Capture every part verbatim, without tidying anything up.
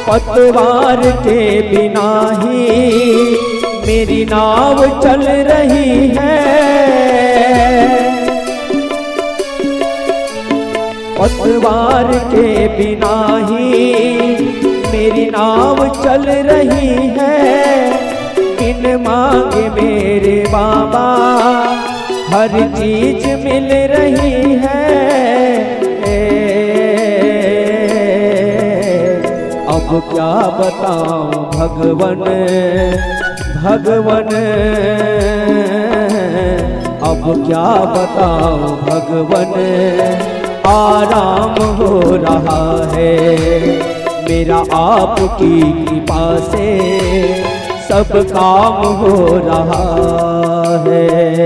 पतवार के बिना ही मेरी नाव चल रही है। पतवार के बिना ही मेरी नाव चल रही है। बिन मांगे मेरे बाबा हर चीज मिल रही है। अब क्या बताऊं भगवन, भगवन, अब क्या बताऊं भगवन, आराम हो रहा है मेरा आपकी कृपा से, सब काम हो रहा है।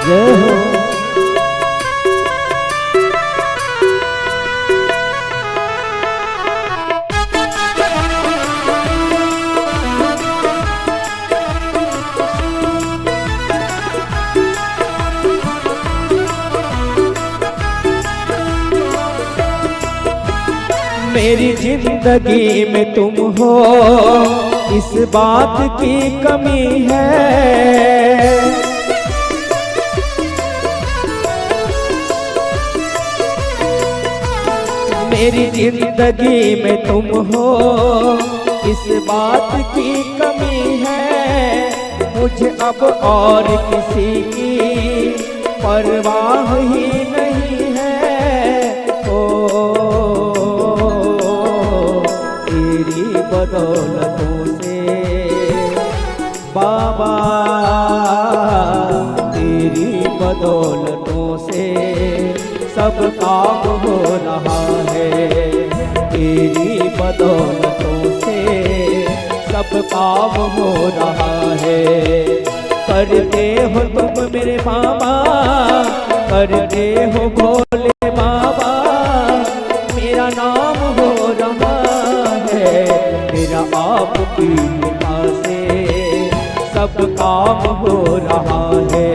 जय हो। मेरी जिंदगी में तुम हो, इस बात की कमी है। मेरी जिंदगी में तुम हो, इस बात की कमी है। मुझे अब और किसी की परवाह ही नहीं है। ओ, तेरी बदौलतों से बाबा, तेरी बदौलतों से सब काम हो रहा है। तेरी बदौलतों से सब काम हो रहा है। करते हो तुम मेरे बाबा, करते हो भोले बाबा, मेरा नाम हो रहा है। मेरा आपकी कृपा से सब काम हो रहा है।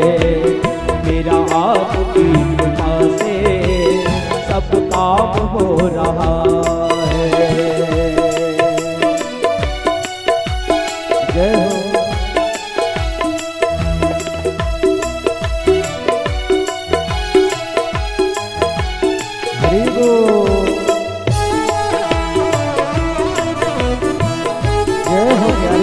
मेरा आपकी कृपा से सब काम हो रहा है। जय हो। हरि बोल। जय हो प्यारे।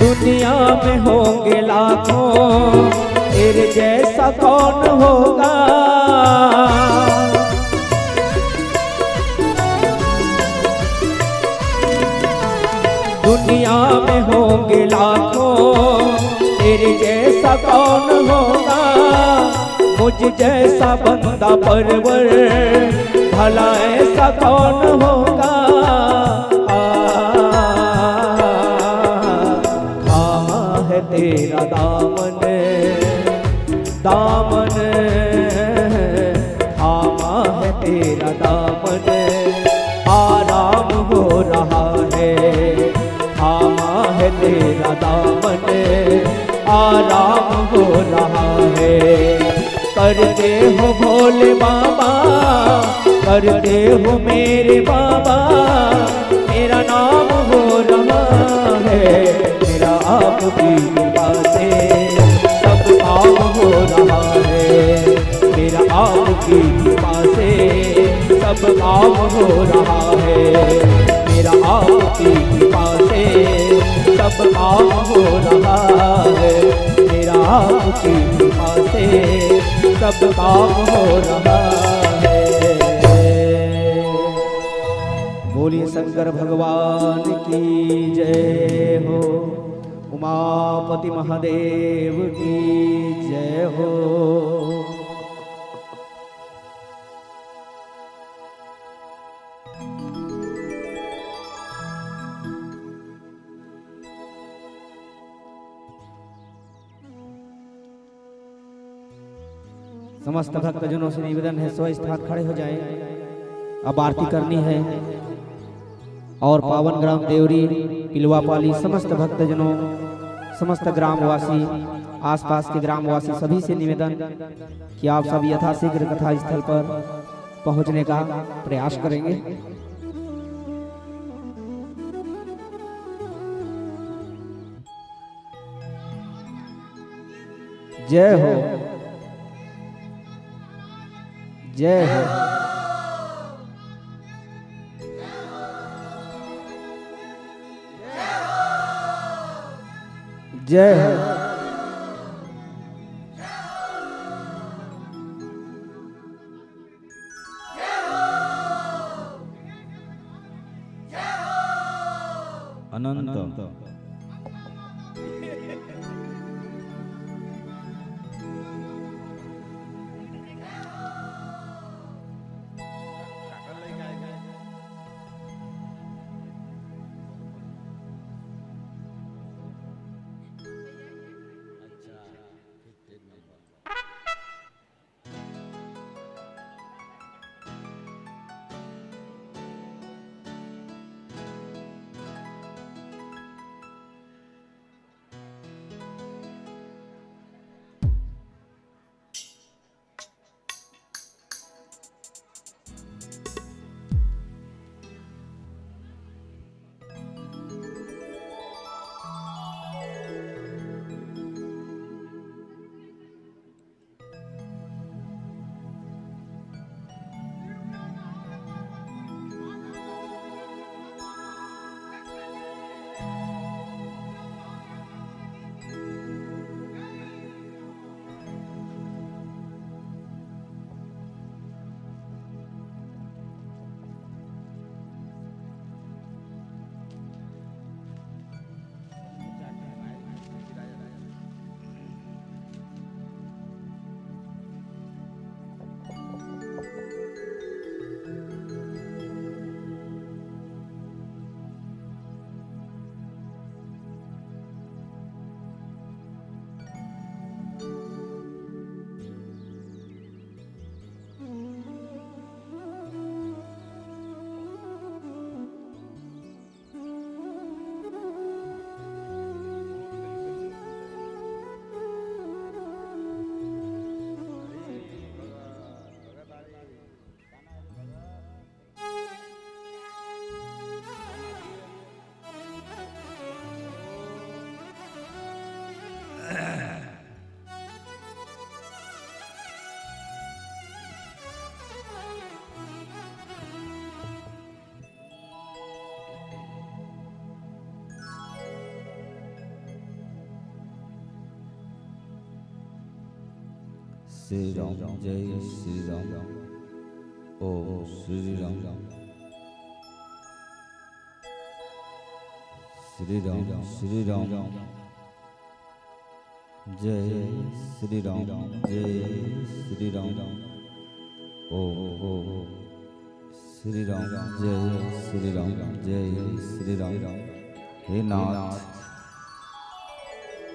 दुनिया में होंगे लाखों, तेरे जैसा कौन होगा? दुनिया में होंगे लाखों, तेरे जैसा कौन होगा? मुझ जैसा बंदा परवर, भला ऐसा कौन होगा? आ, थामा है तेरा दामन, दामन, थामा है तेरा दामन, आराम हो रहा है। थामा है तेरा दामन, आराम हो रहा है। करते हो भोले बाबा, करते हो मेरे बाबा, मेरा नाम हो रहा है। मेरा आपकी कृपा से सब काम हो रहा है। मेरा आपकी कृपा से सब काम हो रहा है। मेरा आपकी कृपा से सब काम हो रहा है। मेरा आपकी कृपा से सब काम हो रहा है। बोलिए शंकर भगवान की जय हो, उमापति महादेव की जय हो। समस्त भक्तजनों से निवेदन है, स्वस्थान खड़े हो जाएं। अब आरती करनी है और पावन ग्राम देवरी, पिलवापाली, समस्त भक्तजनों, समस्त ग्रामवासी, आसपास के ग्रामवासी, सभी से निवेदन कि आप सब यथाशीघ्र कथा स्थल पर पहुंचने का प्रयास करेंगे। जय हो, जय हो, जय हो। अनंत। श्री राम, जय श्री राम। ओम श्री राम। श्री राम, श्री राम। जय श्री राम, जय श्री राम। ओम, ओम। श्री राम, जय श्री राम, जय श्री राम। हे नाथ,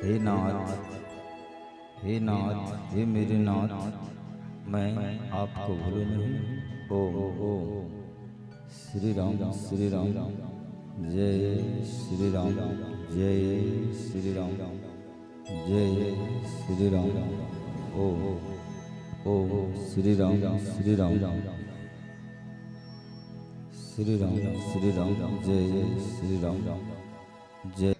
हे नाथ, हे नाथ, हे मेरे नाथ, मैं आपको भूलूं नहीं। ओम, ओम। श्री राम, श्री राम, जय श्री राम, जय श्री राम, जय श्री राम। ओम, ओम श्री राम, श्री राम, श्री राम, श्री राम, जय श्री राम, जय।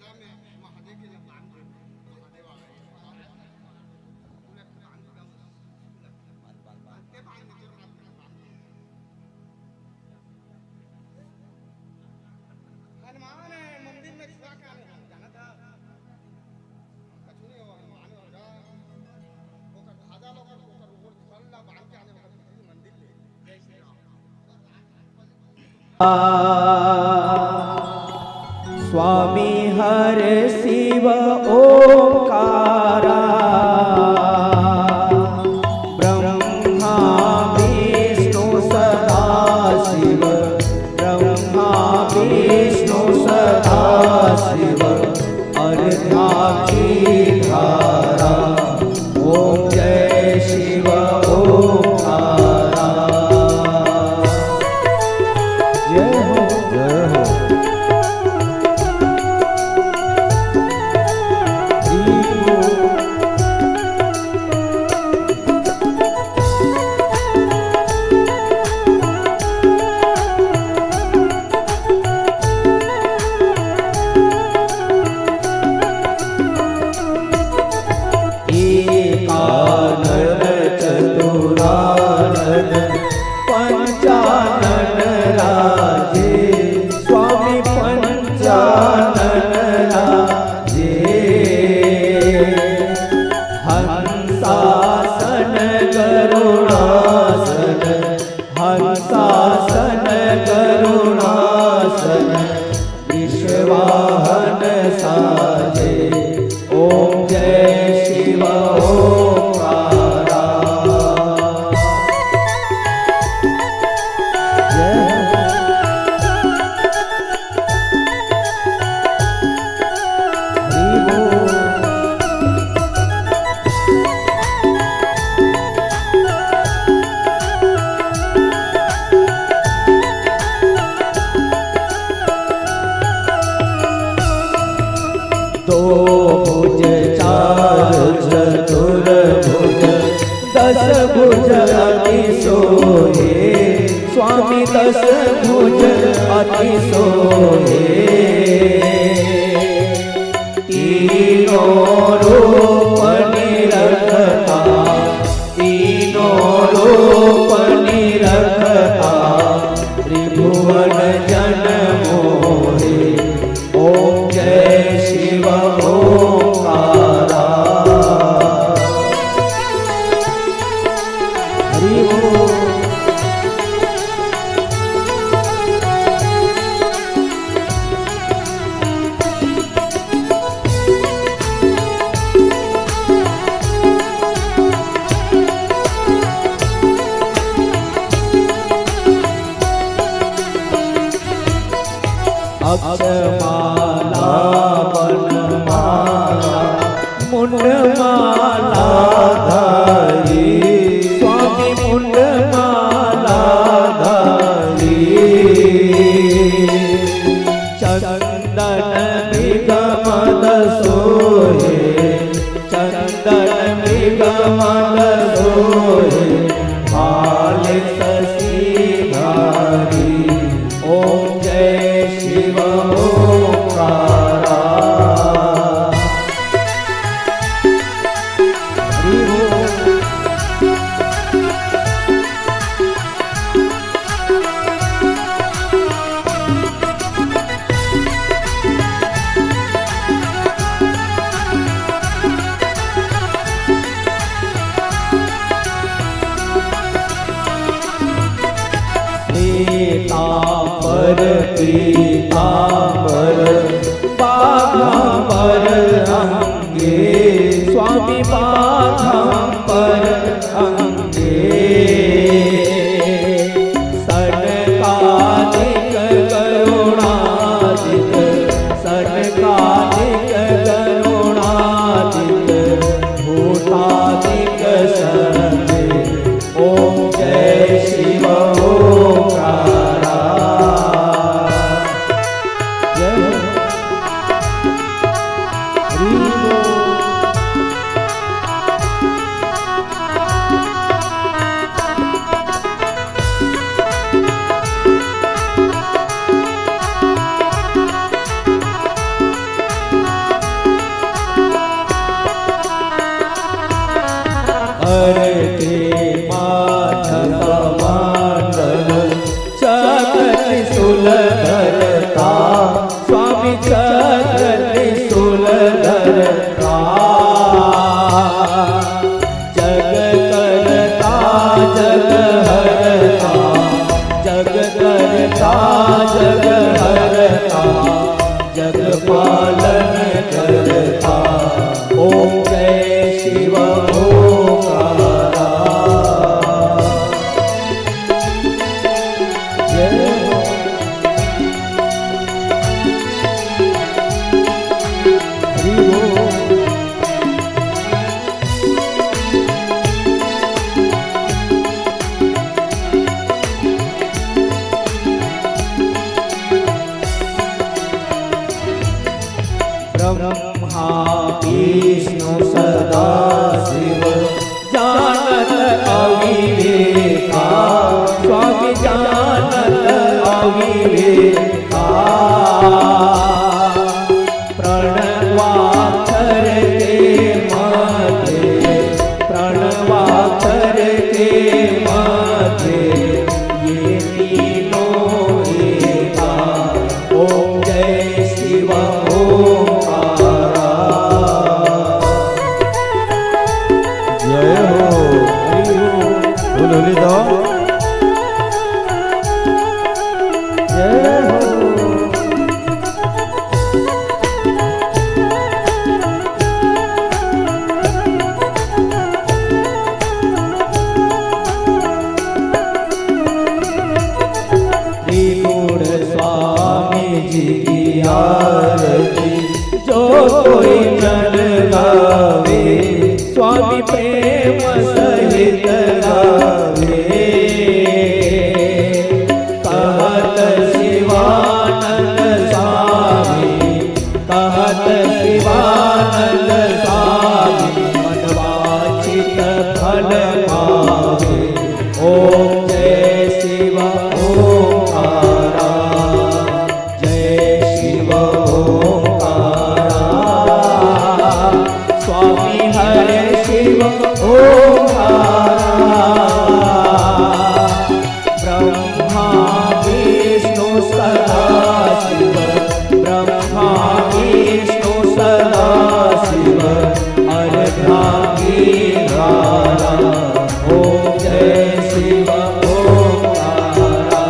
हनुमान मंदिर में छुआ के आने हम जानत हा। कछु नहीं हो, हनुमान हो जा। ओकर ध्वजा लो, ओकर, ओकर ऊपर फल ला बांध के आने, ओकर मंदिर ले। जय श्री राम। स्वामी हर शिव ओंकारा, ब्रह्मा विष्णु सदा शिव, ब्रह्मा विष्णु सदा शिव, अर्घा की धारा। ओम जय शिव, तासन गरुडासन, हंसासन गरुडासन, वृषवाहन साजे। ओम जय शिव ओंकारा। जय हो। हरि बोल। दो भुज चार चतुर्भुज, दस भुज अति सोहे। स्वामी दस भुज अति सोहे। तीनों रूप निरखता, तीनों रूप निरखता, त्रिभुवन जन मोहे। ओम जय शिव ओंकारा। हरि ओम। अक्षमाला वनमाला मुंडमाला धारी, स्वामी मुंडमाला धारी। चंदन मृगमद सोहे, चंदन मृगमद सोहे, भाल शशिधारी। ओम जय शिव ओंकारा। हरि ओम। श्वेतांबर पीतांबर बाघांबर अंगे, स्वामी बाघांबर अंगे। सनकादिक गरुडादिक, सनकादिक गरुडादिक, भूतादिक संगे। ओम जय शिव ओंकारा। जय हो। हरि बोल। हरते माधव माधव चक्र त्रिशूल धरता, स्वामी चक्र त्रिशूल धरता। जग करता जग हरता, जग करता जग हरता, जग पालन करता। ओम जय शिव ओंकारा। जय हो। हरि बोल। ब्रह्मा विष्णु सदा शिव जानत अविवेका, स्वामी जानत अविवेका। प्रणवाक्षर के मध्य, प्रणवाक्षर के मध्य ये तीनों एका। ओम जय शिव ओंकारा। जय प्रेम सहित गावे। कहत शिवानंद स्वामी, कहत शिवानंद स्वामी, मनवांछित फल पावे। ओम जय शिव ओंकारा, जय शिव ओंकारा। स्वामी हरे शिव ओंकारा। ब्रह्मा विष्णु सदा शिव, ब्रह्मा विष्णु सदा शिव, अर्धांगीकारा। ओम जय शिव ओंकारा।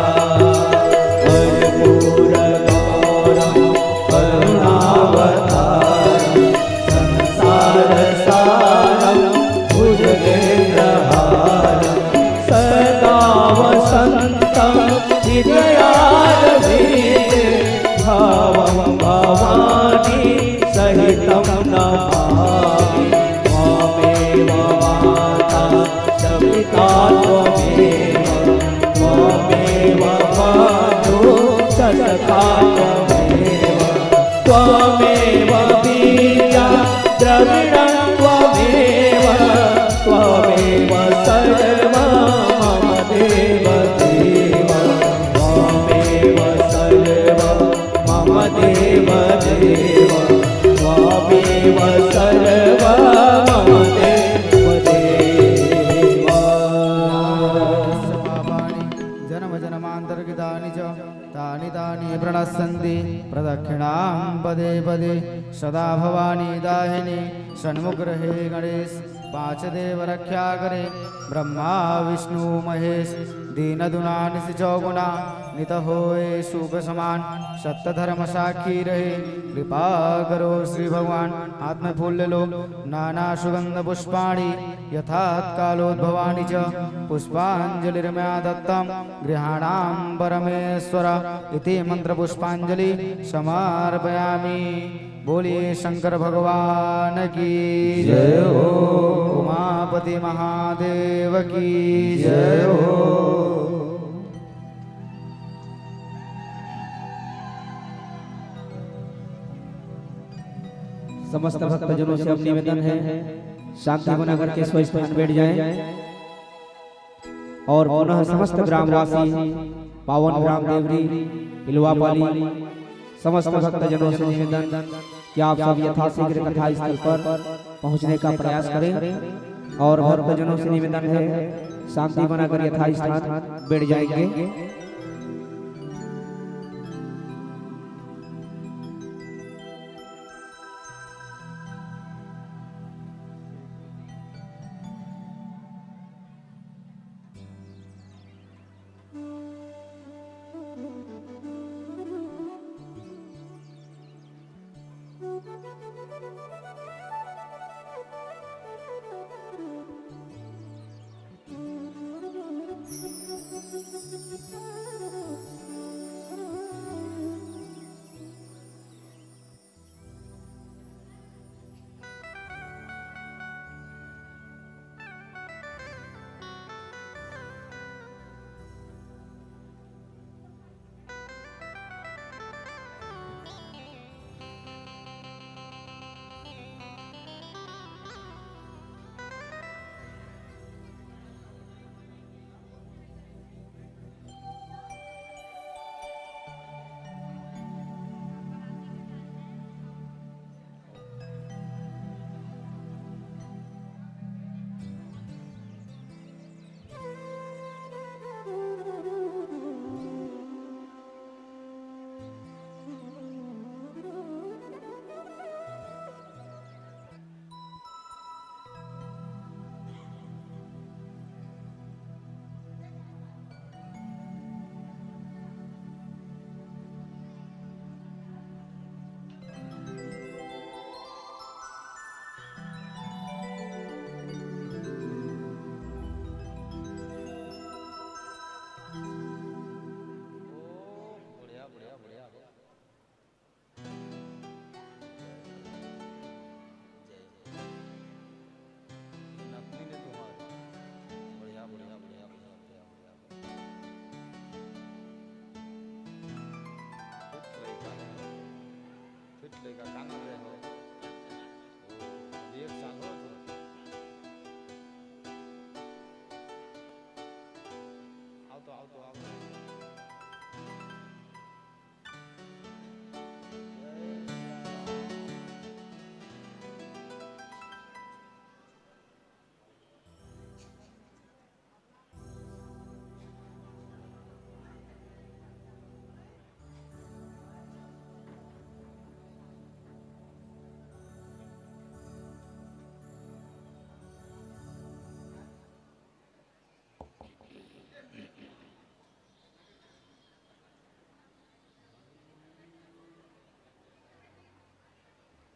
कर्पूर गौरम करुणावतारम, संसार सारम भुजगेंद्रहारम, सदा वसंतम हृदयारविंदे, भावम भवानी सहितम नमामि। त्वमेव माता च पिता त्वमेव, त्वमेव बंधु च सखा त्वमेव, त्वमेव विद्या द्रविणं त्वमेव, त्वमेव सर्वं मम देव देव, त्वमेव सर्वं मम देव देव, त्वमेव सर्वं मम देव देव। जन्म जन्मांतर कृतानि च तानि तानि प्रणश्यन्ति प्रदक्षिणां पदे पदे। सदा भवानी दाहिनी सन्मुख रहे गणेश, पांच देव रख्या करे ब्रह्मा विष्णु महेश। दीन दुना निसि चौगुना नित होय सुख समान, सत्य धर्म साखी रहे कृपा करो श्री भगवान। हाथ में फूल ले लो। नाना सुगंध पुष्पाणि यथात कालोद्भवानि च, पुष्पांजलिर्मया दत्तं गृहाणां परमेश्वर। इति मंत्र पुष्पांजलि समर्पयामि। बोलिए शंकर भगवान की जय हो। उमापति महादेव की जय हो। समस्त भक्तजनों से अब निवेदन है, शांति बना करके स्वस्थान बैठ जाएं और पुनः समस्त ग्रामवासी, पावन ग्राम देवरी, पिलवापाली, समस्त भक्तजनों से निवेदन कि आप सब यथाशीघ्र कथा स्थल पर पहुंचने का प्रयास करें और भक्तजनों से निवेदन है, शांति बनाकर यथास्थान बैठ जाएंगे।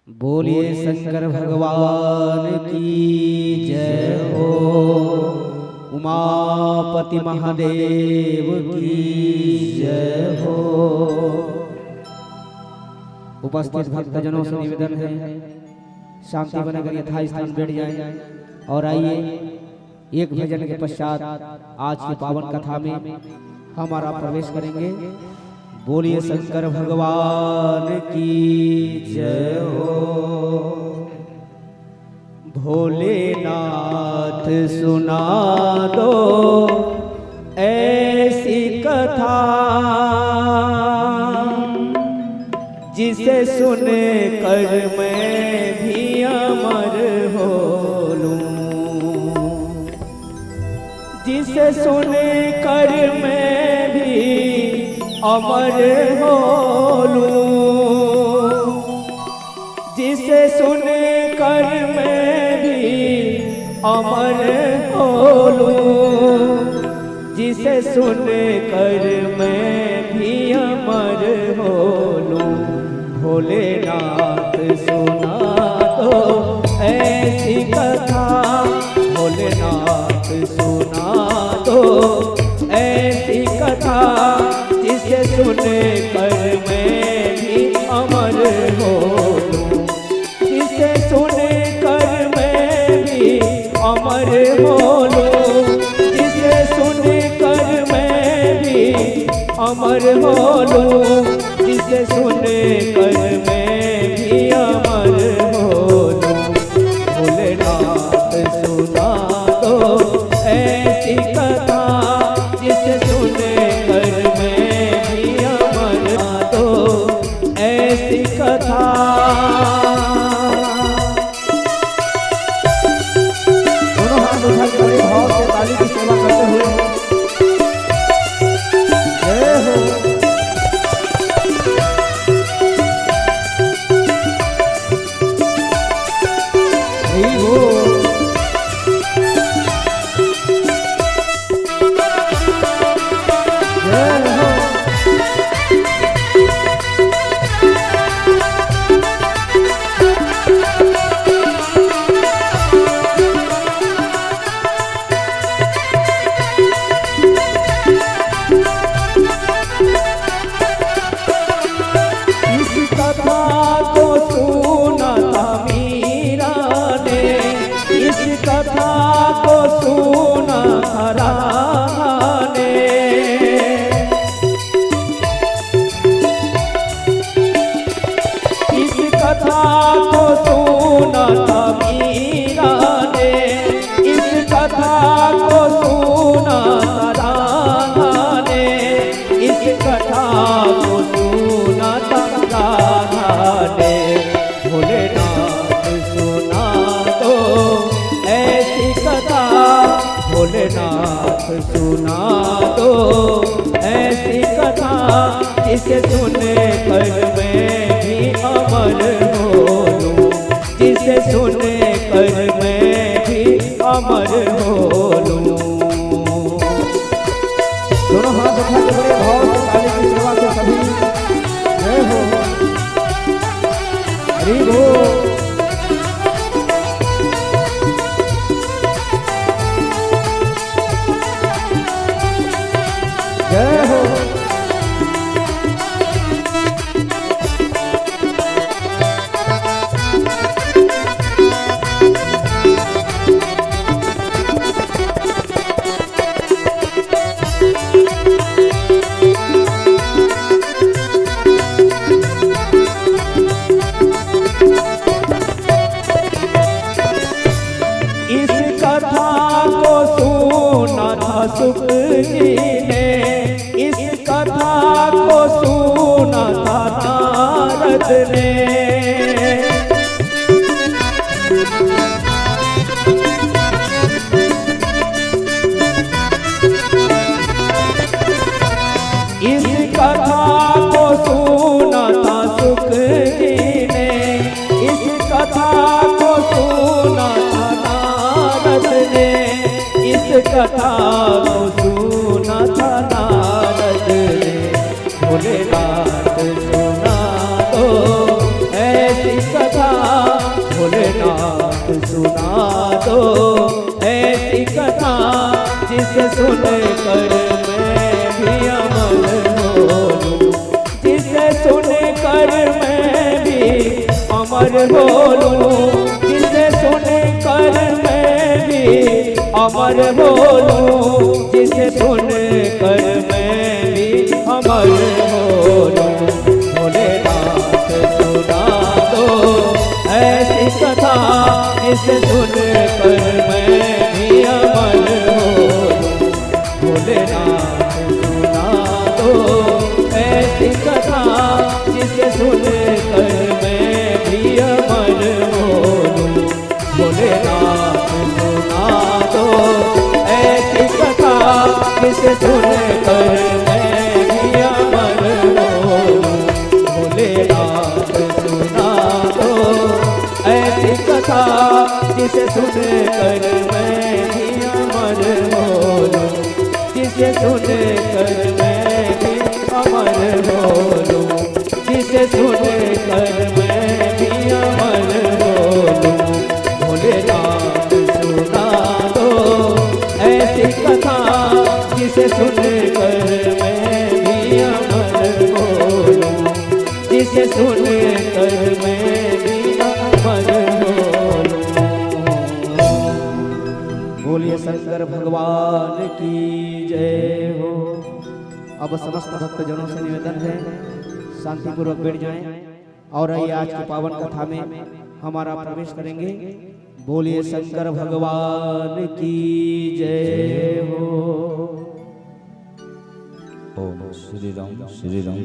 बोलिए शंकर भगवान की जय हो, उमापति महादेव की जय हो। उपस्थित भक्तजनों से निवेदन है, शांति बनाकर यथास्थान बैठ जाएं और आइए, एक भजन के पश्चात आज के पावन कथा में हमारा प्रवेश करेंगे। बोलिए शंकर भगवान की जय हो। भोलेनाथ सुना दो ऐसी कथा, जिसे सुनकर मैं भी अमर हो लूं, जिसे सुनकर मैं भी अमर हो लूं, जिसे सुनकर मैं भी अमर हो लूं, जिसे सुनकर मैं भी अमर हो लूं। भोलेनाथ सुना दो ऐसी कथा, भोलेनाथ सुना दो ऐसी कथा, जिसे सुनकर मैं भी अमर हो लूं, जिसे सुनकर मैं भी अमर हो लूं, जिसे सुनकर मैं भी अमर हो लूं, जिसे सुनकर मैं भी अमर हो लूं। भोलेनाथ सुना दो ऐसी कथा, जिसे सुनकर मैं भी अमर हो लूं। ऐसी कथा। दोनों हाथ उठा के बड़े भाव से ताली की सेवा करते हुए जय हो। हरि बोल। जय हो। इस कथा को सुना था मीरा ने, इस कथा को सुना था राधा ने। इस कथा को सुना था मीरा ने, इस कथा को सुना था राधा ने, इस कथा को सुना था राधा ने। भोलेनाथ सुना दो ऐसी कथा, भोलेनाथ सुना दो ऐसी कथा, जिसे सुनकर मैं भी अमर हो लूं, जिसे सुनकर मैं भी अमर हो लूं। दोनों हाथ उठा के बड़े भाव से ताली की सेवा से सभी जय हो। हरि बोल। जय हो। इस कथा को सुना था सुख जी ने इस कथा को सुना था नारद ने। इस कथा को सुना था सुख जी ने, इस कथा को सुना था नारद ने, इस कथा को सुना था नारद ने। भोलेनाथ सुना दो ऐसी कथा, भोलेनाथ सुना दो ऐसी कथा, जिसे सुनकर मैं भी अमर हो लूं, जिसे सुनकर मैं भी अमर हो लूं, जिसे सुनकर मैं भी अमर हो लूं, जिसे सुनकर मैं भी अमर हो लूं। भोलेनाथ सुना दो ऐसी कथा, जिसे सुनकर मैं भी अमर हो लूं। भोलेनाथ सुना दो ऐसी कथा, जिसे सुनकर मैं भी अमर हो लूं। भोलेनाथ सुना दो ऐसी कथा, जिसे सुनकर मैं भी अमर हो लूं। भोलेनाथ सुना दो ऐसी कथा, जिसे सुनकर मैं भी अमर हो लूं, जिसे सुनकर मैं भी अमर हो लूं, जिसे सुनकर मैं भी अमर हो लूं। भोलेनाथ सुना दो ऐसी कथा, जिसे सुनकर मैं भी अमर हो लूं, जिसे सुनकर मैं भी अमर हो लूं। बोलिए शंकर भगवान की जय हो। अब समस्त भक्तजनों से निवेदन है, शांतिपूर्वक बैठ जाएं और आइए आज की पावन कथा में हमारा प्रवेश करेंगे। बोलिए शंकर भगवान की जय हो। ओम श्री राम, श्री राम।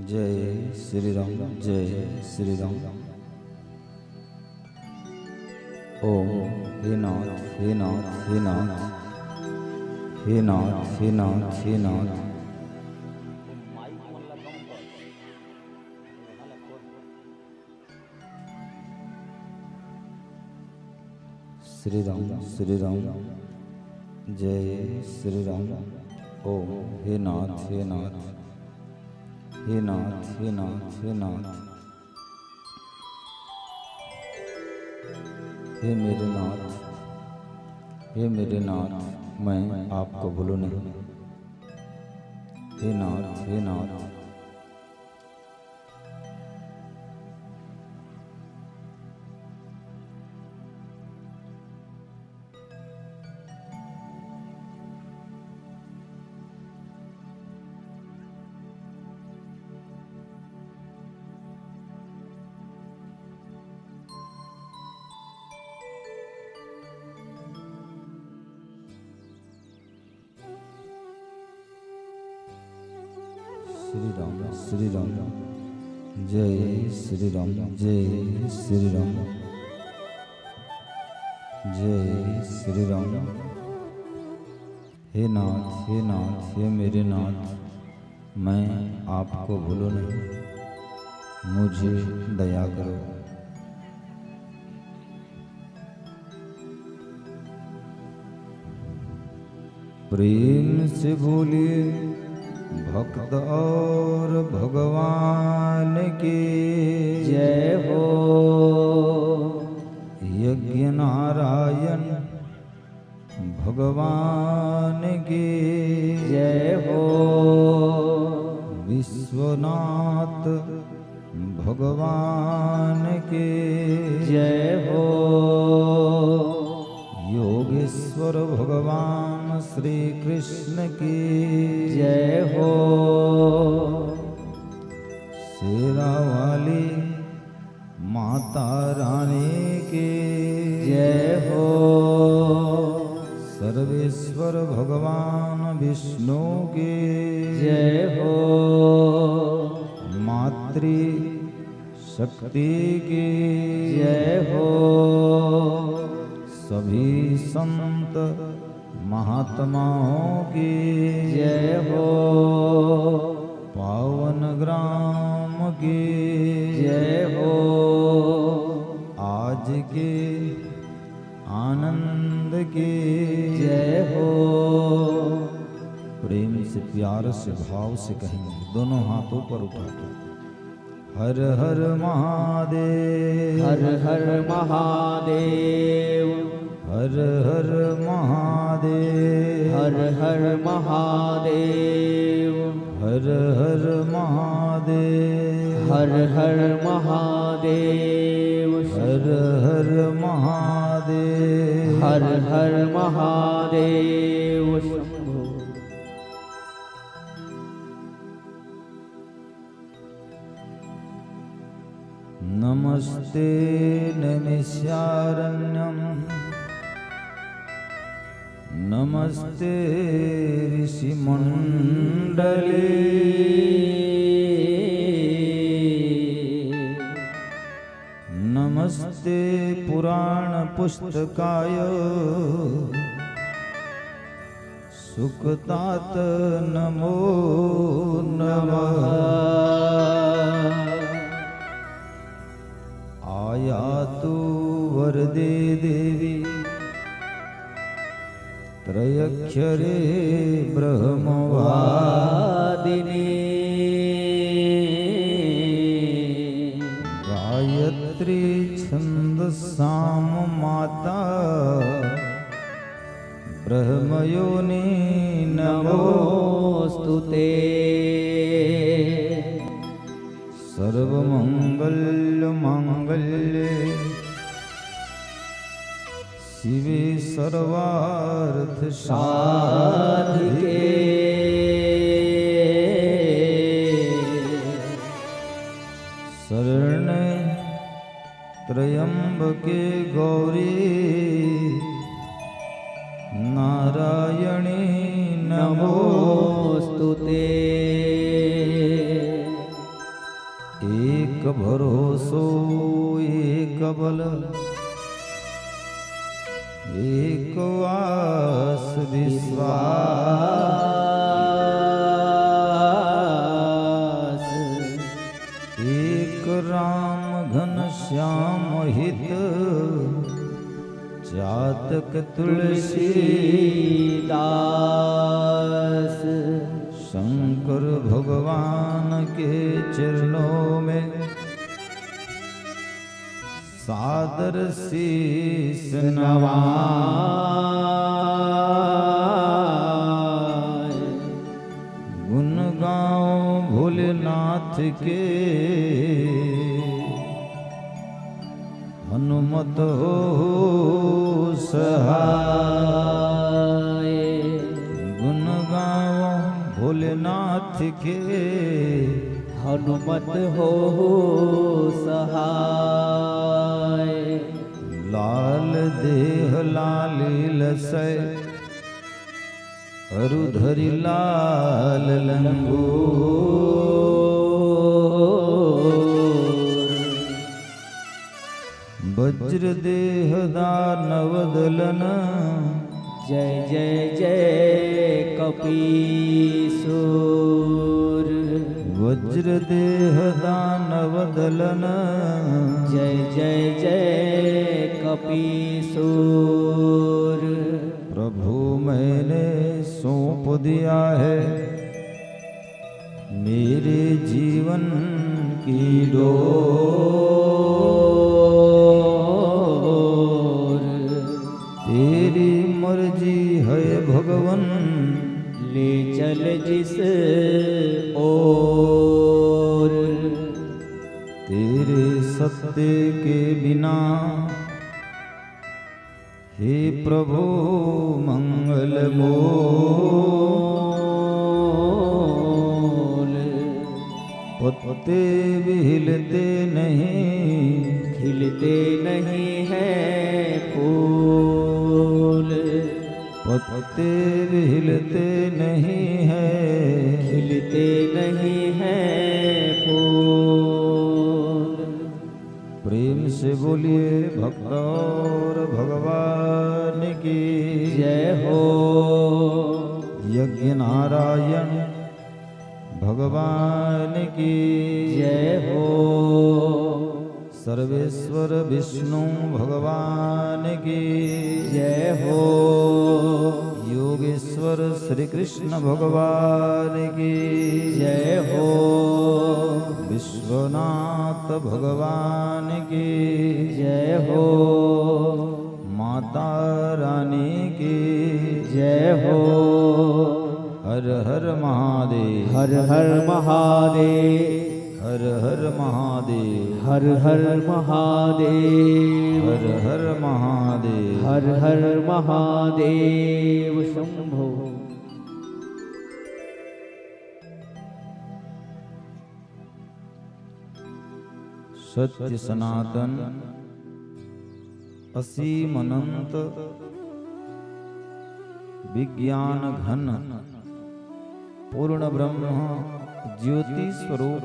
जय श्री राम, जय श्री राम। ओम हे नाथ, हे नाथ, हे नाथ, हे नाथ, हे नाथ, हे नाथ। श्री राम, श्री राम, जय श्री राम। ओम हे नाथ, हे नाथ, हे नाथ, हे नाथ, हे नाथ। हे मेरे नाथ, हे मेरे नाथ, मैं आपको भूलूं नहीं। हे नाथ, हे नाथ। श्री राम, श्री राम, जय श्री राम, जय श्री राम, जय श्री राम। हे नाथ, हे नाथ, हे मेरे नाथ, मैं आपको भूलूं नहीं, मुझे दया करो। प्रेम से बोलिए भक्त और भगवान की जय हो। यज्ञ नारायण भगवान की जय हो। विश्वनाथ भगवान की जय हो। योगेश्वर भगवान श्री कृष्ण की जय हो। शेरा वाली माता रानी की जय हो। सर्वेश्वर विष्णु की जय हो। मातृ शक्ति की जय हो। सभी संत महात्माओं की जय हो। पावन ग्राम की जय हो। आज के आनंद की जय हो। प्रेम से, प्यार से, भाव से कहेंगे, दोनों हाथों पर उठा के, हर हर महादेव। हर हर महादेव। हर हर महादेव। हर हर महादेव। हर हर महादेव। हर हर महादेव। हर हर महादेव। हर हर महादेव शंभो। नमस्ते नैमिषारण्यम। नमस्ते ऋषिमंडली। नमस्ते पुराण पुस्तकाय। सुखतात नमो नमः। आयातु वरदे देवी त्रयक्षरे ब्रह्मवादिनी। गायत्री छंद साम माता ब्रह्मयोनि नमोस्तु ते। सर्वमंगल मांगल्ये शिवे सर्वार्थ साधिके। शरणे त्र्यंबके गौरी नारायणी नमोस्तु ते। एक भरोसो एक बल एक आस विश्वास। एक राम घनश्याम हित चातक तुलसीदास। शंकर भगवान के चरणों में सादर शीश नवाए। गुण गाओ भोलेनाथ के हनुमत हो सहाय। गुण गाओ भोलेनाथ के हनुमत हो सहाय। लाल देह लाली लसै अरु धरि लाल लंगूर। वज्र देह दानव दलन जय जय जय कपीसूर। वज्र देह दानव दलन जय जय जय कपीसूर। प्रभु मैंने सौंप दिया है मेरे जीवन की डोर। तेरी मर्जी है भगवन ले चल जिस ओर। तेरे सत्य के बिना हे प्रभु मंगल मूल। पत्ते भी हिलते नहीं खिलते नहीं हैं फूल। पत्ते भी हिलते नहीं है, खिलते नहीं है फूल। प्रेम से बोलिए भक्त और भगवान की जय हो। यज्ञ नारायण भगवान की जय हो। सर्वेश्वर विष्णु भगवान की जय हो। योगेश्वर श्री कृष्ण भगवान की जय हो। विश्वनाथ भगवान की जय हो। माता रानी की जय हो। हर हर महादेव। हर हर महादेव। हर हर महादेव। हर हर महादेव। हर हर महादेव। हर हर महादेव शंभो। सत्य सनातन असीम अनंत विज्ञान घन पूर्ण ब्रह्म ज्योति स्वरूप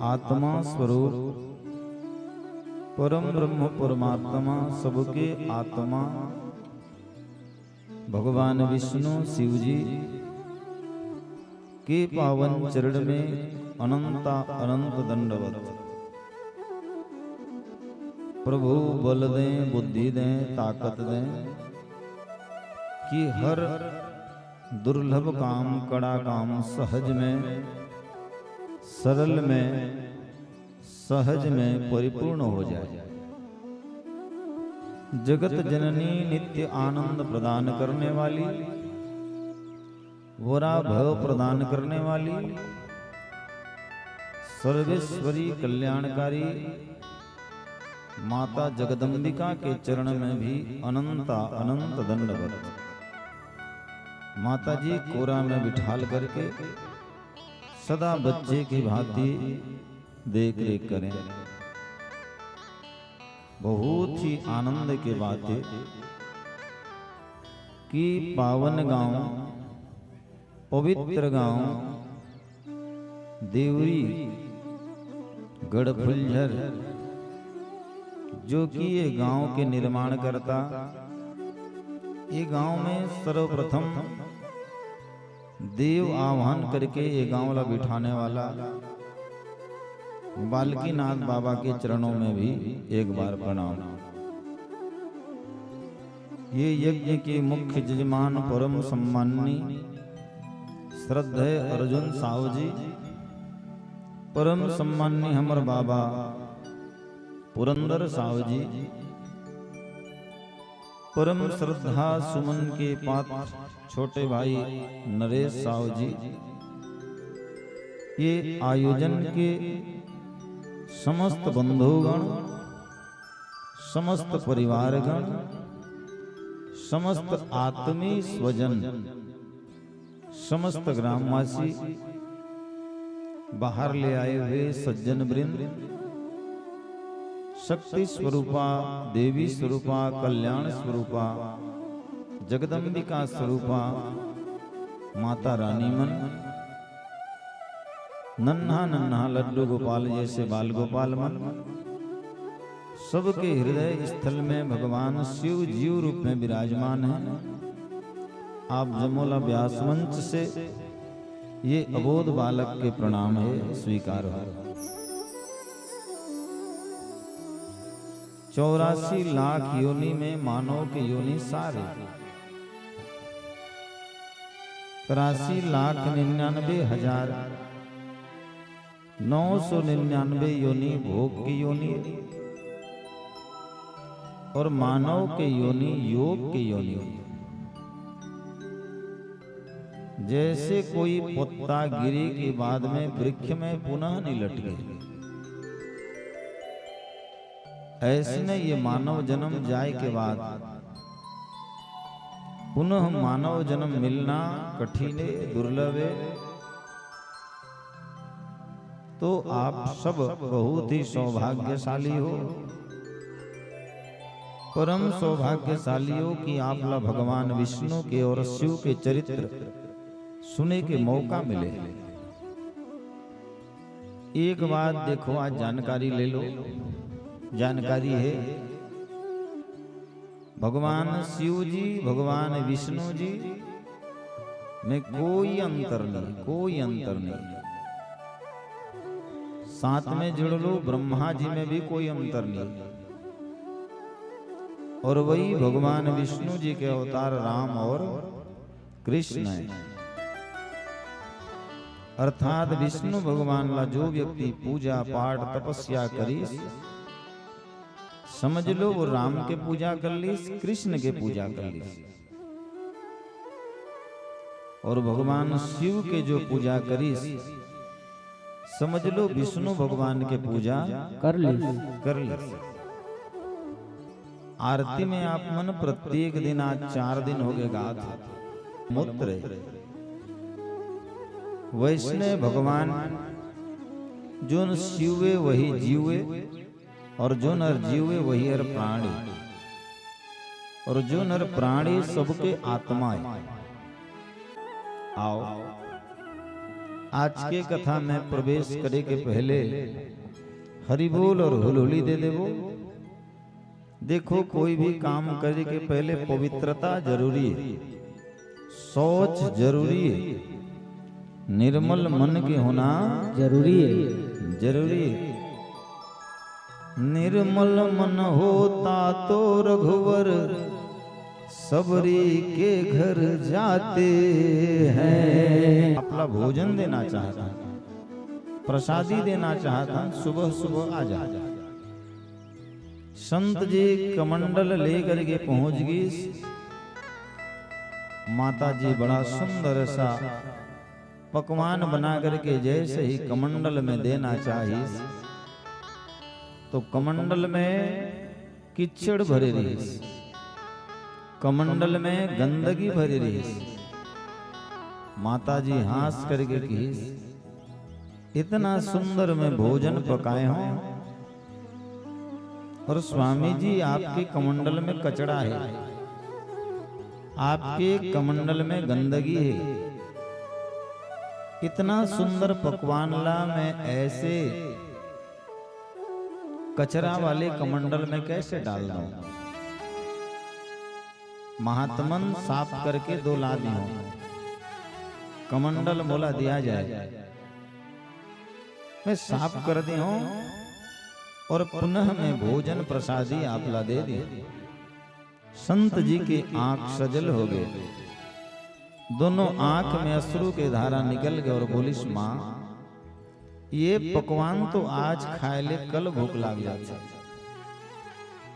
आत्मा स्वरूप परम ब्रह्म परमात्मा सबके आत्मा भगवान विष्णु शिव जी के पावन चरण में अनंता अनंत दंडवत। प्रभु बल दें, बुद्धि दें, ताकत दें कि हर दुर्लभ काम, कड़ा काम सहज में, सरल में, सहज में परिपूर्ण हो जाए। जगत जननी नित्य आनंद प्रदान करने वाली, वरा भव प्रदान करने वाली, सर्वेश्वरी कल्याणकारी माता जगदम्बिका के चरण में भी अनंता अनंत दंडवत। माता जी कोरा में बिठाल करके सदा बच्चे की भांति देख रेख करें। बहुत ही आनंद के बात है कि पावन गांव, पवित्र गांव देवरी गढ़ फुलझर, जो कि ये गांव के निर्माण करता, ये गांव में सर्वप्रथम देव आह्वान करके ये गांव ला बिठाने वाला बालकीनाथ बाबा के चरणों में भी एक बार प्रणाम। ये यज्ञ के मुख्य जजमान परम सम्माननीय श्रद्धेय अर्जुन साव जी, परम सम्माननीय हमर बाबा पुरंदर साव जी, परम श्रद्धा सुमन के पात्र छोटे भाई नरेश साव जी, ये आयोजन के समस्त बंधुगण, समस्त परिवारगण, समस्त आत्मीय स्वजन, समस्त ग्रामवासी, बाहर ले आए हुए सज्जन वृंद, शक्ति स्वरूपा, देवी स्वरूपा, कल्याण स्वरूपा, जगदम्बिका स्वरूपा, माता रानी मन, नन्हा नन्हा लड्डू गोपाल जैसे बाल गोपाल मन, सबके हृदय स्थल में भगवान शिव जीव रूप में विराजमान है। आप जमोला व्यास मंच से ये अबोध बालक के प्रणाम है, स्वीकार हो। चौरासी लाख योनि में मानव के योनि सारे, तिरासी लाख निन्यानवे हजार नौ सौ निन्यानवे योनि भोग की योनि और मानव के योनि योग की योनि। जैसे कोई पत्ता गिरे के बाद में वृक्ष में पुनः नहीं लटके, ऐसने ये मानव जन्म जाय के बाद पुनः मानव जन्म मिलना कठिन है, दुर्लभ है। तो आप सब बहुत ही सौभाग्यशाली हो। परम सौभाग्यशाली हो कि आप ला भगवान विष्णु के और शिव के चरित्र सुने के मौका मिले। एक बात देखो, आज जानकारी ले लो। जानकारी है, भगवान शिव जी, भगवान विष्णु जी में कोई अंतर नहीं, कोई अंतर नहीं। साथ में जोड़ लो, ब्रह्मा जी में भी कोई अंतर नहीं। और वही भगवान विष्णु जी के अवतार राम और कृष्ण है। अर्थात विष्णु भगवान ला जो व्यक्ति पूजा पाठ तपस्या करिस, समझ लो वो राम के पूजा कर लिस, कृष्ण के पूजा कर लिस। और भगवान शिव के जो पूजा करिस, समझ लो विष्णु भगवान के पूजा कर लिस। कर लिस। आरती में आप मन प्रत्येक दिन, आज चार दिन हो गए गात मूत्र। वैष्णव भगवान जोन शिवे वही जीवे, और जो नर जीवे वही हर प्राणी, और जो नर प्राणी सबके आत्मा है। आओ, आज के कथा में प्रवेश करे के पहले हरि बोल और हुलहुली दे देवो। देखो, कोई भी काम करे के पहले पवित्रता जरूरी है, शौच जरूरी है, निर्मल मन के होना जरूरी है। जरूरी है। निर्मल मन होता तो रघुवर सबरी के घर जाते हैं। आपला भोजन देना चाहता, प्रसादी देना चाहता, सुबह सुबह आ जा। संत जी कमंडल लेकर के पहुंच गईस। माता जी बड़ा सुंदर सा पकवान बना करके जैसे ही कमंडल में देना चाहिस, तो कमंडल में कीचड़ भरे रहिस, कमंडल में गंदगी भरे रहिस। माता जी हंस करके कहिस, "इतना सुंदर मैं भोजन पकाए हूं, और स्वामी जी, आपके कमंडल में कचड़ा है, आपके कमंडल में गंदगी है। इतना सुंदर पकवान ला मैं ऐसे कचरा वाले कमंडल में कैसे डाल दूं?" महात्मन साफ करके दो ला दी हो, कमंडल मोला दिया जाए। मैं साफ कर दी हूं और पुनः मैं भोजन प्रसादी आप ला दे दी। संत जी की आंख सजल हो गए, दोनों आंख में अश्रु के धारा निकल गए और बोलिस, "मां, ये पकवान तो आज खाए ले कल भूख लाग जाथे,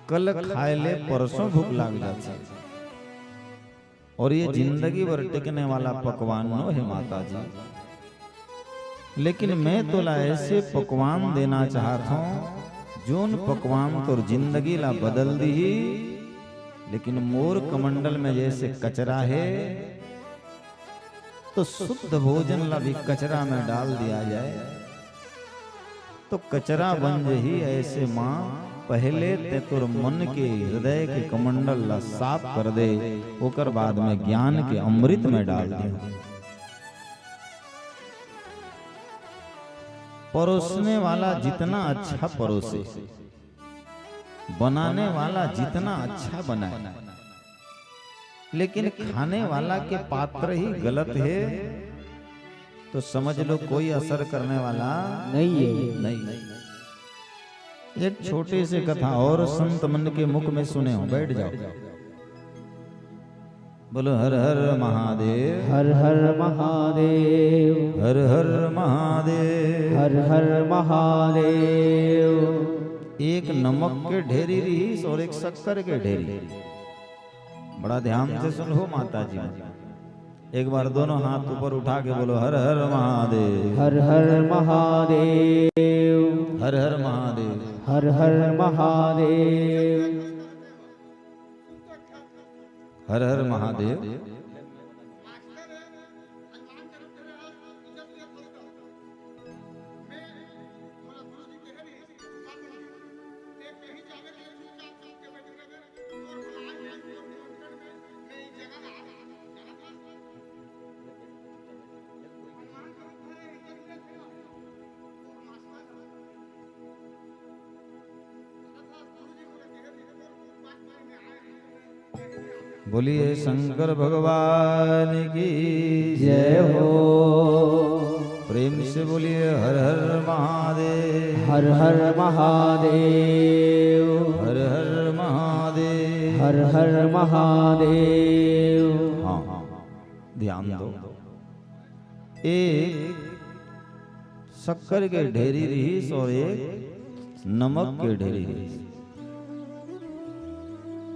कल खाए ले परसों भूख लाग जाथे।" और ये जिंदगी भर टिकने वाला पकवान नो हे माता जी, लेकिन मैं तोला ऐसे पकवान देना चाहत हूं, जोन पकवान तोर जिंदगी ला बदल दीही। लेकिन मोर कमंडल में जैसे कचरा है, तो शुद्ध भोजन ला भी कचरा में डाल दिया जाए। तो कचरा बन जही ऐसे मां, पहले ते तोर मन के, हृदय के कमंडल ला साफ कर दे, ओकर बाद में ज्ञान के अमृत में डाल दे। परोसने वाला जितना अच्छा परोसे, बनाने वाला जितना अच्छा बनाए, लेकिन खाने वाला के पात्र ही गलत है, तो समझ लो कोई असर करने वाला नहीं है। नहीं। एक छोटे से कथा और संत मन के मुख में सुने हो, बैठ जाओ। बोलो हर हर महादेव। हर हर महादेव। हर हर महादेव। हर हर महादेव। एक नमक के ढेरी रहीस और एक शक्कर के ढेरी। बड़ा ध्यान से सुन लो माता जी। एक बार दोनों हाथ ऊपर उठा के बोलो, "हर हर महादेव।" हर हर महादेव। हर हर महादेव। हर हर महादेव। हर हर महादेव। बोलिए शंकर भगवान की जय हो। प्रेम से बोलिए हर हर महादेव। हर हर महादेव। हर हर महादेव। हर हर महादेव। हाँ, ध्यान दो। एक शक्कर के ढेरी रहिस और एक नमक के ढेरी रहिस।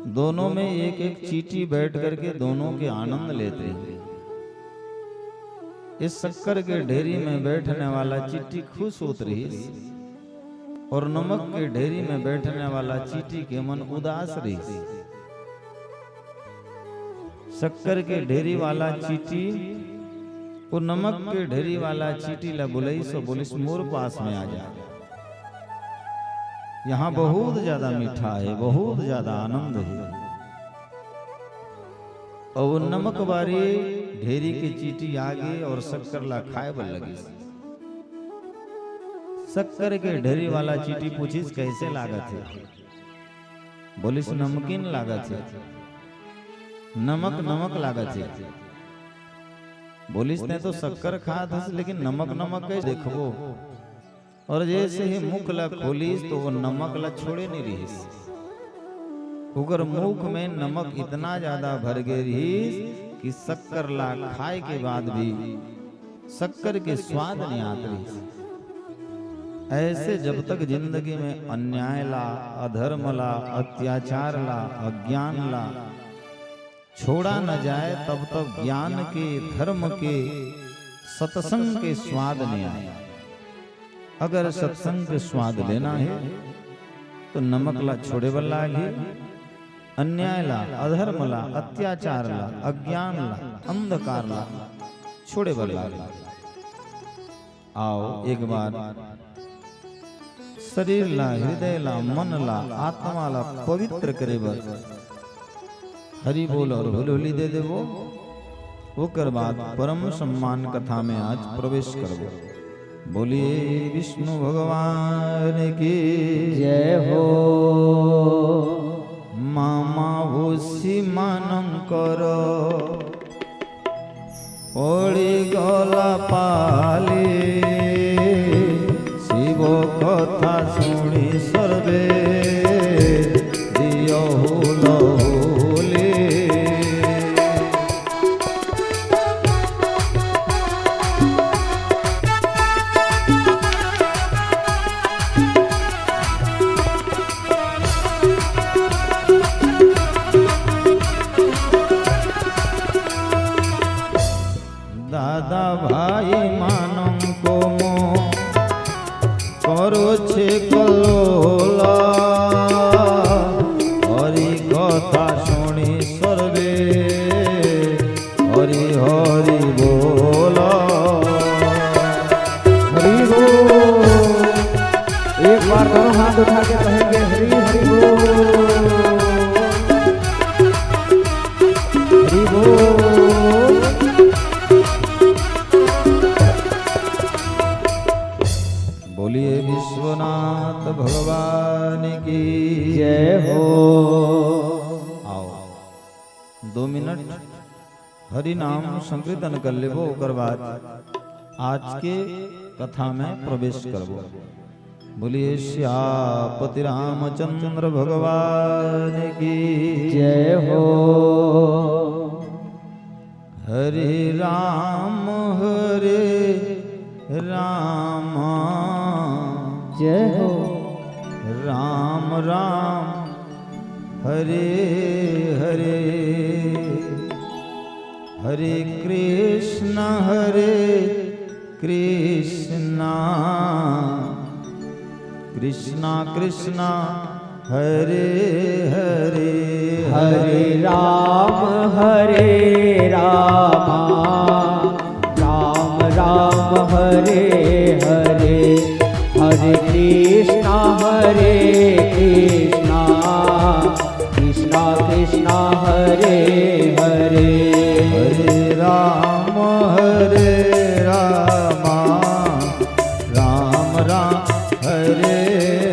दोनों में एक एक चींटी बैठ करके दोनों के आनंद लेत रहिस। इस शक्कर के ढेरी में बैठने वाला चींटी खुश होत रहिस और नमक के ढेरी में बैठने वाला चींटी के मन उदास रहिस। शक्कर के ढेरी वाला चींटी, वो नमक के ढेरी वाला चींटी ला बुलाइस अउ बोलिस, "मोर पास में आ जा, यहाँ बहुत ज्यादा मीठा है, बहुत ज्यादा आनंद है।" अउ वो नमक वाली ढेरी के चींटी आगे और शक्कर ला खाए बर लगिस। शक्कर के ढेरी वाला चींटी पूछिस, "कैसे लागत है?" बोलिस, "नमकीन लागत हे, नमक नमक लागत हे।" बोलिस, "तैं तो शक्कर खात हस, लेकिन नमक नमक कइसे देखबो?" और जैसे ही मुख ला खोलिस तो वो नमक ला छोड़े नहीं रहिस। ओकर मुख में नमक इतना ज्यादा भर गे रहिस कि शक्कर ला खाए के बाद भी शक्कर के स्वाद नहीं आत रहिस। ऐसे जब तक जिंदगी में अन्याय ला, अधर्म ला, अत्याचार ला, अज्ञान ला छोड़ा न जाए, तब तक ज्ञान के, धर्म के, सत्संग के स्वाद नहीं आए। अगर सत्संग के स्वाद लेना है तो नमक ला छोड़े बर लागही, अन्याय ला, अधर्म ला, अत्याचार ला, अज्ञान ला, अंधकार ला छोड़े बर लागही। आओ एक बार शरीर ला, हृदय ला, मन ला, आत्मा ला पवित्र करे बर हरि बोल और हुलहुली दे देबो। ओकर बाद परम सम्मान कथा में आज प्रवेश करबो। बोलिए विष्णु भगवान की जय हो। मामा होसी मानंकर पड़ी गला पाली, शिव कथा सुनी सर्वे दियो हुलहुली। दादा भाई मानंको मो करो छे कल्लोला, हरि कथा सुनी सर्वे हरि हरि बोला। हरि बोल। एक बार दोनों हाथ उठा के कहेंगे, हरि हरि बोल। हरि बोल। बोलिए विश्वनाथ भगवान की जय हो। आओ, दो मिनट हरि नाम संकीर्तन कर लेबो, ओकर बाद आज के कथा में प्रवेश करबो। बोलिए सियापति रामचंद्र भगवान की जय हो। हरे राम हरे राम, जय हो। राम राम हरे हरे, हरे कृष्ण हरे कृष्ण, कृष्ण कृष्ण हरे हरे, हरे राम हरे राम, राम राम हरे हरे, हरे कृष्ण हरे कृष्ण, कृष्ण कृष्ण हरे हरे। हरे राम हरे राम, राम राम हरे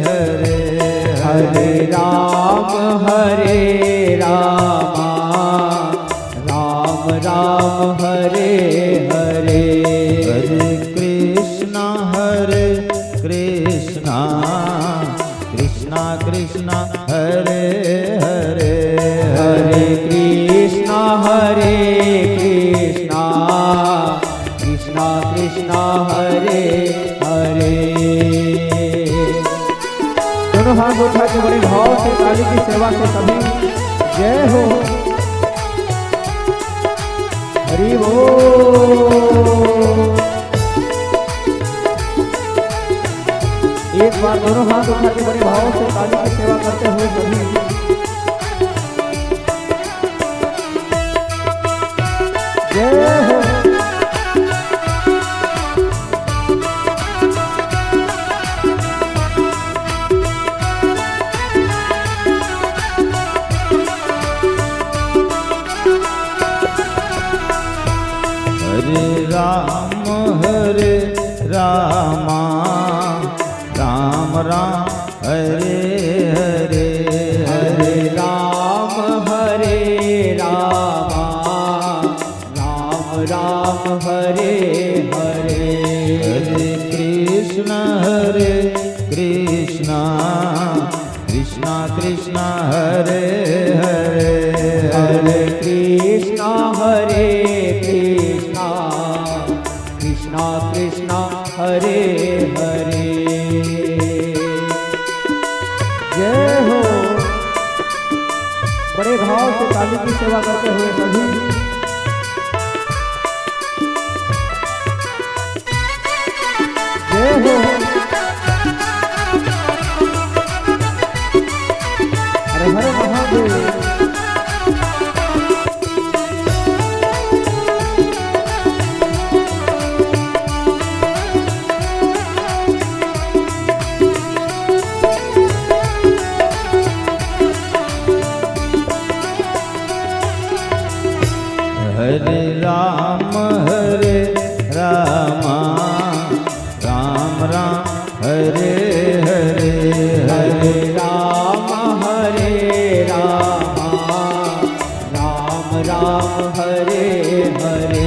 हरे, हरे राम हरे राम, हरे हरे। हरे कृष्णा हरे कृष्णा, कृष्णा कृष्णा हरे हरे। हरे कृष्णा हरे कृष्णा, कृष्णा कृष्णा हरे हरे। दोनों हाथ उठा के बड़े भाव से काली की सेवा के सभी जय हो। हरि बोल। एक बार दोनों हाथ उठा के बड़े भाव से काली की सेवा करते हुए सभी जय हो। हरे राम हरे रामा, राम राम हरे हरे। हरे राम हरे रामा, राम राम हरे हरे। हरे कृष्ण हरे कृष्ण, कृष्ण कृष्ण हरे हरे। हरे कृष्ण हरे कृष्ण, कृष्ण कृष्ण हरे हरे। जय हो। बड़े भाव से काली की सेवा करते हुए सभी जय हो। हर हर महादेव। हरे राम हरे रामा, राम राम हरे हरे। हरे राम हरे रामा, राम राम हरे हरे।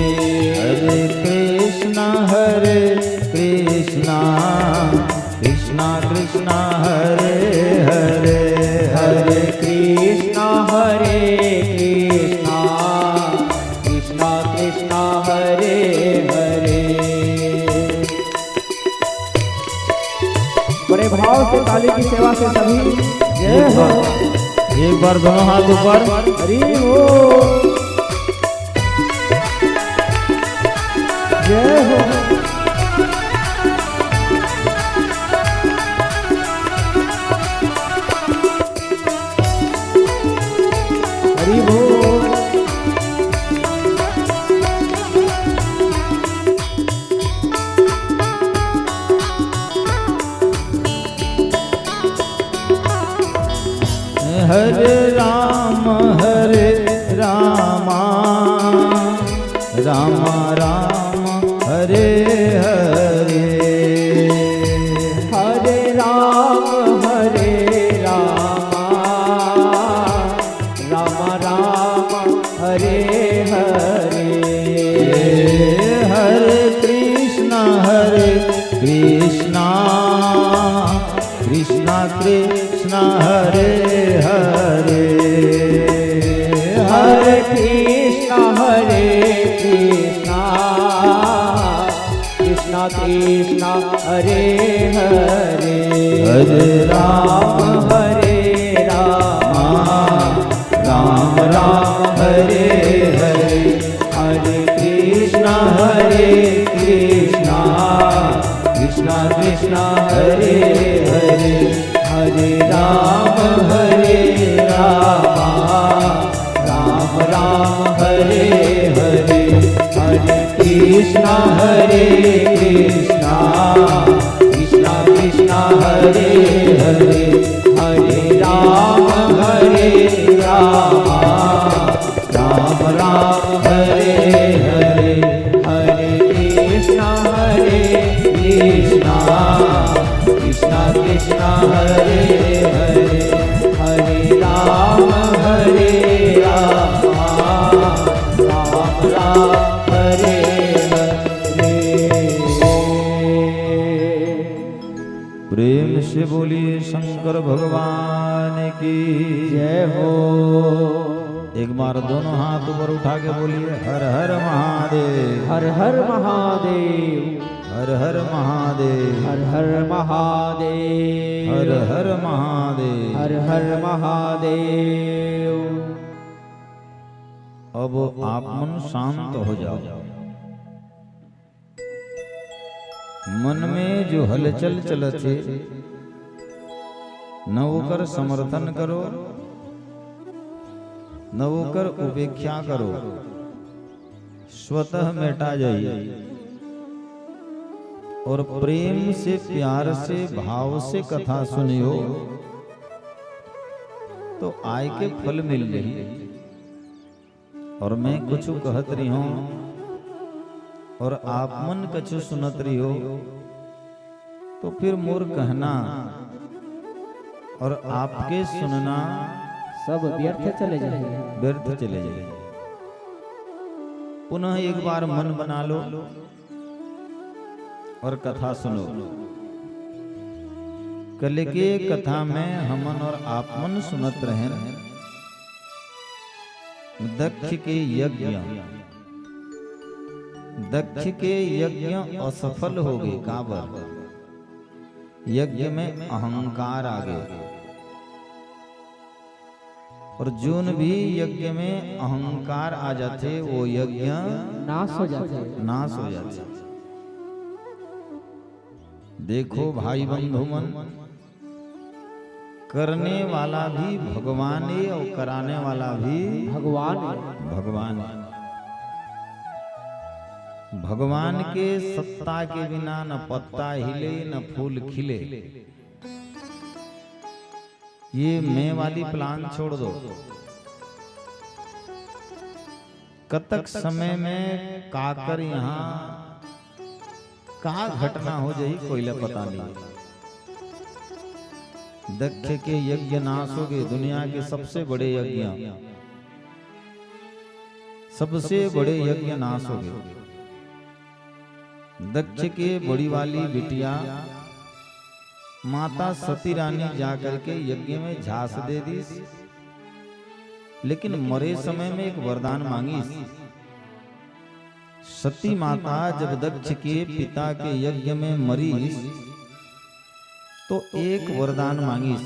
हरे कृष्ण हरे कृष्ण, कृष्ण कृष्ण हरे हरे। हरे कृष्ण हरे कृष्ण, कृष्ण कृष्ण हरे हरे। बड़े भाव से काली की सेवा के सभी जय हो। एक बार दोनों हाथ ऊपर। हरि बोल। जय हो। हरि बोल। हरे राम हरे रामा, राम राम हरे हरे। हरे राम हरे रामा, राम राम हरे हरे। हरे कृष्ण हरे कृष्ण, कृष्ण कृष्ण हरे हरे। हरे कृष्ण हरे कृष्ण, कृष्ण कृष्ण हरे हरे। हरे राम हरे राम, राम राम हरे हरे। हरे कृष्ण हरे कृष्ण, कृष्ण कृष्ण हरे हरे। हरे राम हरे राम, राम राम हरे हरे। हरे कृष्ण हरे कृष्ण, कृष्ण कृष्ण हरे हरे। हरे राम हरे राम, राम राम हरे हरे। हरे कृष्ण हरे कृष्ण, कृष्ण कृष्ण हरे हरे। हरे राम हरे राम, राम राम बोलिए शंकर भगवान की जय हो। एक बार दोनों हाथ ऊपर उठा के बोलिए, हर हर महादेव। हर हर महादेव। हर हर महादेव। हर हर महादेव। हर हर महादेव। हर हर महादेव। अब आप मन शांत हो जाओ। मन में जो हलचल चलत हे, न ओकर समर्थन करो, न ओकर उपेक्षा करो, स्वतः मेटा जाही। और प्रेम से, प्यार से, भाव से कथा सुनियो, तो आय के फल मिल जाही। और मैं कुछु कहत रहिहूं और आप मन कुछु सुनत रहियो, तो फिर मोर कहना और आपके सुनना सब व्यर्थ चले जाही। व्यर्थ चले जाही। पुनः एक बार मन बना लो और कथा सुनो। कल के कथा में हमन और आप मन सुनत रहेन, दक्ष के यज्ञ, दक्ष के यज्ञ असफल हो गे। काबर? यज्ञ में अहंकार आ गे। और जोन भी यज्ञ में अहंकार आ जाथे, वो यज्ञ नाश हो जाथे। नाश हो जाथे। देखो भाई बंधु मन, करने वाला भी भगवान हे और कराने वाला भी भगवान हे। भगवान हे। भगवान के सत्ता के बिना न पत्ता हिले, न फूल खिले। ये मैं वाली plan छोड़ दो। कतक समय में काकर यहाँ का घटना हो जाही, कोई ला पता नहीं। दक्ष के यज्ञ नाश हो गे, दुनिया के सबसे बड़े यज्ञ, सबसे बड़े यज्ञ नाश हो गे। दक्ष के बड़ी वाली बिटिया माता सती रानी जा करके यज्ञ में झांस दे दीस, लेकिन मरे समय में एक वरदान मांगिस। सती माता जब दक्ष के पिता के यज्ञ में मरीस, तो एक वरदान मांगिस,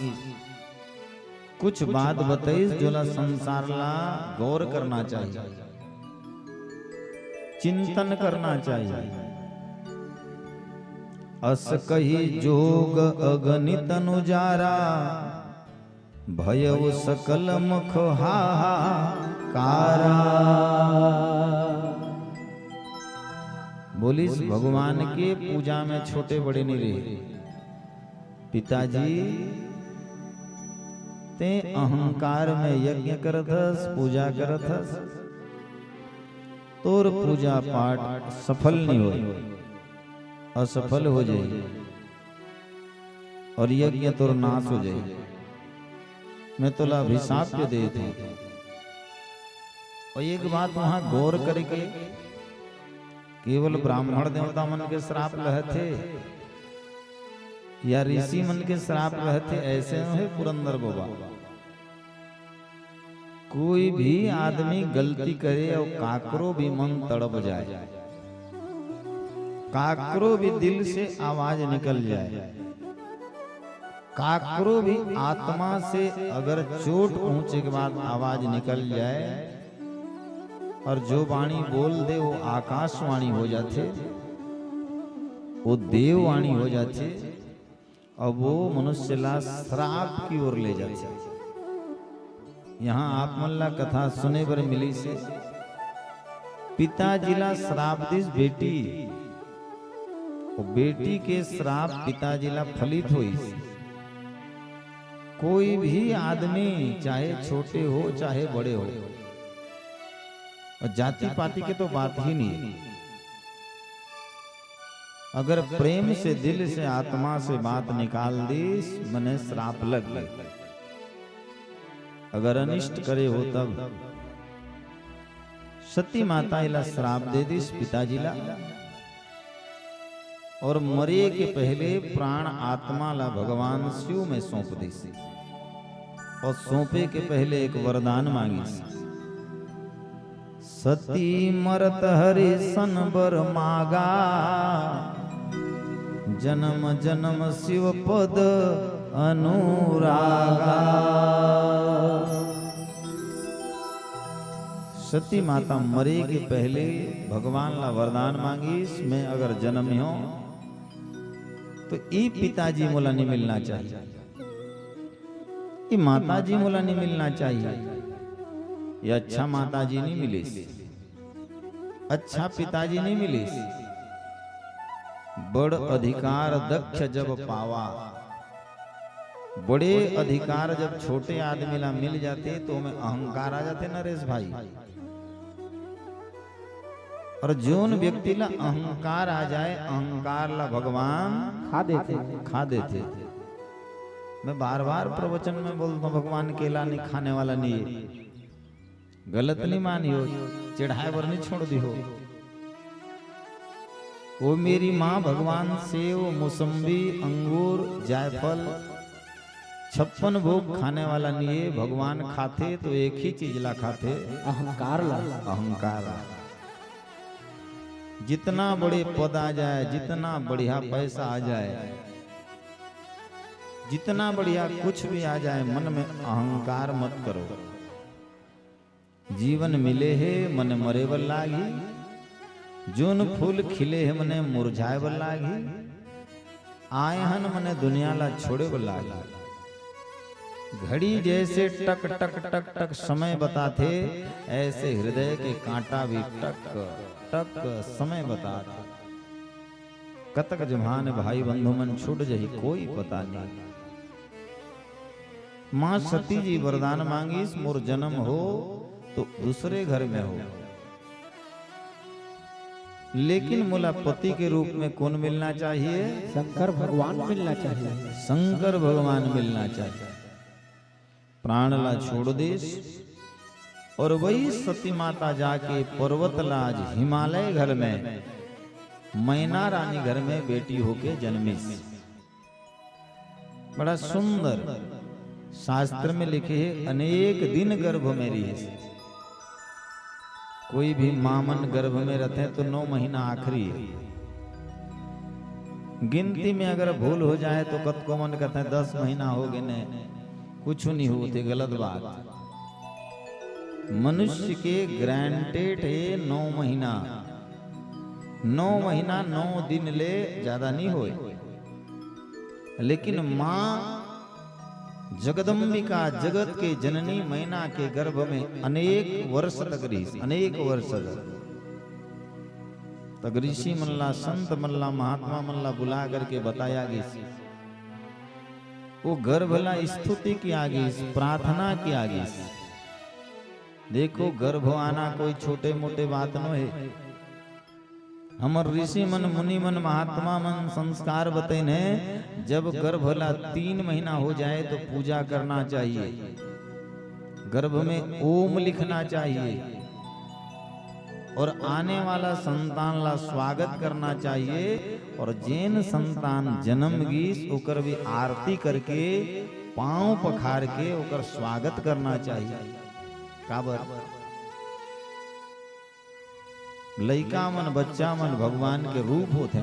कुछ बात बताइस, जोला संसार ला गौर करना चाहिए, चिंतन करना चाहिए। अस कही जोग अगनि तनु जारा, भयउ सकल मुख हाहाकारा। बोलिस, भगवान के पूजा में छोटे बड़े नहीं रहे। पिताजी, तें अहंकार में यज्ञ करत हस, पूजा करत हस, तोर पूजा पाठ सफल नहीं होय, असफल हो जाही और यज्ञ तोर नाश हो जाही। मैं तोला अभिशाप के देत हूं। और एक बात वहां गौर करके, केवल ब्राह्मण देवता मन के श्राप रहत हे या ऋषि मन के श्राप रहत हे, ऐसे हे पुरंदर बाबा। कोई भी आदमी गलती करे और काकरो भी मन तड़प जाए, काकरो भी दिल से आवाज निकल जाए, काकरो भी आत्मा से अगर चोट पहुंचे के बाद आवाज निकल जाए और जो वाणी बोल दे वो आकाशवाणी हो जाथे, वो देववाणी हो जाथे। अब वो मनुष्य ला श्राप की ओर ले जाथे। यहाँ आप मन ला कथा सुने बर मिलिस हे, पिताजी ला श्राप दिस बेटी, वो बेटी के श्राप पिताजी ला फलित होइस। कोई भी आदमी चाहे छोटे हो चाहे बड़े हो, और जाति पाति के तो बात ही नहीं, अगर प्रेम से, दिल से, आत्मा से बात निकाल दिस, मने श्राप लग गे। अगर अनिष्ट करे हो तब। सती माता एला श्राप दे दिस पिताजी ला। और मरे के पहले प्राण आत्मा ला भगवान शिव में सौंप दिस। और सौंपे के पहले एक वरदान मांगिस, "सती मरत हरि सन बर मागा, जन्म जन्म शिव पद अनुरागा।" सती माता मरे के पहले भगवान ला वरदान मांगिस, "मैं अगर जनम हो तो ई पिताजी मोला नहीं मिलना चाहिए, ई माताजी मोला नहीं मिलना चाहिए।" ये अच्छा माताजी नहीं मिलिस, अच्छा पिताजी नहीं मिलिस। बड़ अधिकार दक्ष जब पावा, बड़े अधिकार जब छोटे आदमी ला मिल जाथे तो ओमे अहंकार आ जाथे नरेश भाई। और जोन व्यक्ति ला अहंकार आ जाए, अहंकार ला भगवान खा देथे। खा देथे। मैं बार बार प्रवचन में बोलता हूँ, भगवान केला नहीं खाने वाला नहीं है। गलत नहीं मानियो, चढ़ाए बर नहीं छोड़ दियो। वो मेरी माँ भगवान सेव, मौसम्बी, अंगूर, जायफल, छप्पन भोग खाने वाला नहीं है। भगवान खाथे तो एक ही चीज ला खाथे, अहंकार ला। अहंकार ला। जितना बड़े पद आ जाए, जितना बढ़िया पैसा आ जाए, जितना बढ़िया कुछ भी आ जाए, मन में अहंकार मत करो। जीवन मिले हे मने मरे बर लागही, जोन फूल खिले हे मने मुरझाए बर लागही, आए हन मने दुनिया ला छोड़े बर लागही। घड़ी जैसे टक टक टक टक समय बताथे, ऐसे हृदय के कांटा भी टक टक समय बताथे। कतक जम्हान भाई बंधु मन छूट जही, कोई पता नहीं। माँ सती जी वरदान मांगिस, "मोर जन्म हो तो दूसरे घर में हो, लेकिन मोला पति के रूप में कौन मिलना चाहिए?" शंकर भगवान मिलना चाहिए। शंकर भगवान मिलना चाहिए। प्राण ला छोड़ दिस और वही सती माता जाके पर्वत राज हिमालय घर में, मैना रानी घर में बेटी होके जन्मिस। बड़ा सुंदर। शास्त्र में लिखे हे, अनेक दिन गर्भ में रहिस। कोई भी माँ मन गर्भ में रथे तो नौ महीना आखिरी हे। गिनती में अगर भूल हो जाए तो कतको मन कथे, "दस महीना हो गे ने, कुछ नहीं होथे," गलत बात। मनुष्य के granted हे नौ महीना। नौ महीना, नौ दिन ले ज्यादा नहीं होए। लेकिन माँ जगदम्बिका, जगत के जननी मैना के गर्भ में अनेक वर्ष तक रहिस, अनेक वर्ष तक। तक ऋषि मन ला, संत मन ला, महात्मा मन ला बुला करके बताया गिस। वो गर्भ ला स्तुति किया गिस, प्रार्थना किया गिस। देखो, गर्भ आना कोई छोटे मोटे बात नो हे। हमर ऋषि मन, मुनि मन, महात्मा मन संस्कार बतैन हे, जब गर्भ ला तीन महीना हो जाए तो पूजा करना चाहिए, गर्भ में ओम लिखना चाहिए और आने वाला संतान ला स्वागत करना चाहिए। और जेन संतान जन्म गीस, ओकर भी आरती करके, पांव पखार के ओकर स्वागत करना चाहिए। काबर? लइका मन, बच्चा मन भगवान के रूप होथे।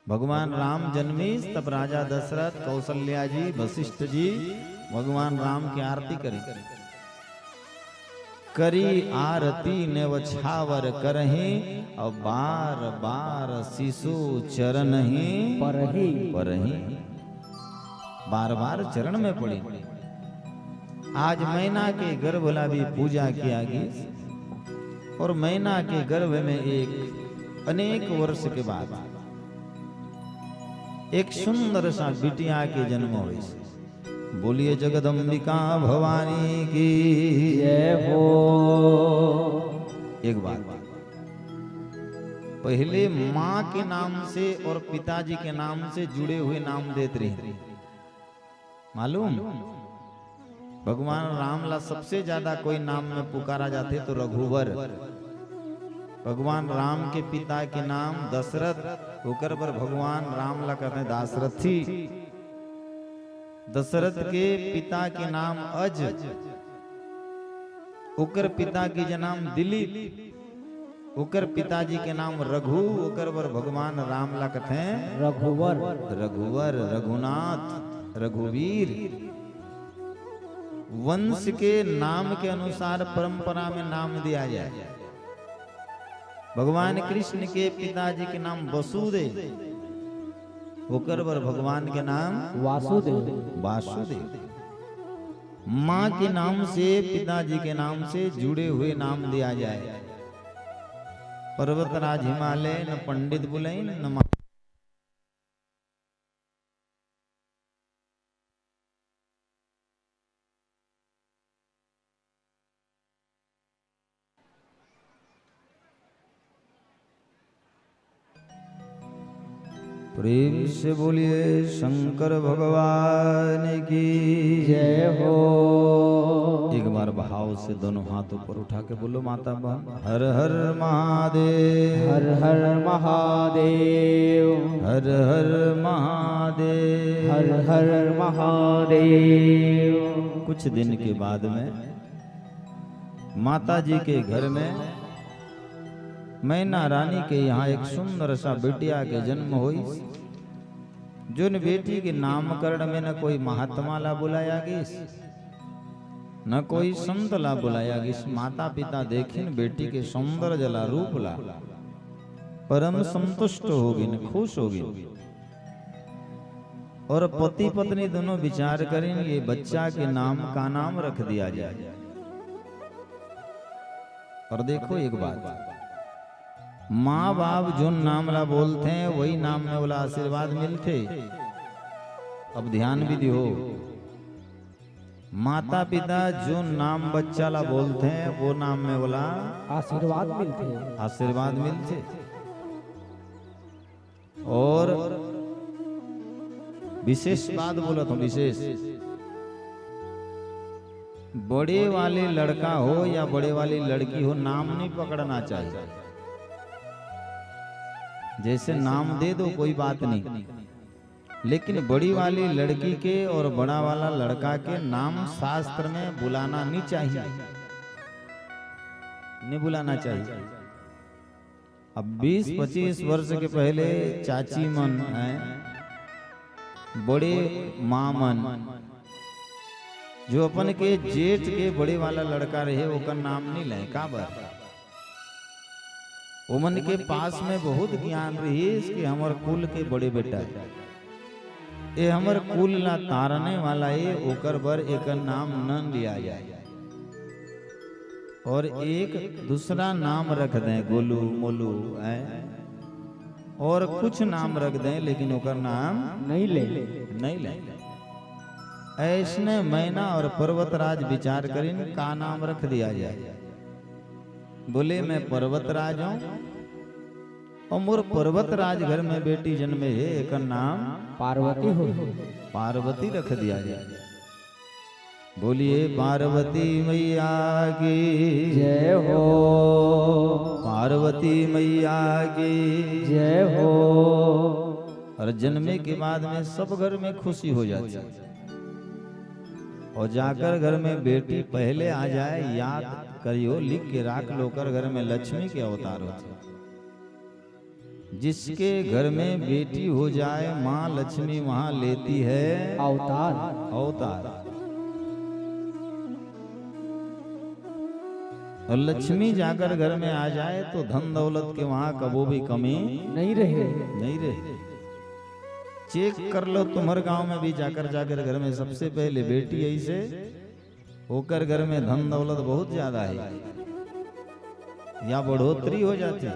भगवान राम जन्मिस, तब राजा दशरथ, कौशल्या जी, वशिष्ठ जी भगवान राम के आरती करिन। करी आरती नेवछावर करही, अउ बार बार शिशु चरण ही परही। परही। बार बार चरण में पड़ी। आज मैना के गर्भ ला भी पूजा किया गिस और मैना के गर्भ में एक अनेक वर्ष के बाद एक सुंदर सा बिटिया के जन्म होइस। बोलिए जगदम्बिका भवानी की जय हो। एक बात, पहले माँ के नाम से और पिताजी के नाम से जुड़े हुए नाम देत रहे, मालूम? भगवान राम ला सबसे ज्यादा कोई नाम में पुकारा जाथे तो रघुवर। भगवान राम के पिता के नाम दशरथ, ओकर बर भगवान राम ला कथे दासरथी। दशरथ के पिता के नाम अज, ओकर पिता के नाम दिलीप, ओकर पिताजी के नाम रघु, ओकर बर भगवान राम ला कथे रघुवर। रघुवर, रघुनाथ, रघुवीर। वंश के नाम के अनुसार परंपरा में नाम दिया जाए। भगवान कृष्ण के पिताजी के नाम वसुदेव, ओकर बर भगवान के नाम वासुदेव। वासुदेव। माँ के नाम से, पिताजी के नाम से जुड़े हुए नाम दिया जाए। पर्वतराज हिमालय न पंडित बुलइन न मा- प्रेम से बोलिए शंकर भगवान की जय हो। एक बार भाव से दोनों हाथ ऊपर उठा के बोलो माता बहन, हर हर महादेव। हर हर महादेव। हर हर महादेव। हर हर महादेव। कुछ दिन के बाद में माता जी के घर में मैना रानी के यहाँ एक सुंदर सा बिटिया के जन्म होइस। जोन बेटी के नामकरण में न कोई महात्मा ला बुलाया गिस, न कोई संत ला बुलाया गिस। माता पिता देखिन बेटी के सौंदर्य ला, रूप ला, परम संतुष्ट होगिन, खुश होगिन। और पति पत्नी दोनों विचार करिन, ये बच्चा के नाम का नाम रख दिया जाए। और देखो एक बात, माँ बाप जोन नाम ला बोलथे, वही नाम में ओला आशीर्वाद मिलथे। अब ध्यान भी दिहो, माता पिता जोन नाम बच्चा ला बोलथे, वो नाम में ओला आशीर्वाद मिलथे। आशीर्वाद मिलथे। और विशेष बात बोलत हूँ, विशेष, बड़े वाले लड़का हो या बड़े वाली लड़की हो, नाम नहीं पकड़ना चाहिए। जैसे नाम दे दो, कोई बात नहीं, लेकिन बड़ी वाली लड़की के और बड़ा वाला लड़का के नाम शास्त्र में बुलाना नहीं चाहिए, नहीं बुलाना चाहिए। अब बीस पच्चीस वर्ष के पहले चाची मन हैं, बड़े माँ मन, जो अपन के जेठ के बड़े वाला लड़का रहे, ओकर नाम नहीं लें। काबर? ओमन के पास में बहुत ज्ञान रहिस कि हमर कुल के बड़े बेटा हे, ए हमर कुल ला तारने वाला हे, ओकर बर एकर नाम न लिया जाए। और एक दूसरा नाम रख दें, गोलू, मोलू, ऐ, और कुछ नाम रख दें, लेकिन ओकर नाम नहीं ले। नहीं ले। ऐसने मैना और पर्वतराज विचार करिन, का नाम रख दिया जाए। बोले, मैं पर्वतराज हूँ और मोर पर्वतराज घर में बेटी जन्मे हे, एकर नाम पार्वती हो। पार्वती रख दिया जाए। बोलिए पार्वती मैया की जय हो। पार्वती मैया की जय हो। और जन्मे के बाद में सब घर में खुशी हो जाती है। और जाकर घर में बेटी पहले आ जाए, याद करियो, लिख के राख लो, ओकर घर में लक्ष्मी के अवतार होथे। जिसके घर में बेटी हो जाए, माँ लक्ष्मी वहाँ लेती है अवतार। अवतार। और लक्ष्मी जाकर घर में आ जाए तो धन दौलत के वहाँ कबो भी कमी नहीं रहे। नहीं रहे। चेक कर लो, तुम्हर गांव में भी जाकर, जाकर घर में सबसे पहले बेटी आई से ओकर घर में धन दौलत बहुत ज्यादा हे या बढ़ोतरी हो जाथे।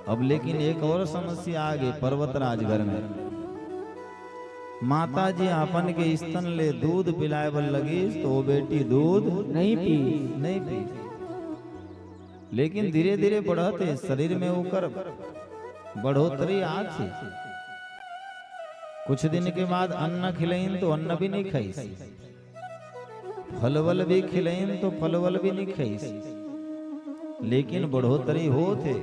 अब लेकिन एक और समस्या आ गई पर्वतराज घर में। माता जी अपन के स्तन ले दूध पिलाए बर लगिस तो वो बेटी दूध नहीं पी। नहीं पी। लेकिन धीरे-धीरे बढ़त हे, शरीर में ओकर बढ़ोतरी आत हे। कुछ दिन के बाद अन्न खिलाइन तो अन्न भी नहीं खाइस, फलवल भी खिलाइन तो फलवल भी नहीं खाइस। लेकिन बढ़ोतरी होत हे।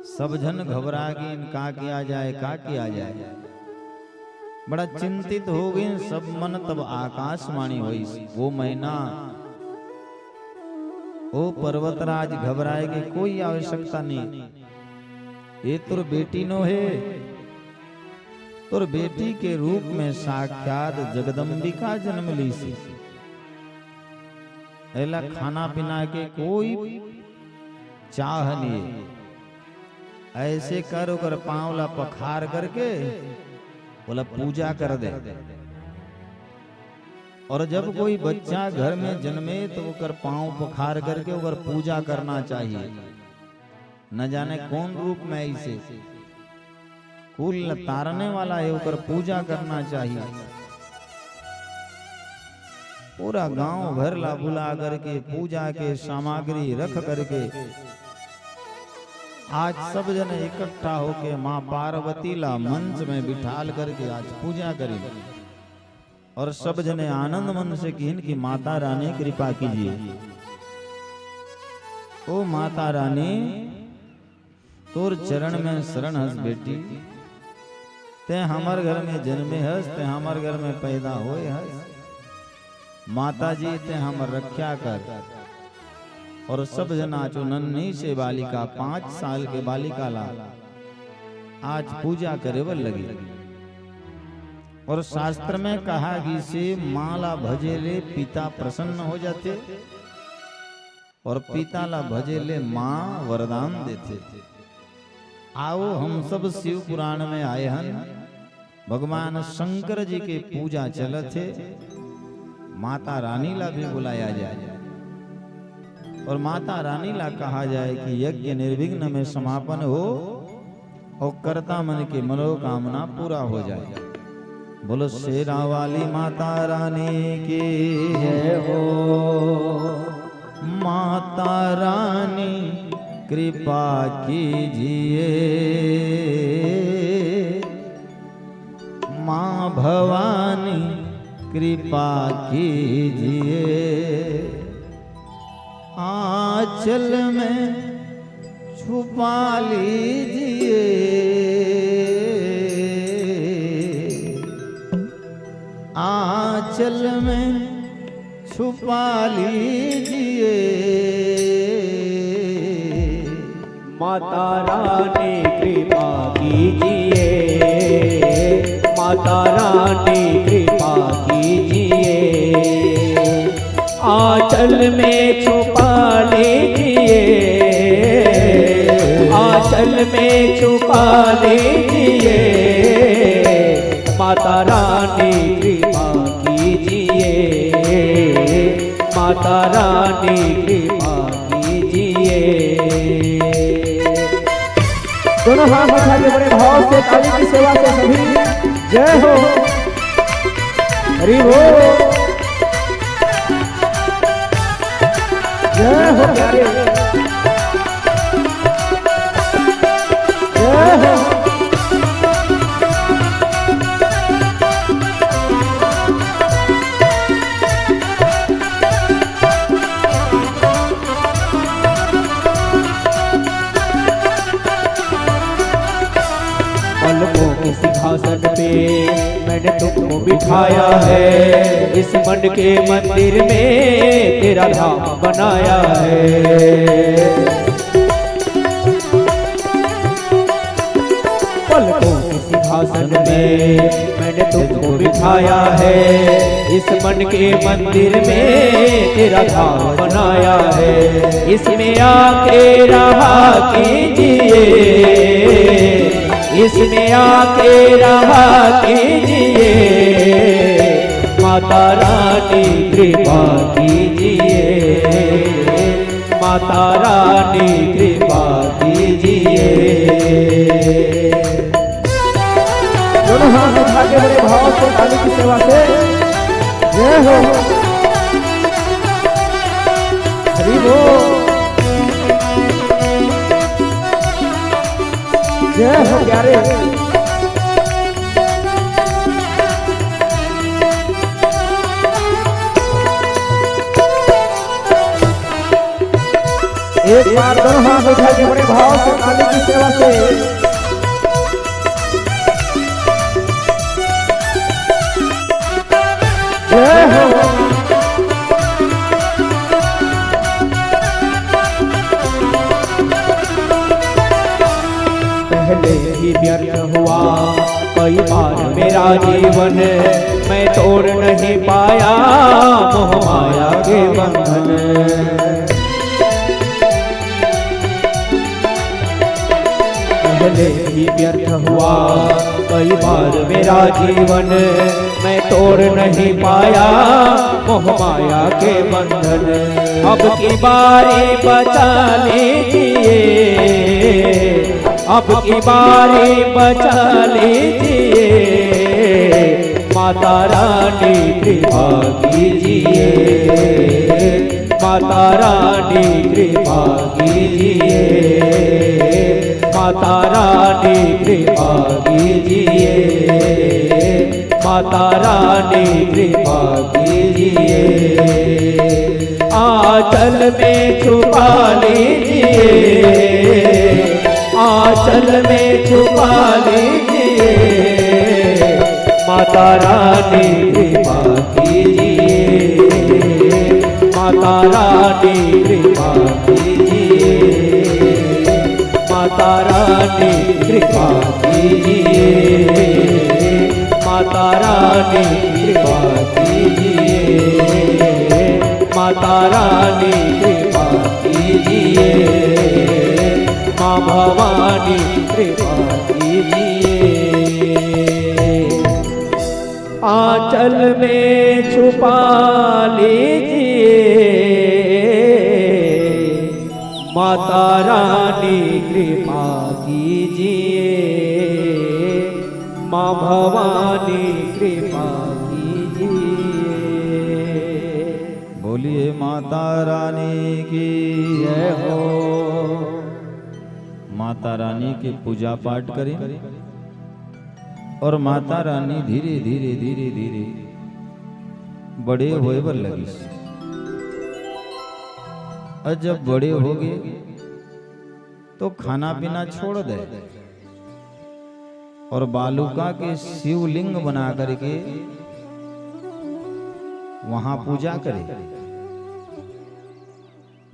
सब झन घबरा गिन, का किया जाए, का किया जाए। बड़ा चिंतित हो गिन सब मन। तब आकाशवाणी होइस, "वो मैना, ओ पर्वतराज, घबराए के कोई आवश्यकता नहीं। ये तोर बेटी नो हे, तोर बेटी के रूप में साक्षात जगदम्बिका जन्म लीस हे। एला खाना पीना के कोई चाह नहीं। ऐसे कर, ओकर पाँव ला पखार करके ओला पूजा कर दे।" और जब कोई बच्चा घर में जन्मे तो ओकर पाँव पखार करके ओकर पूजा करना चाहिए। न जाने कौन रूप में आइसे, कुल ल तारने वाला हे, ओकर पूजा करना चाहिए। पूरा गांव भर ला बुला करके पूजा के सामग्री रख करके आज सब जन इकट्ठा होके माँ पार्वती ला मंच में बिठाल करके आज पूजा करिन। और सब जने आनंद मन से किहिन कि माता रानी कृपा कीजिए। ओ माता रानी, तोर चरण में शरण हस बेटी, तैं हमर घर में जन्मे हस, तैं हमर घर में पैदा होए हस। माता जी, तैं हमर रक्षा कर। और सब जना जो नन्ही से बालिका, पाँच साल के बालिका ला आज पूजा करे बर लगी। और शास्त्र में कहा गिसे माँ ला भजे ले पिता प्रसन्न हो जाथे और पिता ला भजे ले माँ वरदान देथे। आओ, हम सब शिव पुराण में आए हन, भगवान शंकर जी के पूजा चलत हे, माता रानी ला भी बुलाया जाए। और माता रानी ला कहा जाए कि यज्ञ निर्विघ्न में समापन हो और कर्ता मन के मनोकामना पूरा हो जाए। बोलो शेरा वाली माता रानी की जय हो। माता रानी कृपा कीजिए, माँ भवानी कृपा कीजिए। आंचल में छुपा लीजिए, आंचल में छुपा लीजिए। माता रानी कृपा कीजिए, माता रानी कृपा कीजिए। आंचल में छुपा लीजिए, आंचल में छुपा लीजिए। माता रानी कृपा कीजिए, माता रानी कृपा कीजिए। दोनों हाथ उठा के बड़े भाव से ताली की सेवा से सभी जय हो। हरि बोल। जय हो प्यारे। जय हो। पलकों के सिंहासन पे मैंने तुमको बिठाया है, इस मन के मंदिर में तेरा धाम बनाया है। पलकों के सिंहासन में मैंने तुमको बिठाया है, इस मन के मंदिर में तेरा धाम बनाया है। इसमें आके रहा कीजिए, इसमें आके रहा कीजिए। माता रानी कृपा कीजिए, माता रानी कृपा कीजिए। दोनों हाथ उठा के बड़े भाव से ताली की सेवा से जय हो। हरि बोल। जय हो प्यारे। एक बार दोनों हाथ उठा के बड़े भाव से काली की सेवा से जय हो। पहले ही व्यर्थ हुआ कई बार मेरा जीवन, मैं तोड़ नहीं पाया मोह माया के बंधन। पहले ही व्यर्थ हुआ कई बार मेरा जीवन, मैं तोड़ नहीं पाया मोह माया के बंधन। अब की बारी बचा लीजिए, अब की बारी बचा लीजिए, माता रानी कृपा कीजिए, माता रानी कृपा कीजिए, माता रानी कृपा कीजिए, माता रानी कृपा कीजिए। आंचल में छुपा लीजिए, आंचल में छुपा लीजिए, माता रानी कृपा कीजिए, माता रानी कृपा कीजिए, माता रानी कृपा कीजिए, माता रानी कृपा कीजिए, माता रानी कृपा कीजिए, माँ भवानी कृपा कीजिए। आंचल में छुपा लीजिए, माता रानी कृपा कीजिए, माँ भवानी कृपा कीजिए। बोलिए माता रानी की जय हो। माता रानी के पूजा पाठ करें और माता रानी धीरे धीरे धीरे धीरे बड़े होए बर लगिस। और जब बड़े हो गए तो खाना पीना छोड़ दे और बालुका के शिवलिंग बना करके वहां पूजा करे।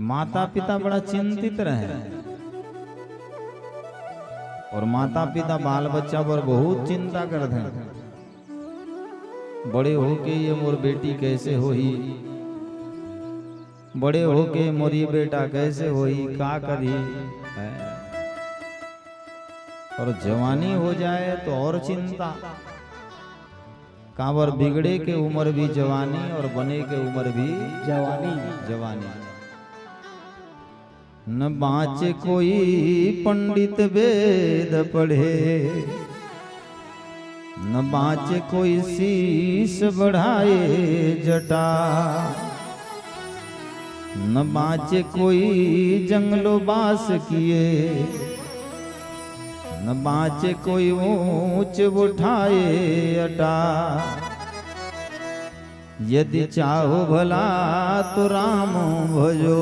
माता पिता बड़ा चिंतित रहे और माता पिता बाल बच्चा पर बहुत चिंता करते हैं। बड़े होके ये मोर बेटी कैसे होही, बड़े होके मोर ये बेटा कैसे होही, का करही, हैं? और जवानी हो जाए तो और चिंता। काबर बिगड़े के उम्र भी जवानी और बने के उम्र भी जवानी। जवानी। न बाँचे कोई पंडित वेद पढ़े, न बाँचे कोई शीश बढ़ाए जटा, न बाँचे कोई जंगलो बास किए, न बाँचे कोई ऊंच उठाए अटा। यदि चाहो भला तो राम भजो,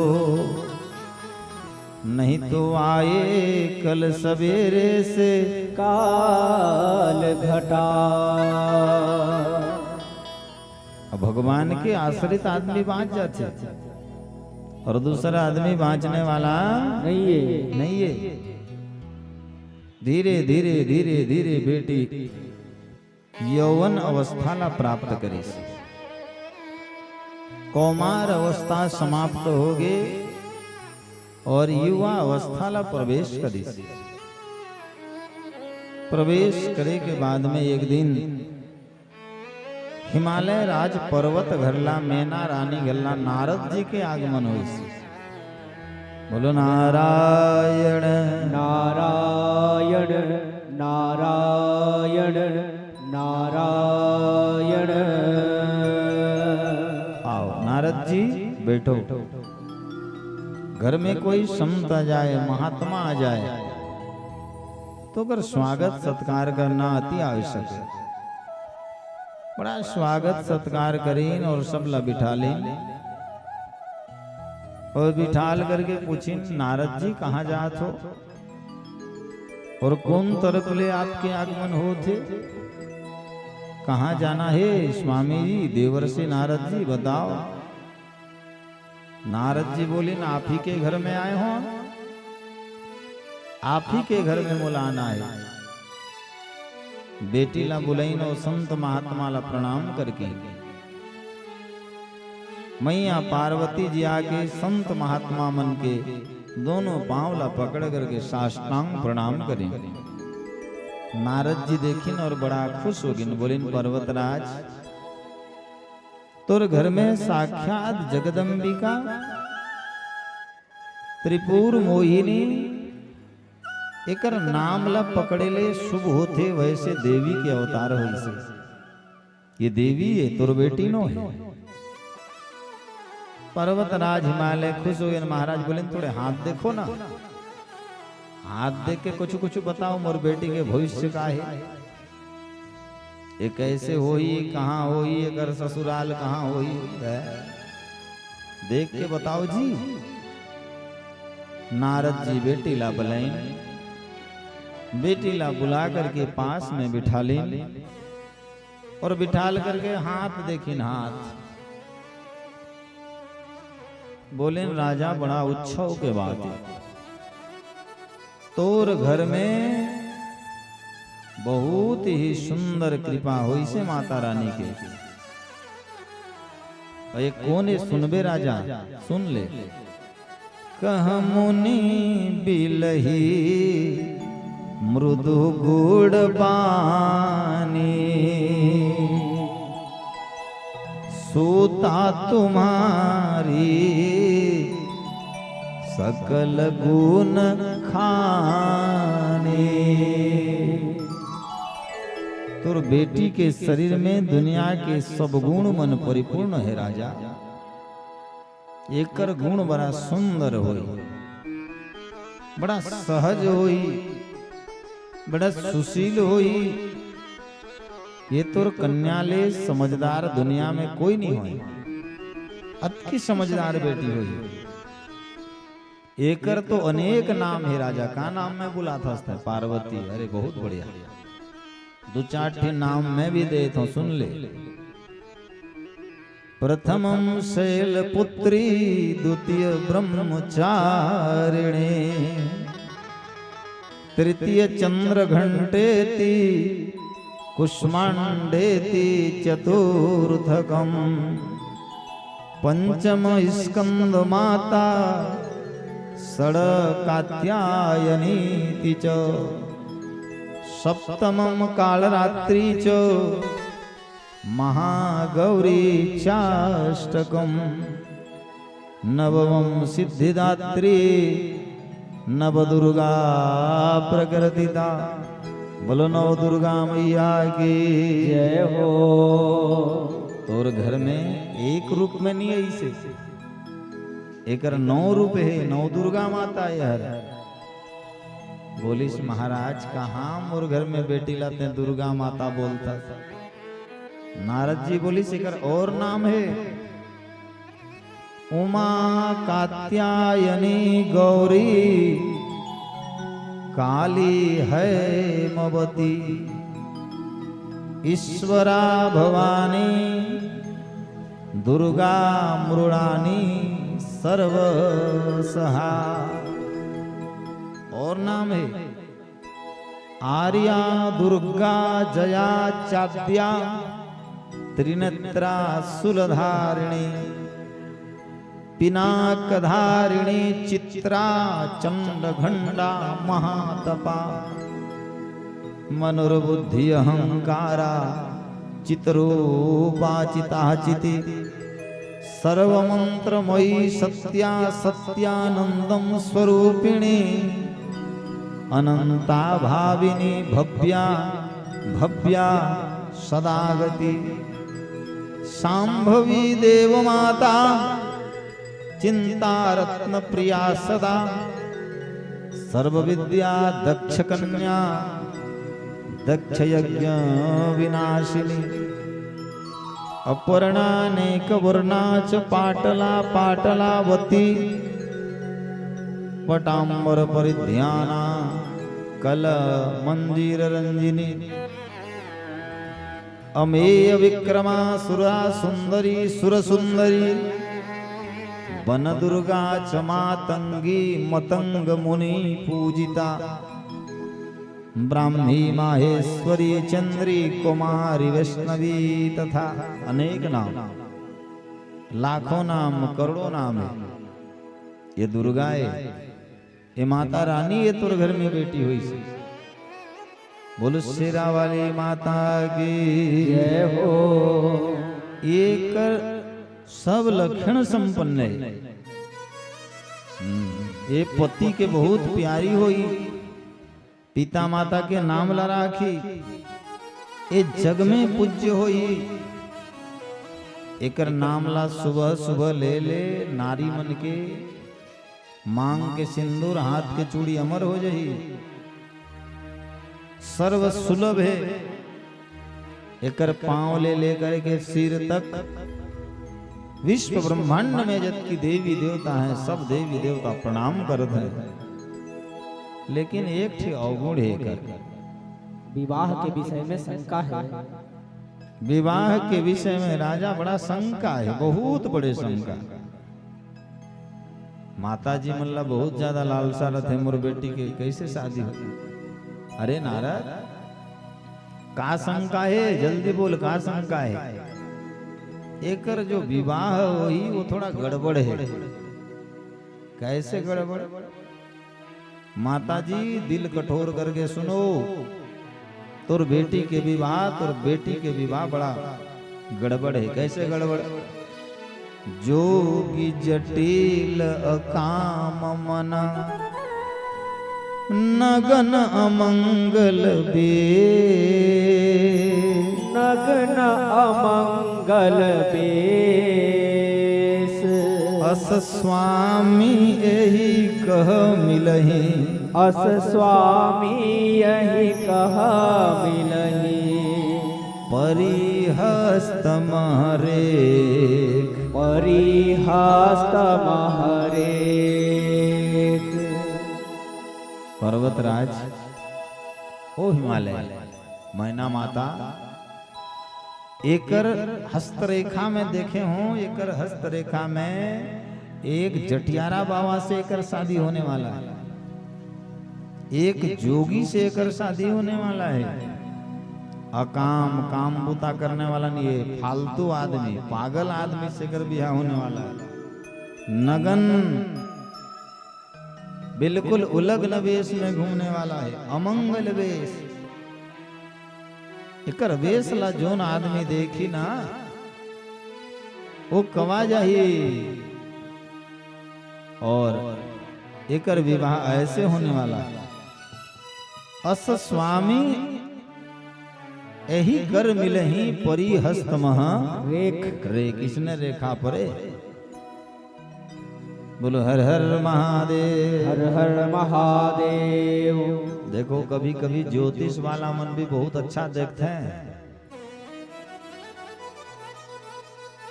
नहीं तो आए कल सवेरे से काल घटा। अब भगवान के आश्रित आदमी बाँच जाथे और दूसरा आदमी बाँचने वाला नहीं है। नहीं है। धीरे धीरे धीरे धीरे बेटी यौवन अवस्था ला प्राप्त करिस। कौमार अवस्था समाप्त होगे और युवा अवस्था ला प्रवेश करिस। प्रवेश करे के बाद में एक दिन हिमालय राज पर्वत घर ला, मैना रानी घर ला नारद जी के आगमन होइस। बोलो नारायण। नारायण, नारायण, नारायण। आओ नारद जी, बैठो। घर में कोई संत आ जाए, महात्मा आ जाए, तो ओकर स्वागत सत्कार करना अति आवश्यक है। बड़ा स्वागत सत्कार करीन और सब ला बिठा लीन। और बिठाल करके पूछिन, नारद जी, कहाँ जात हो और कौन तरफ ले आपके आगमन होत हे? कहाँ जाना हे स्वामी जी, देवर्षि नारद जी, बताओ। नारद जी बोलिन, आप ही के घर में आए हो, आप ही के घर में मोला आना हे। बेटी ला बुलाइन और संत महात्मा ला प्रणाम करके मैया पार्वती जी आके संत महात्मा मन के दोनों पांव ला पकड़ करके साष्टांग प्रणाम करिन। नारद जी देखिन और बड़ा खुश हो गिन, बोलिन, पर्वतराज, तोर घर में साक्षात जगदम्बिका, त्रिपुर मोहिनी, एकर नाम ला पकड़े ले शुभ होथे, वैसे देवी के अवतार होइसे। ये देवी हे, तोर बेटी नो हे। पर्वतराज हिमालय खुश हो गए। महाराज बोले, थोड़े हाथ देखो ना, हाथ देख के कुछ कुछ बताओ, मोर बेटी के भविष्य का हे, ये कैसे होही, कहाँ होही, एकर ससुराल कहाँ होही, है? देख के बताओ जी। नारद जी बेटी ला बुलाइन, बेटी ला बुला करके पास में बिठा लीन और बिठाल करके हाथ देखिन, हाथ बोलेन, राजा, बड़ा उत्सव के बात हे, तोर घर में बहुत ही सुंदर कृपा होइसे माता रानी के। अउ ये कोन हे सुनबे राजा, सुन ले। कह मुनि बिलही मृदु गुण बानी, सुता तुम्हारी सकल गुण खानी। तोर बेटी के शरीर में दुनिया के सब गुण मन परिपूर्ण हे राजा। एकर गुण बड़ा सुंदर होई, बड़ा सहज होई, बड़ा सुशील होई। ये तोर कन्या ले समझदार दुनिया में कोई नहीं होई, अतकी समझदार बेटी होई। एकर तो अनेक नाम हे राजा, का नाम में बुलाथस तैं? पार्वती। अरे बहुत बढ़िया, दू चार ठे नाम मैं भी देत हूँ, सुन ले। प्रथमं शैलपुत्री द्वितीय ब्रह्मचारिणी, तृतीय चंद्रघंटेति कुष्मांडेति चतुर्थकम्। पंचम स्कंदमाता षड कात्यायनीति च। सप्तमं कालरात्रि च महागौरी चाष्टकम्। नवमं सिद्धिदात्री नवदुर्गा प्रकृतिता। बोलो नवदुर्गा मैया की। जय हो। तोर घर में एक रूप में नहीं आइसे, एकर नौ रूप हे, नौ दुर्गा माता हे हर। बोलिस महाराज, कहाँ मोर घर में बेटी ला तैं दुर्गा माता बोलथस? नारद जी बोलिस, एकर और नाम हे, उमा कात्यायनी गौरी काली हैमवती, ईश्वरा भवानी दुर्गा मृडानी सर्वसहा। और नाम हे आर्या दुर्गा जया चाद्या त्रिनेत्रा शूलधारिणी, पिनाकधारिणी चित्रा चंडघंडा महातपा, मनोर्बुद्धि अहंकारा चित्रूपा चिता चिति। सर्वमंत्रमयी सत्या सत्यानंदम स्वरूपिणी, अनंता भाविनी भव्या भव्या सदागति। शांभवी देवमाता चिंता रत्न प्रिया सदा, सर्वविद्या दक्ष कन्या दक्ष यज्ञ विनाशिनी। अपर्णानेक वर्णा च पाटला पाटलावती, पटाम्बर परिध्याना कल मंजीर रंजिनी अमेय विक्रमा सुरा सुंदरी सुर सुंदरी वन दुर्गा च मातंगी मतंग मुनि पूजिता ब्राह्मी माहेश्वरी चंद्री कुमारी वैष्णवी तथा अनेक नाम, लाखों नाम, करोड़ों नाम है। ये दुर्गा है, ये माता रानी है, तोर घर में बैठी हुई से। बोलो शेरा वाली माता की जय हो। ये कर सब लक्षण संपन्न है। हम्म, ये पति के बहुत प्यारी होई, पिता माता के नाम ला राखी, ए जग में पूज्य होई। एकर नाम ला सुबह सुबह ले ले, नारी मन के मांग के सिंदूर, हाथ के चूड़ी अमर हो जाही। सर्व सुलभ है। एकर पांव ले लेकर के सिर तक विश्व ब्रह्मांड में जतकी देवी देवता हैं, सब देवी देवता प्रणाम करत हैं। लेकिन एक ठे अवगुण है एकर। विवाह के विषय में शंका है। विवाह के विषय में राजा बड़ा शंका है, बहुत बड़े शंका। माता जी मन ला बहुत ज्यादा लालसा रथे मोर बेटी के, कैसे शादी हो? अरे नारद, का शंका है? जल्दी बोल, का शंका है? एकर जो विवाह होही, वो थोड़ा गड़बड़ है। कैसे गड़बड़? माता जी, दिल कठोर करके सुनो, तोर बेटी के विवाह, तोर बेटी के विवाह बड़ा गड़बड़ है। कैसे गड़बड़? जोगी जटिल अकाम मन, नगन अमंगल बेस। नगन अमंगल बेस। अस स्वामी एहि कह मिलही। अस स्वामी एहि कह मिलही। परिहस्त महरेख। परिहस्त महरेख। पर्वतराज, ओ हिमालय, मैना माता, एकर हस्तरेखा में देखे हों, एकर हस्तरेखा में एक जटियारा बाबा से एकर शादी होने वाला है, एक जोगी से एकर शादी होने वाला है। अकाम, काम बूता करने वाला नहीं है, फालतू आदमी, पागल आदमी से एकर बियाह होने वाला है। नगन, बिल्कुल उलग्न वेश में घूमने वाला है, अमंगल वेश। एकर वेश ला जोन आदमी देखी ना, वो कवा जाही। और एकर विवाह ऐसे होने वाला है, अस स्वामी एहि कर मिलही परिहस्त मह रेख। रेख, इसने रेखा परे। बोलो हर हर महादेव। हर हर महादेव। देखो, कभी कभी ज्योतिष वाला मन भी बहुत अच्छा देखते हैं।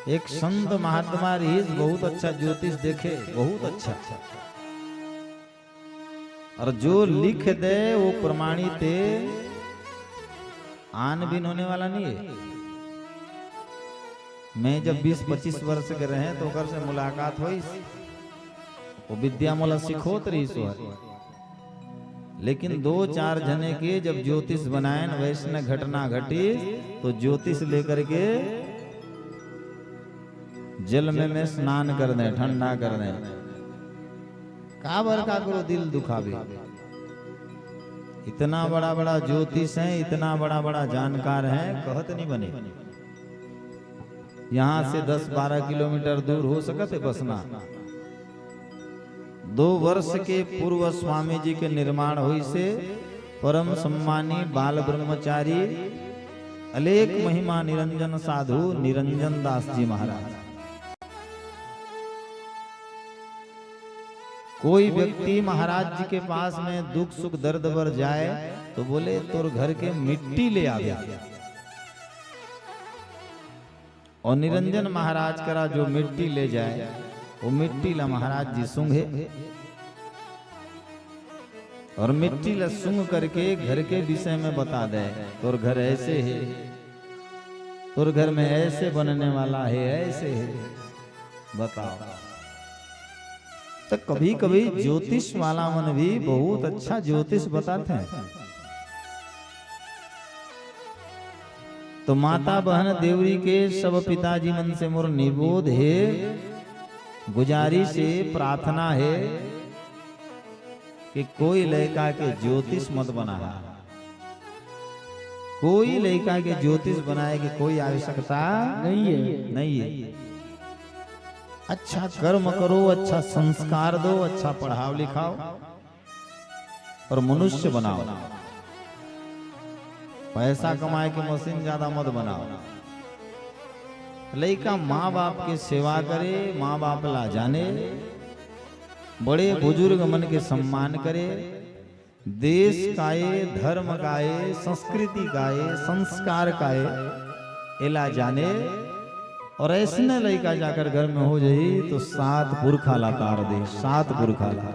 एक संत महात्मा रहीस, बहुत अच्छा ज्योतिष देखे, बहुत अच्छा। और जो लिख दे वो प्रमाणित है, आन बिन होने वाला नहीं है। मैं जब बीस पच्चीस वर्ष के रहे तो ओकर से मुलाकात होइस, वो विद्या मोला सिखोत रहीस वो। लेकिन दो चार जने के जब ज्योतिष बनायन, वैसने घटना घटिस, तो ज्योतिष लेकर के जल में, में स्नान कर दें, ठंडा कर दें। काबर काकरो दिल दुखावे? इतना बड़ा बड़ा ज्योतिष है, इतना बड़ा बड़ा जानकार है, कहत नहीं बने। यहाँ से दस बारह किलोमीटर दूर हो सकत है बसना। दो वर्ष के पूर्व स्वामी जी के निर्माण होइसे परम सम्मानी बाल ब्रह्मचारी अलेख महिमा निरंजन साधु निरंजन दास जी महाराज। कोई व्यक्ति महाराज जी के पास में दुख सुख दर्द बर जाए तो बोले, "तोर घर के मिट्टी ले आवे।" और निरंजन महाराज करा जो मिट्टी ले जाए, वो मिट्टी ला महाराज जी सूंघे। और मिट्टी ला सूंघ करके घर के विषय में बता दे, तोर घर ऐसे हे, तोर घर में ऐसे बनने वाला हे, ऐसे हे, बताओ। तो कभी-कभी ज्योतिष वाला मन भी बहुत अच्छा ज्योतिष बताथे। तो माता, बहन, देवरी के सब पिताजी मन से मोर निबोध हे, गुजारिश हे, प्रार्थना हे कि कोई लइका के ज्योतिष मत बनाहा। कोई लइका के ज्योतिष बनाए के कोई आवश्यकता नहीं है। नहीं है। अच्छा कर्म करो, अच्छा संस्कार दो, अच्छा पढ़ाओ लिखाओ और मनुष्य बनाओ। पैसा कमाए के मशीन ज्यादा मत बनाओ। लइका माँ बाप के सेवा करे, माँ बाप ला जाने, बड़े बुजुर्ग मन के सम्मान करे, देश का ए, धर्म का ए, संस्कृति का ए, संस्कार का ए, एला जाने। और ऐसने लइका जाकर घर में हो जाही तो सात पुरखा ला तार दे, सात पुरखा ला।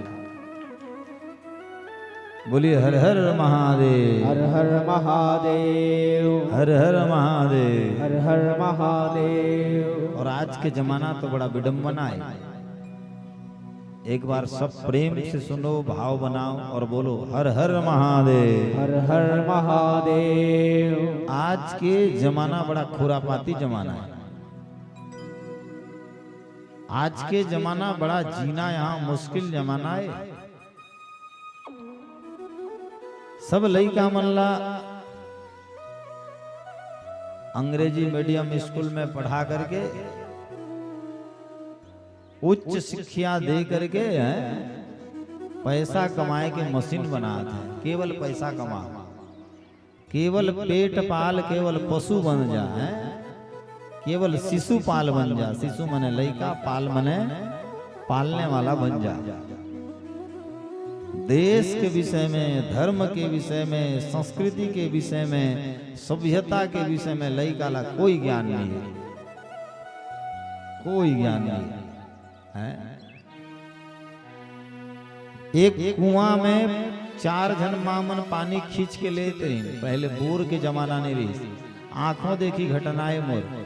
बोलिए हर हर महादेव। हर हर महादेव। हर हर महादेव। हर हर महादेव। और आज के जमाना तो बड़ा विडंबना है। एक बार सब प्रेम से सुनो, भाव बनाओ और बोलो हर हर महादेव। हर हर महादेव। आज के जमाना बड़ा खुरापाती जमाना है। आज के जमाना बड़ा जीना यहाँ मुश्किल जमाना है। सब लइका मन ला अंग्रेजी मीडियम स्कूल में पढ़ा करके, उच्च शिक्षा दे करके, हैं, पैसा कमाए के मशीन बनात हे। केवल पैसा कमा, केवल पेट पाल, केवल पशु बन जा, हैं, केवल शिशुपाल बन जा। शिशु मने लइका, पाल मने पालने वाला बन जा। देश के विषय में, धर्म के विषय में, संस्कृति के विषय में, सभ्यता के विषय में लइका ला कोई ज्ञान नहीं है, कोई ज्ञान नहीं है। हैं? एक कुआं में चार झन माँ मन पानी खींच के लेत रहिन। पहले बोर के जमाना नहीं रहिस। आंखों देखी घटना ए मोर।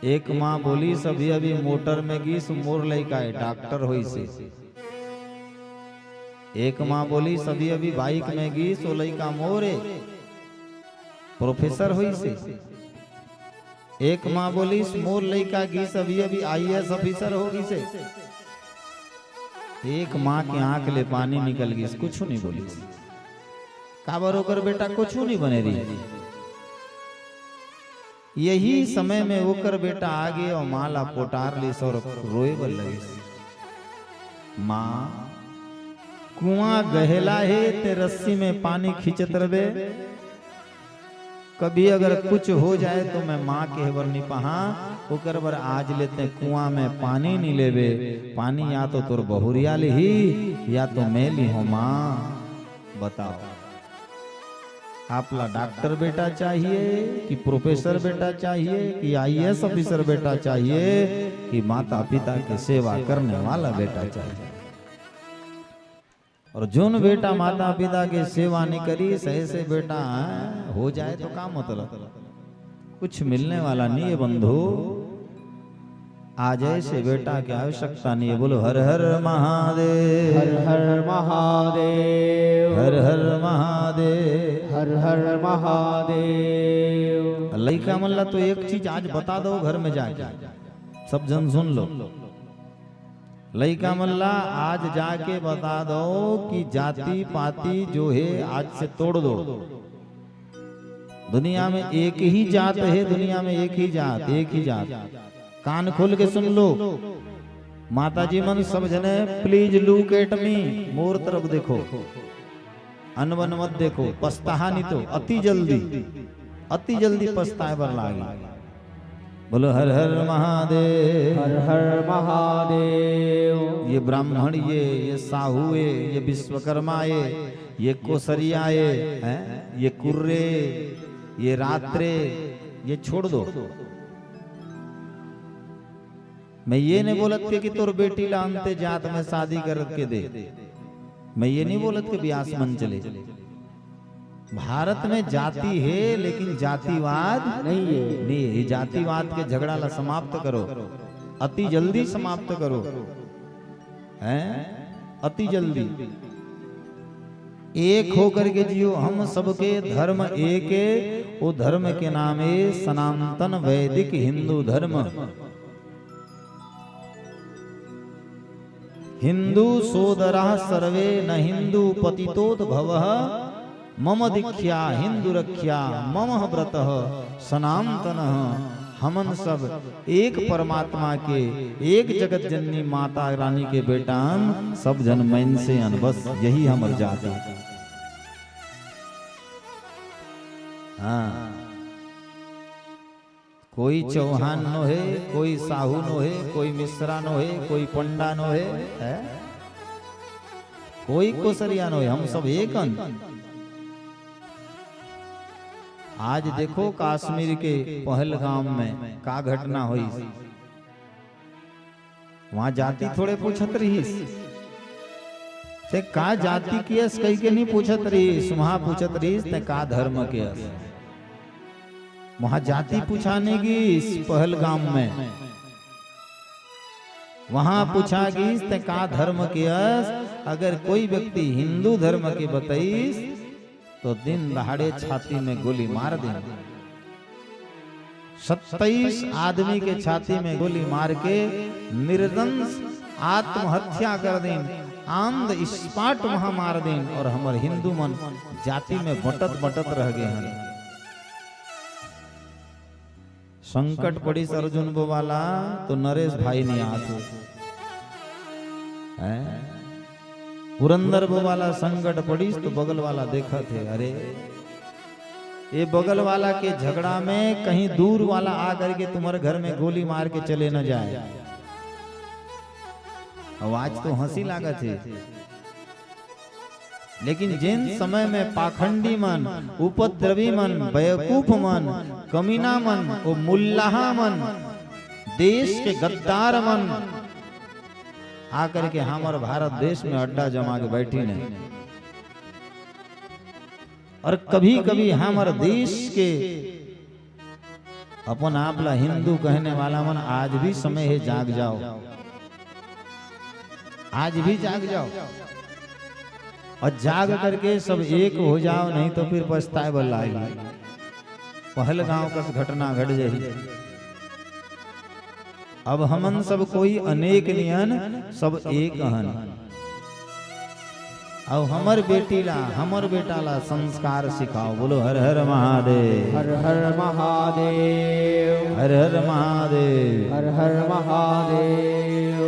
एक माँ बोलिस, "अभी अभी मोटर में गिस, मोर लइका ए, डॉक्टर होइस हे।" एक माँ बोलिस, "अभी अभी बाइक में गिस, ओ लइका मोर ए, प्रोफेसर होइस हे।" एक माँ बोलिस, "मोर लइका गिस अभी अभी आईएएस ऑफिसर हो गिस हे।" एक माँ के आंख ले पानी निकल गिस, कुछु नहीं बोलिस। काबर ओकर बेटा कुछु नहीं बने रहिस। यही समय में ओकर बेटा आगे और माँ ला पोटार लिस और रोए बर लगिस। माँ, कुआं गहला हे, ते रस्सी में पानी खींचत रबे, कभी अगर कुछ हो जाए तो मैं माँ कहे बर नी पहा, ओकर बर आज ले ते कुआं में पानी नी लेबे। पानी या तो तोर बहुरिया लिही या तो मैं लिहो माँ। बताओ, आप ला डॉक्टर बेटा चाहिए कि प्रोफेसर बेटा चाहिए कि आईएएस ऑफिसर बेटा चाहिए कि माता पिता के सेवा करने वाला बेटा चाहिए? और जोन बेटा माता पिता के सेवा नहीं करी, सही से बेटा, हैं, हो जाए तो का मतलब? कुछ मिलने वाला नहीं है बंधु। आज ऐसे बेटा की आवश्यकता नहीं है। बोलो हर हर महादेव। हर हर महादेव। हर हर महादेव। हर हर महादेव। लइका मन ला तो एक चीज आज बता दो घर में जाके, सब जन सुन लो। लइका मन ला आज जाके बता दो कि जाति पाति जो हे आज से तोड़ दो। दुनिया में एक ही जात हे, दुनिया में एक ही जात, एक ही जात। कान खोल के सुन लो माता जी मन सब जने, please look at me, मोर तरफ देखो। अनबन मत देखो, पछताहा नहीं तो अति जल्दी, अति जल्दी पछताए बर लागी। बोलो हर हर महादेव। हर हर महादेव। ये ब्राह्मण ये, ये साहू ये, ये विश्वकर्मा ये, ये कोसरिया ये, हैं? ये कुर्रे, ये रात्रे, ये छोड़ दो। मैं ये नहीं बोलत के कि तोर बेटी ला अंते जात में शादी करके दे। मैं ये नहीं बोलत के ब्यास मन चले। भारत में जाति है, लेकिन जातिवाद नहीं है। नहीं है। ये जातिवाद के झगड़ा ला समाप्त करो, अति जल्दी समाप्त करो, हैं? अति जल्दी। एक होकर के जियो, हम सबके धर्म एक है, वो धर्म के नाम है सनातन वैदिक हिंदू धर्म। हिंदू सोदरः सर्वे न हिंदू पतितोद्भवः। मम दीक्षा हिंदू रक्षा मम व्रतः सनातनः। हमन सब एक परमात्मा के, एक जगत जननी माता रानी के बेटा अन, सब झन मइनसे अन, बस यही हमर जात हे। हाँ, कोई चौहान नो हे, कोई साहू नो हे, कोई मिश्रा नो हे, कोई पंडा नो हे, हैं? कोई कोसरिया नो हे, हम सब एक अन। आज देखो कश्मीर के पहलगाम में का घटना होइस। वहां जाति थोड़े पूछत रहिस, ते का जाति के अस कहिके नहीं पूछत रहिस, वहां पूछत रहिस ते का धर्म के अस। वहां जाति पूछा नहीं गिस पहलगाम में, वहां पूछा गिस ते का धर्म के अस। अगर कोई व्यक्ति हिंदू धर्म के बतइस तो दिन दहाड़े छाती में गोली मार देन। सत्ताईस आदमी के छाती में गोली मार के निर्दंश आत्महत्या कर देन, on the spot वहां मार देन। और हमर हिंदू मन जाति में बंटत बंटत रह गए हैं। संकट पड़िस अर्जुन बो वाला तो नरेश भाई नहीं आत हे। हैं? पुरंदर बो वाला संकट पड़िस तो बगल वाला देखत हे, अरे ये बगल वाला के झगड़ा में कहीं दूर वाला आ करके तुम्हारे घर में गोली मार के चले न जाए। अब आज तो हंसी लागत हे, लेकिन जेन समय में पाखंडी मन, उपद्रवी मन, बेवकूफ मन, कमीना मन, वो मुल्लाहा मन, देश के गद्दार मन आकर के हमर भारत देश में अड्डा जमा के बैठी नहीं। और कभी-कभी हमर देश के अपन आप ला हिंदू कहने वाला मन आज भी समय हे, जाग जाओ, आज भी जाग जाओ। और जाग करके सब एक हो जाओ, नहीं तो फिर पछताए बर लागही। पहलगाम कस घटना घट जाही। अब हमन सब कोई अनेक नियन, सब एक हन। अब हमर बेटी ला, हमर बेटा ला संस्कार सिखाओ। बोलो हर हर महादेव। हर हर महादेव। हर हर महादेव। हर हर महादेव।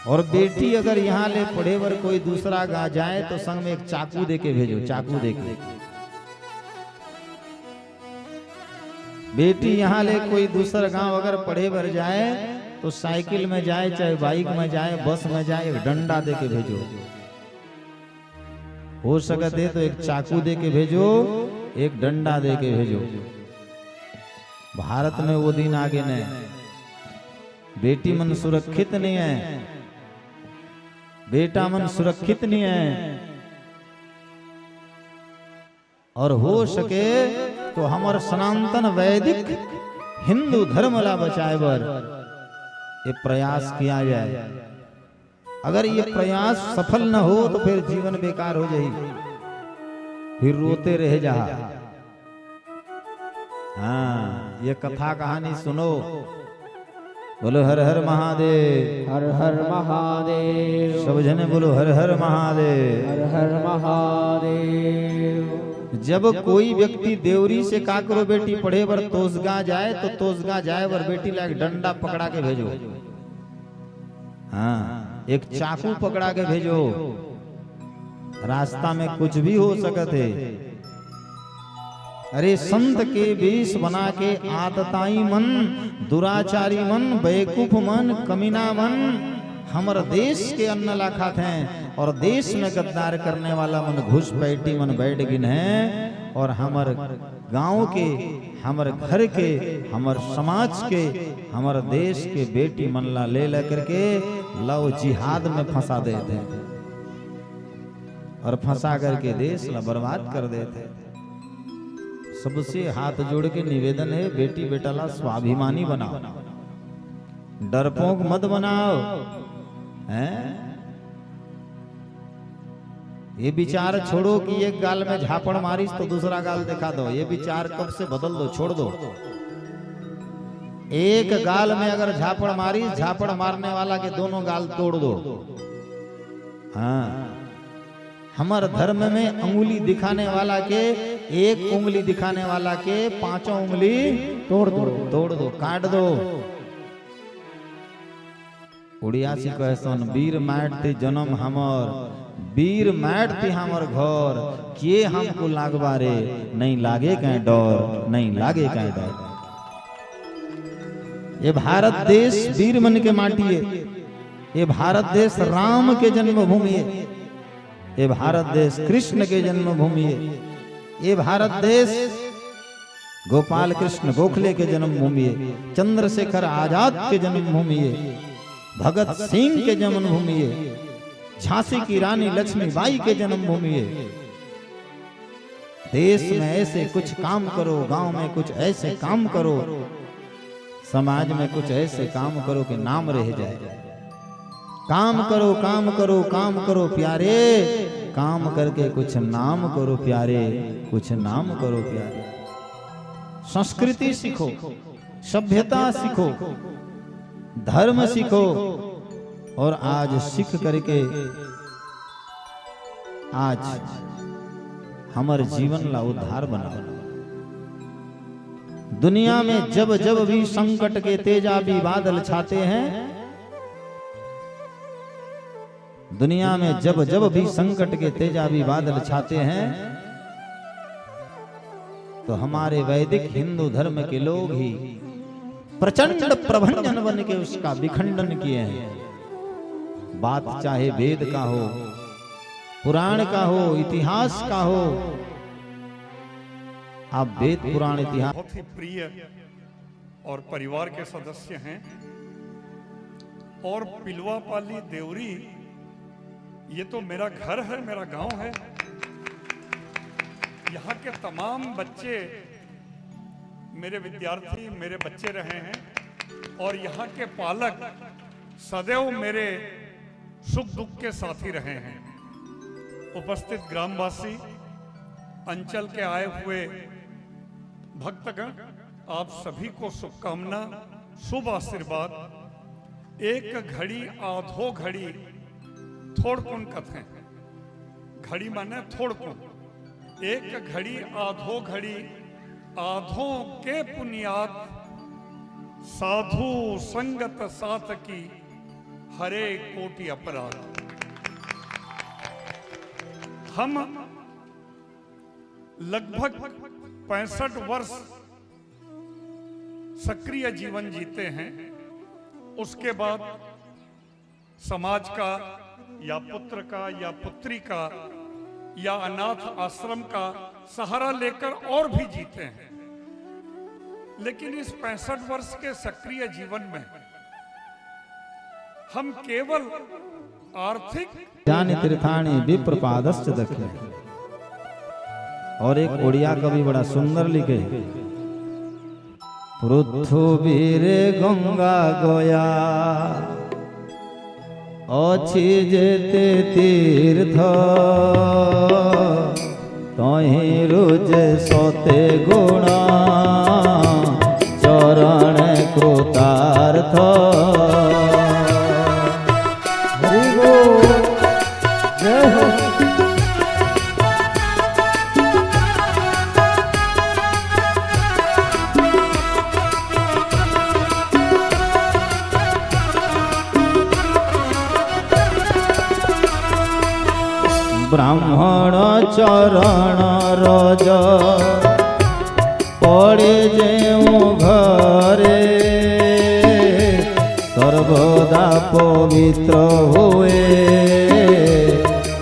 और बेटी अगर यहाँ ले पढ़े बर कोई दूसरा गाँव जाए तो संग में एक चाकू दे के भेजो, चाकू दे के। बेटी यहाँ ले कोई दूसर गांव अगर पढ़े बर जाए तो साइकिल में जाए, चाहे बाइक में जाए, बस में जाए, एक डंडा दे के भेजो। हो सकत हे तो एक चाकू दे के भेजो, एक डंडा दे के भेजो। भारत में वो दिन आगे नहीं, बेटी मन सुरक्षित नहीं है, बेटा मन सुरक्षित नहीं है। और हो सके तो हमर सनातन वैदिक हिंदू धर्म ला बचाए बर ये प्रयास किया जाए। अगर ये प्रयास सफल न हो तो फिर जीवन बेकार हो जाही, फिर रोते रह जा। हाँ, ये कथा कहानी सुनो। बोलो हर हर महादेव। हर हर महादेव। सब जने बोलो हर हर महादेव। हर हर महादेव। जब कोई व्यक्ति देवरी से काकरो बेटी पढ़े बर तोसगा जाए तो तोसगा जाए बर बेटी ला एक डंडा पकड़ा के भेजो। हाँ, एक चाकू पकड़ा के भेजो। रास्ता में कुछ भी हो सकत हे। अरे संत के वेश बना के आतताई मन, दुराचारी मन, बेवकूफ मन, कमीना मन हमर देश के अन्न ला खात हैं और देश में गद्दार करने वाला मन घुसपैठी मन बैठ गिन हैं। और हमर गांव के, हमर घर के, हमर समाज के, हमर देश के बेटी मन ला ले लेकर के लव जिहाद में फंसा देथे और फंसा करके देश ला बर्बाद कर देथे। सबसे हाथ जोड़ के निवेदन हे, बेटी बेटा ला स्वाभिमानी बनाओ, डरपोक मत बनाओ। हैं? ये विचार छोड़ो कि एक गाल में झापड़ मारिस तो दूसरा गाल दिखा दो। ये विचार कब से बदल दो, छोड़ दो। एक गाल में अगर झापड़ मारिस, झापड़ मारने वाला के दोनों गाल तोड़ दो। हाँ, हमर धर्म में उंगली दिखाने वाला के, एक उंगली दिखाने वाला के पांचों उंगली तोड़ दो, तोड़ दो, काट दो। उड़िया से कहे सन, "वीर माट ते जन्म हमर, वीर माट ते हमर घर, के हमको लागबा रे, नहीं लागे कहीं डर, नहीं लागे कहीं डर।" ये भारत देश वीर मन के माटी हे, ये भारत देश राम के जन्मभूमि हे, ये भारत देश कृष्ण के जन्मभूमि हे, ये भारत देश गोपाल कृष्ण गोखले के जन्मभूमि हे, चंद्रशेखर आजाद के जन्मभूमि हे, भगत सिंह के जन्मभूमि हे, झांसी की रानी लक्ष्मीबाई के जन्मभूमि हे। देश में ऐसे कुछ काम करो, गांव में कुछ ऐसे काम करो, समाज में कुछ ऐसे काम करो कि नाम रह जाए। काम करो, काम करो, काम करो प्यारे, काम करके कुछ नाम करो प्यारे, कुछ नाम करो प्यारे। संस्कृति सीखो, सभ्यता सीखो, धर्म सीखो, और आज सीख करके आज हमर जीवन ला उद्धार बनाओ। दुनिया में जब जब भी संकट के तेजाबी बादल छाते हैं, दुनिया में जब जब भी संकट के तेजाबी बादल छाते हैं, तो हमारे वैदिक हिंदू धर्म के लोग ही प्रचंड प्रभंजन बन के उसका विखंडन किए हैं। बात चाहे वेद का हो, पुराण का हो, इतिहास का हो, आप वेद, पुराण, इतिहास बहुत ही प्रिय और परिवार के सदस्य हैं। और पिलवापाली देवरी, ये तो मेरा घर है, मेरा गांव है। यहाँ के तमाम बच्चे मेरे विद्यार्थी, मेरे बच्चे रहे हैं और यहाँ के पालक सदैव मेरे सुख दुख के साथी रहे हैं। उपस्थित ग्रामवासी, अंचल के आए हुए भक्तगण, आप सभी को शुभकामना, शुभ आशीर्वाद। एक घड़ी आधो घड़ी थोड़कुन कथें, घड़ी माने थोड़कुन, एक घड़ी आधो घड़ी आधों के पुनियात, साधु संगत साथ की हरे कोटि अपराध। हम लगभग पैंसठ वर्ष सक्रिय जीवन जीते हैं। उसके बाद समाज का या पुत्र का या पुत्री का या अनाथ आश्रम का सहारा लेकर और भी जीते हैं। लेकिन इस पैंसठ वर्ष के सक्रिय जीवन में हम केवल आर्थिक यानि तीर्थानि विप्रपादश्च दक्षिणे। और एक ओड़िया कवि बड़ा सुंदर लिखे, पृथ्वीरे गंगा गया अछि जेते तीर्थ, तहिंरु जे सते गुण चरण कृतार्थ। हरि बोल। जय हो। ब्राह्मण चरण रज पड़े जेउ घरे, सर्वदा पवित्र हुए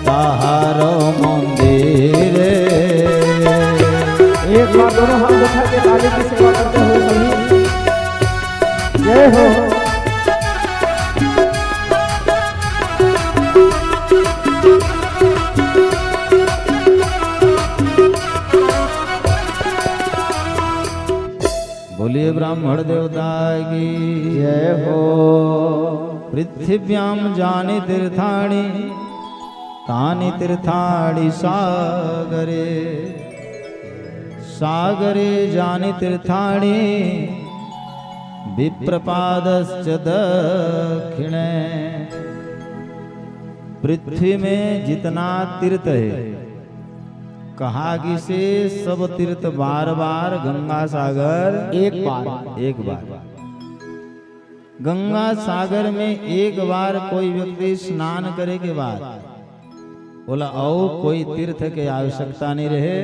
ताहार मंदिरे। बोलिए ब्राह्मण देवता की जय हो। पृथिव्यां जानि तीर्थानि तानि तीर्थानि सागरे। सागरे जानि तीर्थानि विप्रपादश्च दक्षिणे। पृथ्वी में जितना तीर्थ है, कहा कि से सब तीर्थ बार बार गंगा सागर एक बार। एक बार गंगा सागर में एक बार कोई व्यक्ति स्नान करे के बाद ओला अउ कोई तीर्थ के आवश्यकता नहीं रहे।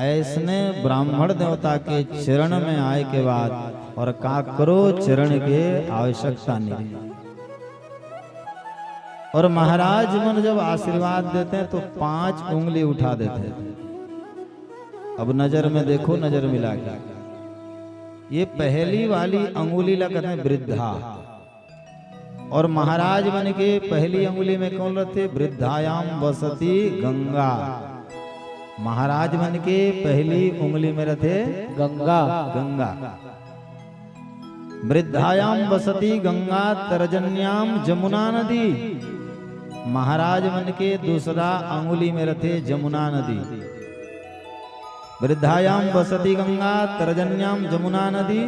ऐसने ब्राह्मण देवता के चरण में आए के बाद और काकरो चरण के आवश्यकता नहीं रहे। और महाराज मन जब आशीर्वाद देते हैं तो पांच उंगली उठा देते हैं। अब नजर में देखो, नजर मिला के, ये पहली वाली अंगुली ला कहते हैं वृद्धा। और महाराज मन के पहली अंगुली में कौन रथे? वृद्धायाम वसती गंगा। महाराज मन के पहली उंगली में रथे गंगा। गंगा। वृद्धायाम वसती गंगा तर्जन्याम जमुना नदी। महाराज मन के दूसरा अंगुली में रथे जमुना नदी। वृद्धायाम वसती गंगा तर्जन्याम जमुना नदी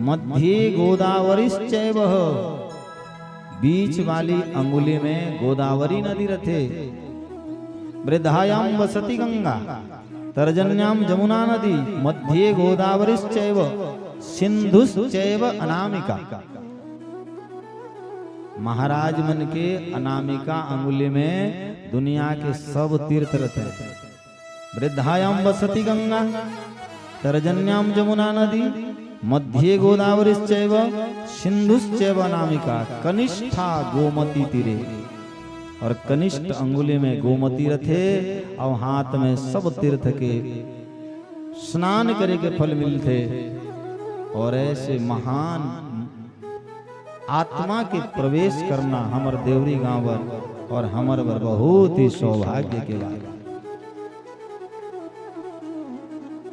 मध्ये गोदावरीश्चैव। बीच वाली अंगुली में गोदावरी नदी रथे। वृद्धायाम वसती गंगा तर्जन्याम जमुना नदी मध्ये गोदावरीश्चैव सिंधुश्चैव अनामिका। महाराज मन के अनामिका अंगुली में दुनिया के सब तीर्थ रथे। वृद्धायाम वसती गंगा तर्जन्याम जमुना नदी मध्ये गोदावरीश्चैव सिंधुश्चैव अनामिका कनिष्ठा गोमती तीरे। और कनिष्ठ अंगुली में गोमती रथे और हाथ में सब तीर्थ के स्नान करे के फल मिलथे। और ऐसे महान आत्मा के प्रवेश करना हमर देवरी गांव बर और हमर बर बहुत ही सौभाग्य के बात।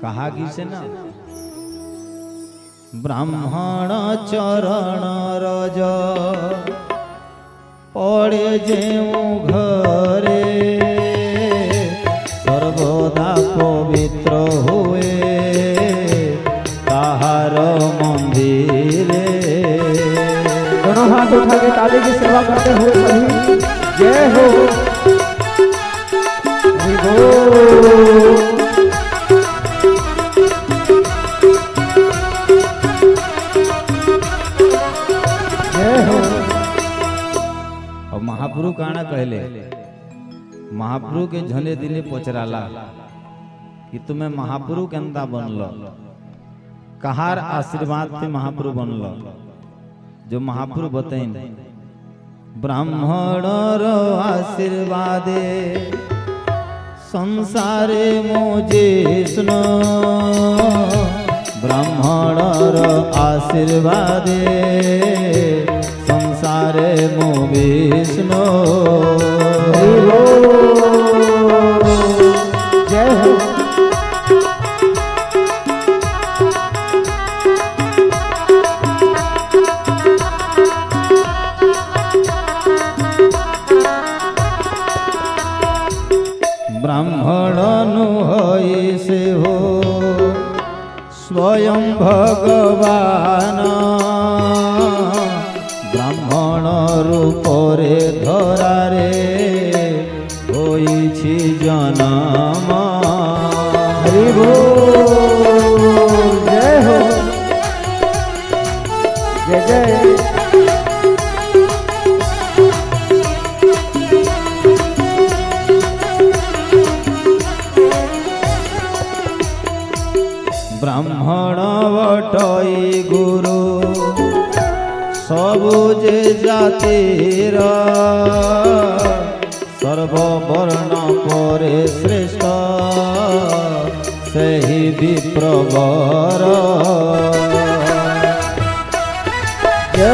कहा कि से ना, ब्राह्मण चरण रज पड़े जेऊ घरे, सर्वदा पवित्र हुए ताहार मंदिरे। दोनों हाथ उठा के ताली की सेवा करते हुए सभी जय हो। हरि बोल। जय हो। अब महाप्रभु काना कहले, महाप्रभु के झने दिने पचराला कि तुम्हें महाप्रभु केंदा बनलो, कहार आशीर्वाद ते महाप्रभु बनलो। जो महाप्रभु बतैन, ब्राह्मणर आशीर्वादे संसारे मु जिष्णु, ब्राह्मणर आशीर्वादे संसारे मु विष्णु। हरि बोल। जय हो। ब्राह्मण नु होई से हो स्वयं भगवान, ब्राह्मण रूपरे धरारे होइछि जनम। हरि बोल, जय हो, जय जय। ब्राह्मण बटई गुरु सबु जे जातिर, सर्ववर्ण परे श्रेष्ठ सेहि विप्रवर। जय हो।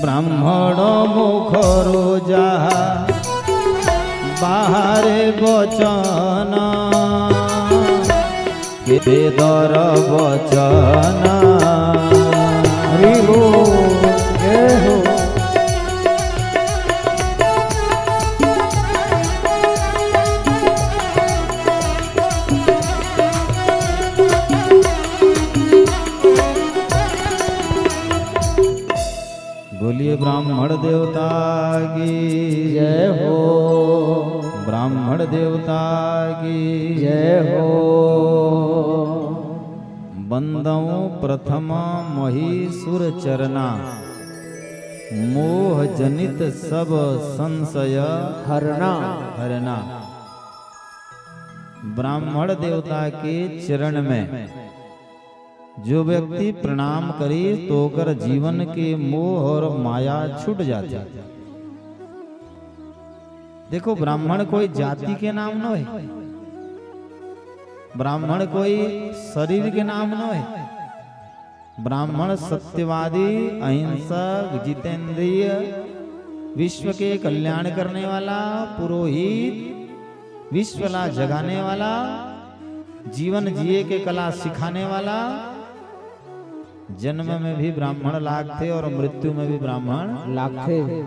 ब्राह्मण मुखरो जाहा बाहरे बचन, के दर बचन। हरि बोल, जय हो। बोलिए ब्राह्मण देवता की जय हो। ब्राह्मण देवता की जय हो। बंदऊं प्रथम महीसुर चरना, मोह जनित सब संशय हरना। हरना। ब्राह्मण देवता के चरण में जो व्यक्ति प्रणाम करे तो ओकर जीवन के मोह और माया छूट जाथे। देखो, ब्राह्मण कोई जाति के नाम नोहे, ब्राह्मण कोई शरीर के नाम नोहे। ब्राह्मण सत्यवादी, अहिंसक, जितेंद्रिय, विश्व के कल्याण करने वाला, पुरोहित, विश्व ला जगाने वाला, जीवन जिए के कला सिखाने वाला। जन्म में भी ब्राह्मण लागथे और मृत्यु में भी ब्राह्मण लागथे।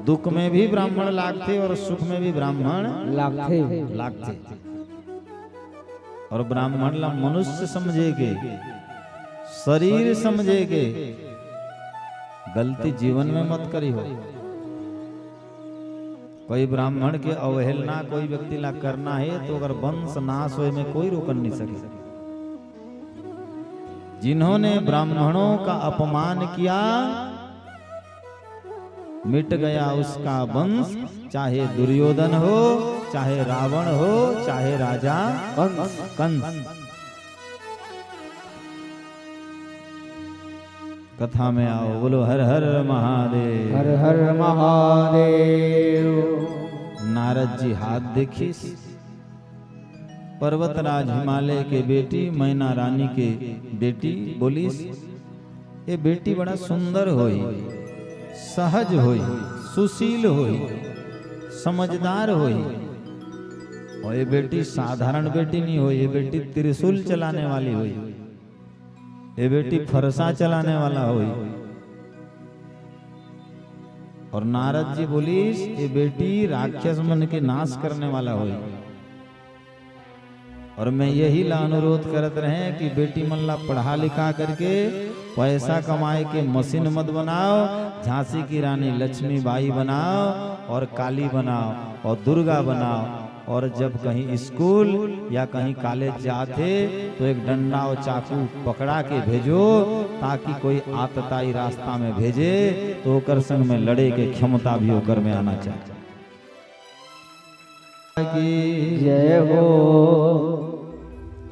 दुख में भी ब्राह्मण लागथे और सुख में भी ब्राह्मण लागथे। लागथे। और ब्राह्मण ला मनुष्य समझे के, शरीर समझे के गलती जीवन में मत करिहो। कोई ब्राह्मण के अवहेलना कोई व्यक्ति ला करना हे तो अगर वंश नाश होए में कोई रोकन नहीं सके। जिन्होंने ब्राह्मणों का अपमान किया, मिट गया उसका वंश, चाहे दुर्योधन हो, चाहे रावण हो, चाहे राजा कंस। कंस। कथा में आओ, बोलो हर हर महादेव। हर हर महादेव। नारद जी हाथ देखिस, पर्वतराज हिमालय के बेटी, मैना रानी के बेटी बोलिस, "ये बेटी बड़ा सुंदर होई, सहज होई, सुशील होई, समझदार होई। और ये बेटी साधारण बेटी नहीं होई, ये बेटी त्रिशूल चलाने वाली होई, ये बेटी फरसा चलाने वाला होई।" और नारद जी बोलिस, "ये बेटी राक्षस मन के नाश करने वाला होई।" और मैं यही ला अनुरोध करत रहे कि बेटी मन ला पढ़ा लिखा करके पैसा कमाए के मशीन मत बनाओ, झांसी की रानी लक्ष्मीबाई बनाओ और काली बनाओ और दुर्गा बनाओ, और जब कहीं स्कूल या कहीं कॉलेज जाथे तो एक डंडा और चाकू पकड़ा के भेजो, ताकि कोई आतताई रास्ता में भेजे तो ओकर संग में लड़े के क्षमता भी ओकर में आना चाहिए। की जय हो।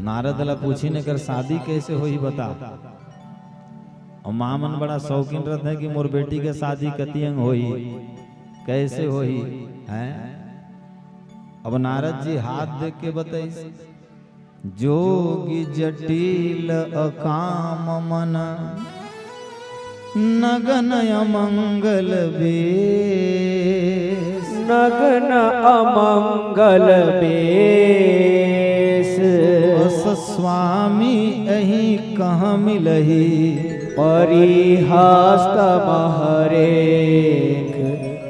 नारद ला पूछिन, "एकर शादी कैसे होही बता?" और माँ मन बड़ा शौकीन रहते हैं कि मोर बेटी के शादी कति अंग होही, कैसे होही, हैं? अब नारद जी हाथ देख के बताइस, जोगी जटिल अकाम मन, नगन अमंगल बेस। नगन अमंगल बेस। अस स्वामी अही कहाँ मिलही। परिहास तम हरेक,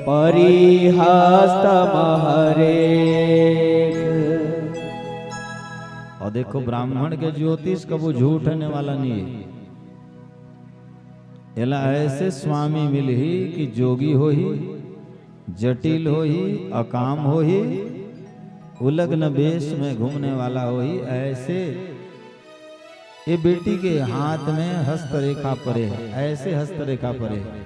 परिहास तम हरेक। और देखो, ब्राह्मण के ज्योतिष कबू झूठ होने वाला नहीं है। एला ऐसे स्वामी मिलही कि जोगी होही, जटिल होही, अकाम होही, उलग्न वेश में घूमने वाला होही। ऐसे ये बेटी के हाथ में हस्तरेखा परे है, ऐसे हस्तरेखा परे है।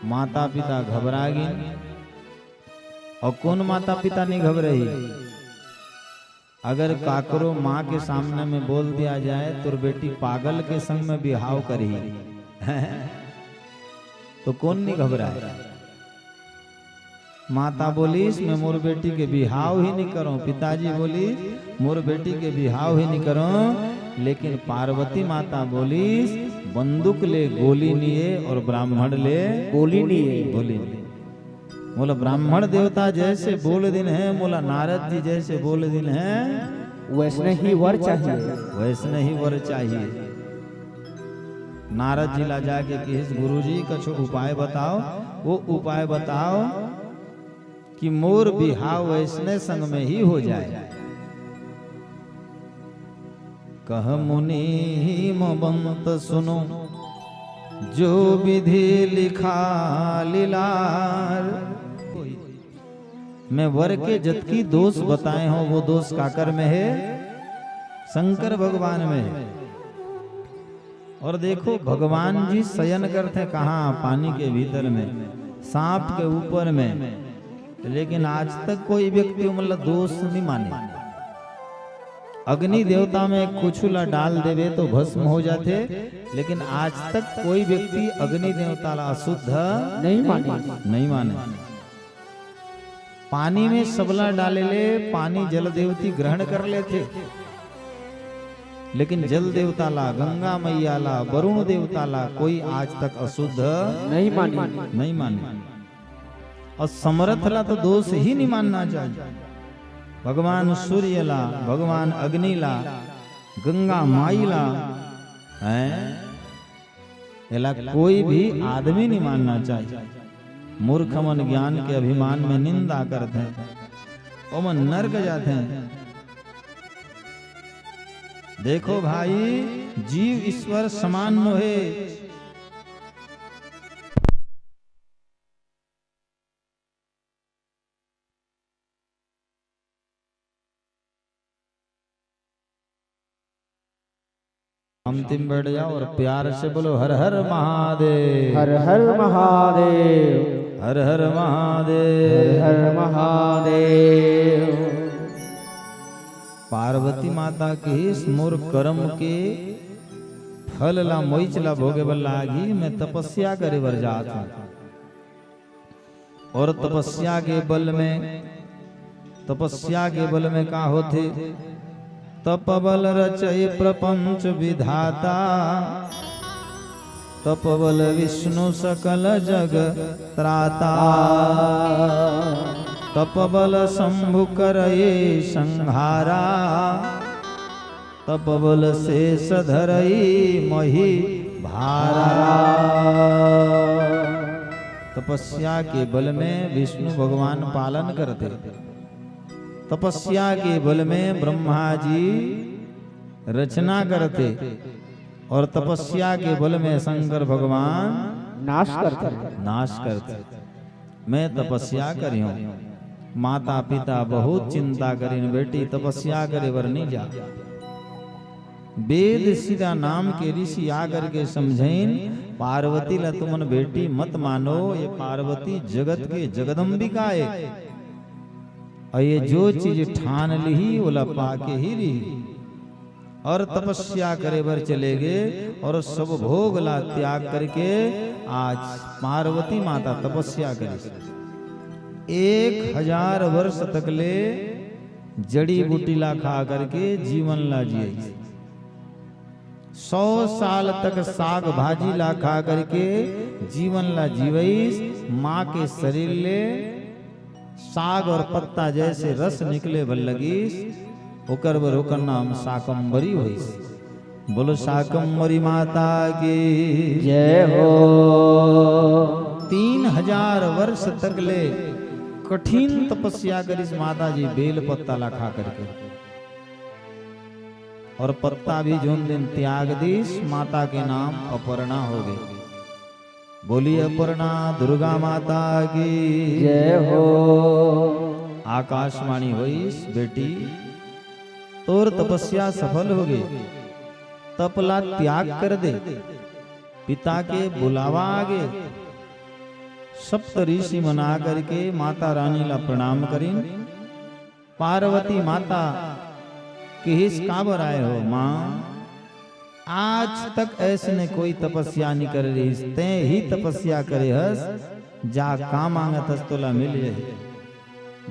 माता पिता घबरा गिन। और कौन माता पिता नहीं घबराही? अगर काकरो माँ के सामने में बोल दिया जाए, "तोर बेटी पागल के संग में बिहाव करही।" तो कोन नी घबराय? माता बोलिस, "मैं मोर बेटी के बिहाव ही नी करंव।" पिताजी बोलिस, "मोर बेटी के बिहाव ही नी करंव।" लेकिन पार्वती माता बोलिस, "बंदूक ले गोली नी ए और ब्राह्मण ले गोली नी ए।" गोली नी ए। मोला ब्राह्मण देवता जैसे बोल दिन हे, मोला नारद जी जैसे बोल दिन हे, वैसने ही वर चाहिए। वैसने ही वर चाहिए। नारद जी ला जाके किहिस, "गुरुजी, कछु उपाय बताव, वो उपाय बताव कि मोर बिहाव वैसने संग में ही हो जाय।" कह मुनि हिमवंत सुनो, जो विधि लिखा लीलार। मैं वर के जतकी दोष बताय हंव, वो दोष काकर में हे? शंकर भगवान में हे। और देखो, भगवान जी शयन करथे कहाँ? पानी के भीतर में, सांप के ऊपर में। लेकिन आज तक कोई व्यक्ति ओमन ला दोष नी माने। अग्नि देवता में कुछु ला डाल देबे तो भस्म हो जाथे, लेकिन आज तक कोई व्यक्ति अग्नि देवता ला अशुद्ध नी माने। नी माने। पानी में सबला डाले ले पानी जल देवती ग्रहण कर लेथे, लेकिन जल देवता ला, गंगा मैया ला, वरुण देवता ला कोई आज तक अशुद्ध नी माने। नी माने। और समरथ ला तो दोष ही नी मानना चाहिए। भगवान सूर्य ला, भगवान अग्नि ला, गंगा माई ला, हैं? एला कोई भी आदमी नी मानना चाहिए। मूर्ख मन ज्ञान के अभिमान में निंदा करथे, ओमन नरक जाथे। देखो भाई, जीव ईश्वर समान नोहे। अंतिम बैठ जाओ और प्यार से बोलो, "हर हर महादेव।" हर हर महादेव। हर हर महादेव। हर हर महादेव। पार्वती माता किहिस, "मोर करम के फल ला, मोइच ला भोगे बर लागही, मैं तपस्या करे बर जात हंव।" और तपस्या के बल में, तपस्या के बल में का होथे? तप बल रचइ प्रपंच विधाता, तप बल विष्णु सकल जग त्राता, तप बल शंभु करइ संहारा, तप बल शेष धरई मही भारा। तपस्या के बल में विष्णु भगवान पालन करथे, तपस्या के बल में ब्रह्मा जी रचना करथे और तपस्या के बल में शंकर भगवान नाश करथे। नाश करथे। मैं तपस्या करिहूं। माता पिता बहुत चिंता करिन, "बेटी तपस्या करे बर नहीं जा।" वेद सिरा नाम के ऋषि आकर के समझइन, "पार्वती ला तुमन बेटी मत मानो, ये पार्वती जगत के जगदम्बिका ए, और ये जो चीज ठान लिही ओला पाके ही रही।" और तपस्या करे बर चले गे और सब भोग ला त्याग करके आज पार्वती माता तपस्या करिस। एक हजार वर्ष तक ले जड़ी बूटी ला खा करके जीवन ला जियइस। सौ साल तक साग भाजी ला खा करके जीवन ला जीवइस। माँ के शरीर ले साग और पत्ता जैसे रस निकले बर लगिस, ओकर बर ओकर नाम शाकंभरी होइस। बोलो शाकंभरी माता की जय हो। तीन हजार वर्ष तक ले कठिन तपस्या करिस माता जी, बेल पत्ता ला खा करके। और पत्ता भी जोन दिन त्याग दिस, माता के नाम अपर्णा हो गई। बोलिए अपर्णा दुर्गा माता की जय हो। आकाशवाणी होइस, "बेटी, तोर तपस्या सफल हो गई, तप ला त्याग कर दे।" पिता के बुलावा आगे, सप्त ऋषि मन आ करके माता रानी ला प्रणाम करिन। पार्वती माता किहिस, "काबर आए हो माँ?" आज तक ऐसने कोई तपस्या नहीं करे रहिस, तैं ही तपस्या करे हस, जा का मांगत हस तोला मिल जाही।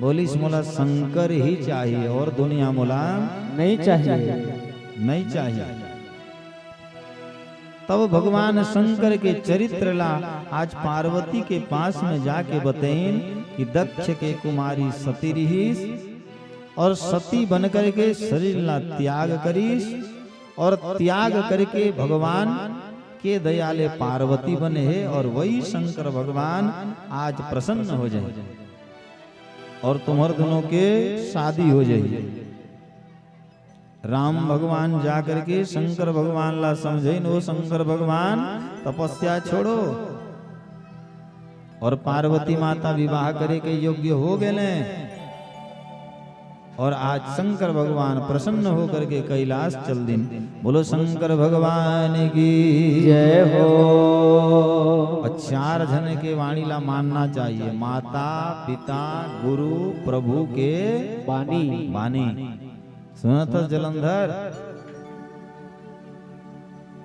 बोलिस, मोला शंकर ही चाहिए और दुनिया मोला नहीं चाहिए। नहीं चाहिए। तब भगवान शंकर के चरित्र ला आज पार्वती के पास में जाके बतइन कि दक्ष के कुमारी सती रहिस और सती बन करके शरीर ला त्याग करिस और त्याग करके भगवान के दया ले पार्वती बने हे और वही शंकर भगवान आज प्रसन्न हो जाए और तुम्हर दोनों के शादी हो जाए। राम भगवान जा करके शंकर भगवान ला समझइन, "ओ शंकर भगवान, तपस्या छोड़ो।" और पार्वती माता विवाह करे के योग्य हो गेले। और आज शंकर भगवान प्रसन्न होकर के कैलाश चल दिन। बोलो शंकर भगवान की जय हो। और चार झन के वाणी ला मानना चाहिए, माता, पिता, गुरु, प्रभु के बानी। बानी। सुनत हस जलंधर?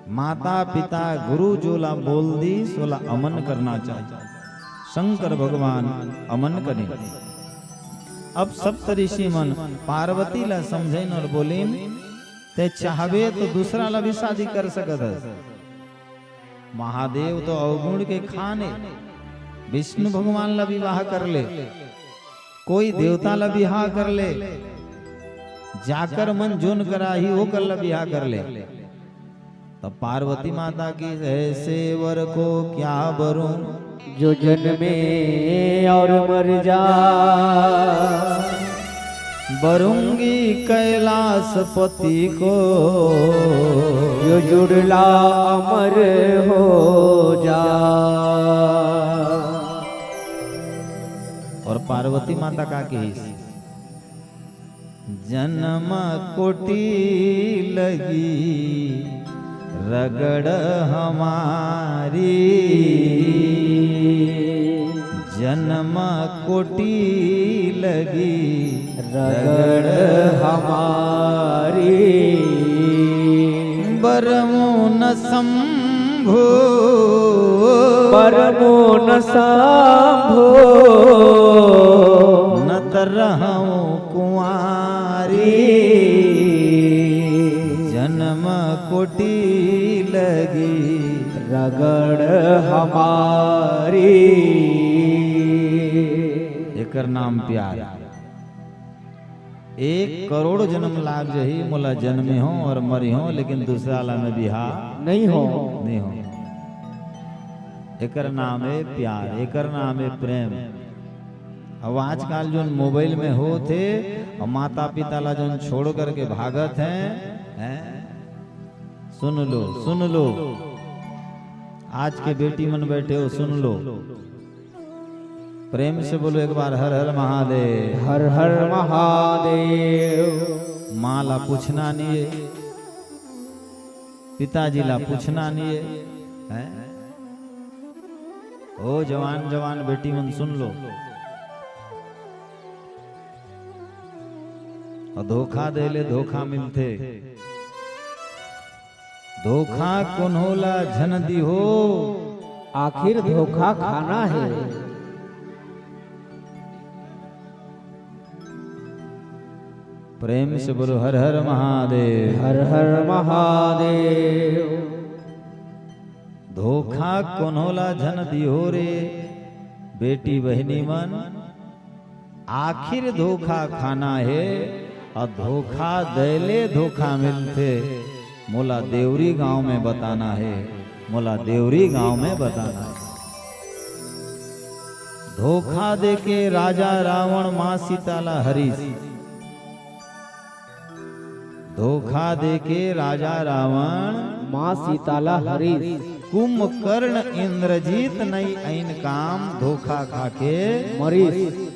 माता, पिता, गुरु जो ला बोल दिस, ओला अमन करना चाहिए। शंकर भगवान अमन करिन। अब सप्तऋषि मन पार्वती ला समझइन और बोलिन, "तैं चाहबे तो दूसरा ला भी शादी कर सकत हस।" महादेव तो अवगुण के खान हे, विष्णु भगवान ला विवाह कर ले, कोई देवता ला विवाह कर ले, जाकर मन जोन कराही ओकर ला विवाह कर ले। तब पार्वती माता की, "ऐसे वर को क्या वरूं, जो जन्मे और मर जा।" वरूंगी कैलाशपति को, जो जुड़ला अमर हो जा। और पार्वती माता का कहिस, जन्म कोटि लगी रगड़ हमारी, जन्म कोटि लगी रगड़ हमारी। बरमुन शंभु, बरमुन शंभु, न त रहूं कुंवारी। जन्म कोटि लगी रगड़ हमारी। एकर नाम प्यार। एक करोड़ जन्म लाग जही, मोला जन्मे हो और मरी हो, लेकिन दूसरा ला मैं बिहा नहीं हो। नहीं हो। एकर नाम हे प्यार, एकर नाम हे प्रेम। अब आजकल जोन मोबाइल में होत हे, और माता पिता ला जोन छोड़ करके भागत हे, हैं? सुन लो, सुन लो, आज के बेटी मन बैठे हो, सुन लो। प्रेम से बोलो एक बार, हर हर महादेव। हर हर महादेव। माँ ला पूछना नहीं है, पिताजी ला पूछना नहीं है, हैं? ओ जवान जवान बेटी मन सुन लो, और धोखा दे ले धोखा मिलथे। धोखा कोनो ला झन दिहो। आखिर धोखा खाना है। प्रेम से बोलो, हर हर महादेव। हर हर महादेव। धोखा कोनो ला झन दिहो रे, बेटी बहिनी मन। आखिर धोखा खाना हे, अउ धोखा दे ले धोखा मिलथे। मोला देवरी गांव में बताना हे, मोला देवरी गांव में बताना हे। धोखा देके राजा रावण माँ सीता ला हरिस। धोखा देके राजा रावण माँ सीता ला हरिस। कुंभकर्ण इंद्रजीत नइ अइन काम, धोखा खाके मरिस।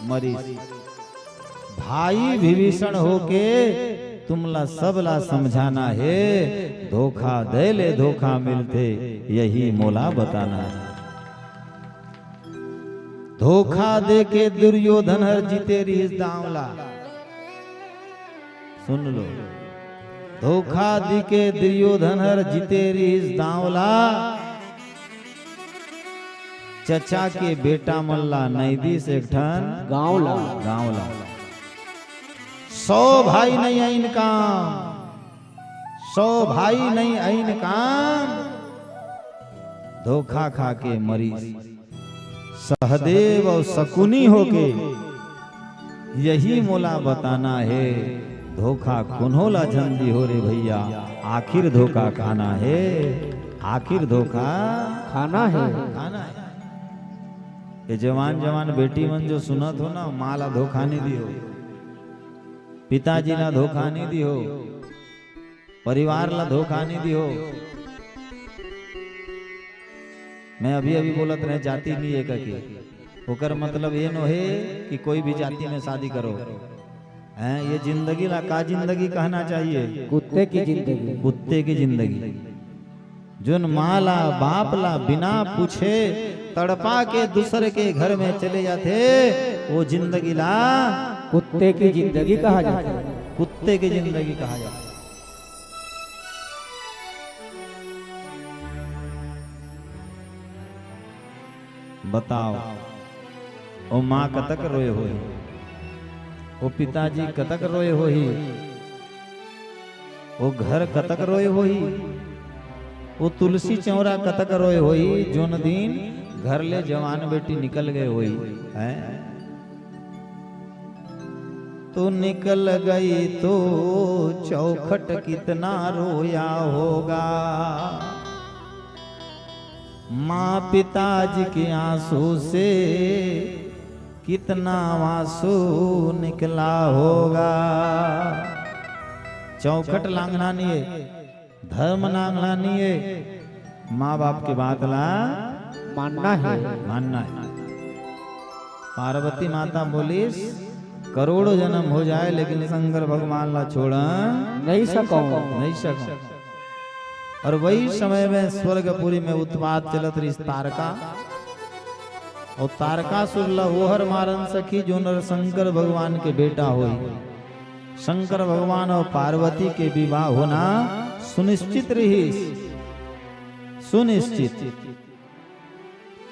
मरिस। भाई विभीषण होके तुमला सबला समझाना हे, धोखा दे ले धोखा मिलथे, यही मोला बताना हे। धोखा देके दुर्योधन हर जीते रिहिस दांव ला। सुन लो, धोखा दिके दुर्योधन हर जीते रिहिस दांव ला। चचा के बेटा मन ला नइ दिस एक ठन गांव ला। गांव ला। सौ भाई नइ आइन काम, सौ भाई नइ आइन काम, धोखा खा के मरिस। सहदेव अउ शकुनी होके यही मोला बताना हे, धोखा कोनो ला झन दिहो रे भइया, आखिर धोखा खाना हे, आखिर धोखा खाना हे। खाना हे। ये जवान जवान बेटी मन जो सुनत हो ना, माँ ला धोखा नइ दिहो, पिताजी ला धोखा नइ दिहो, परिवार ला धोखा नइ दिहो। मैं अभी अभी बोलत रहें जाति नइ हे कहिके, ओकर मतलब ये नोहे कि कोई भी जाति में शादी करो। हैं, ये जिंदगी ला का जिंदगी कहना चाहिए? कुत्ते की जिंदगी। कुत्ते की जिंदगी। जोन माँ ला बाप ला बिना पूछे तड़पा के दूसर के घर में चले जाथे, वो जिंदगी ला कुत्ते की जिंदगी कहा जाथे। कुत्ते की जिंदगी कहा जाथे। बताओ, ओ माँ कतक रोए होही, ओ पिताजी कतक रोए होही, ओ घर कतक रोए होही, ओ तुलसी चौरा कतक रोए होही, जोन दिन घर ले जवान बेटी निकल गए होही, हैं? तो निकल गई तो चौखट कितना रोया होगा, माँ पिताजी के आंसू से कितना आंसू निकला होगा। चौखट लांघना नइ हे, धर्म लांघना नइ हे, माँ बाप के बात ला मानना हे। मानना हे। पार्वती माता बोलिस, करोड़ों जन्म हो जाए, लेकिन शंकर भगवान ला छोड़न नइ सकंव। नइ सकंव। अउ वही समय में स्वर्गपुरी में उत्पात चलत रहिस तारका। अउ तारकासुर ला ओहर मारन सकही, जोन शंकर भगवान के बेटा होही। शंकर भगवान अउ पार्वती के विवाह होना सुनिश्चित रहिस, सुनिश्चित।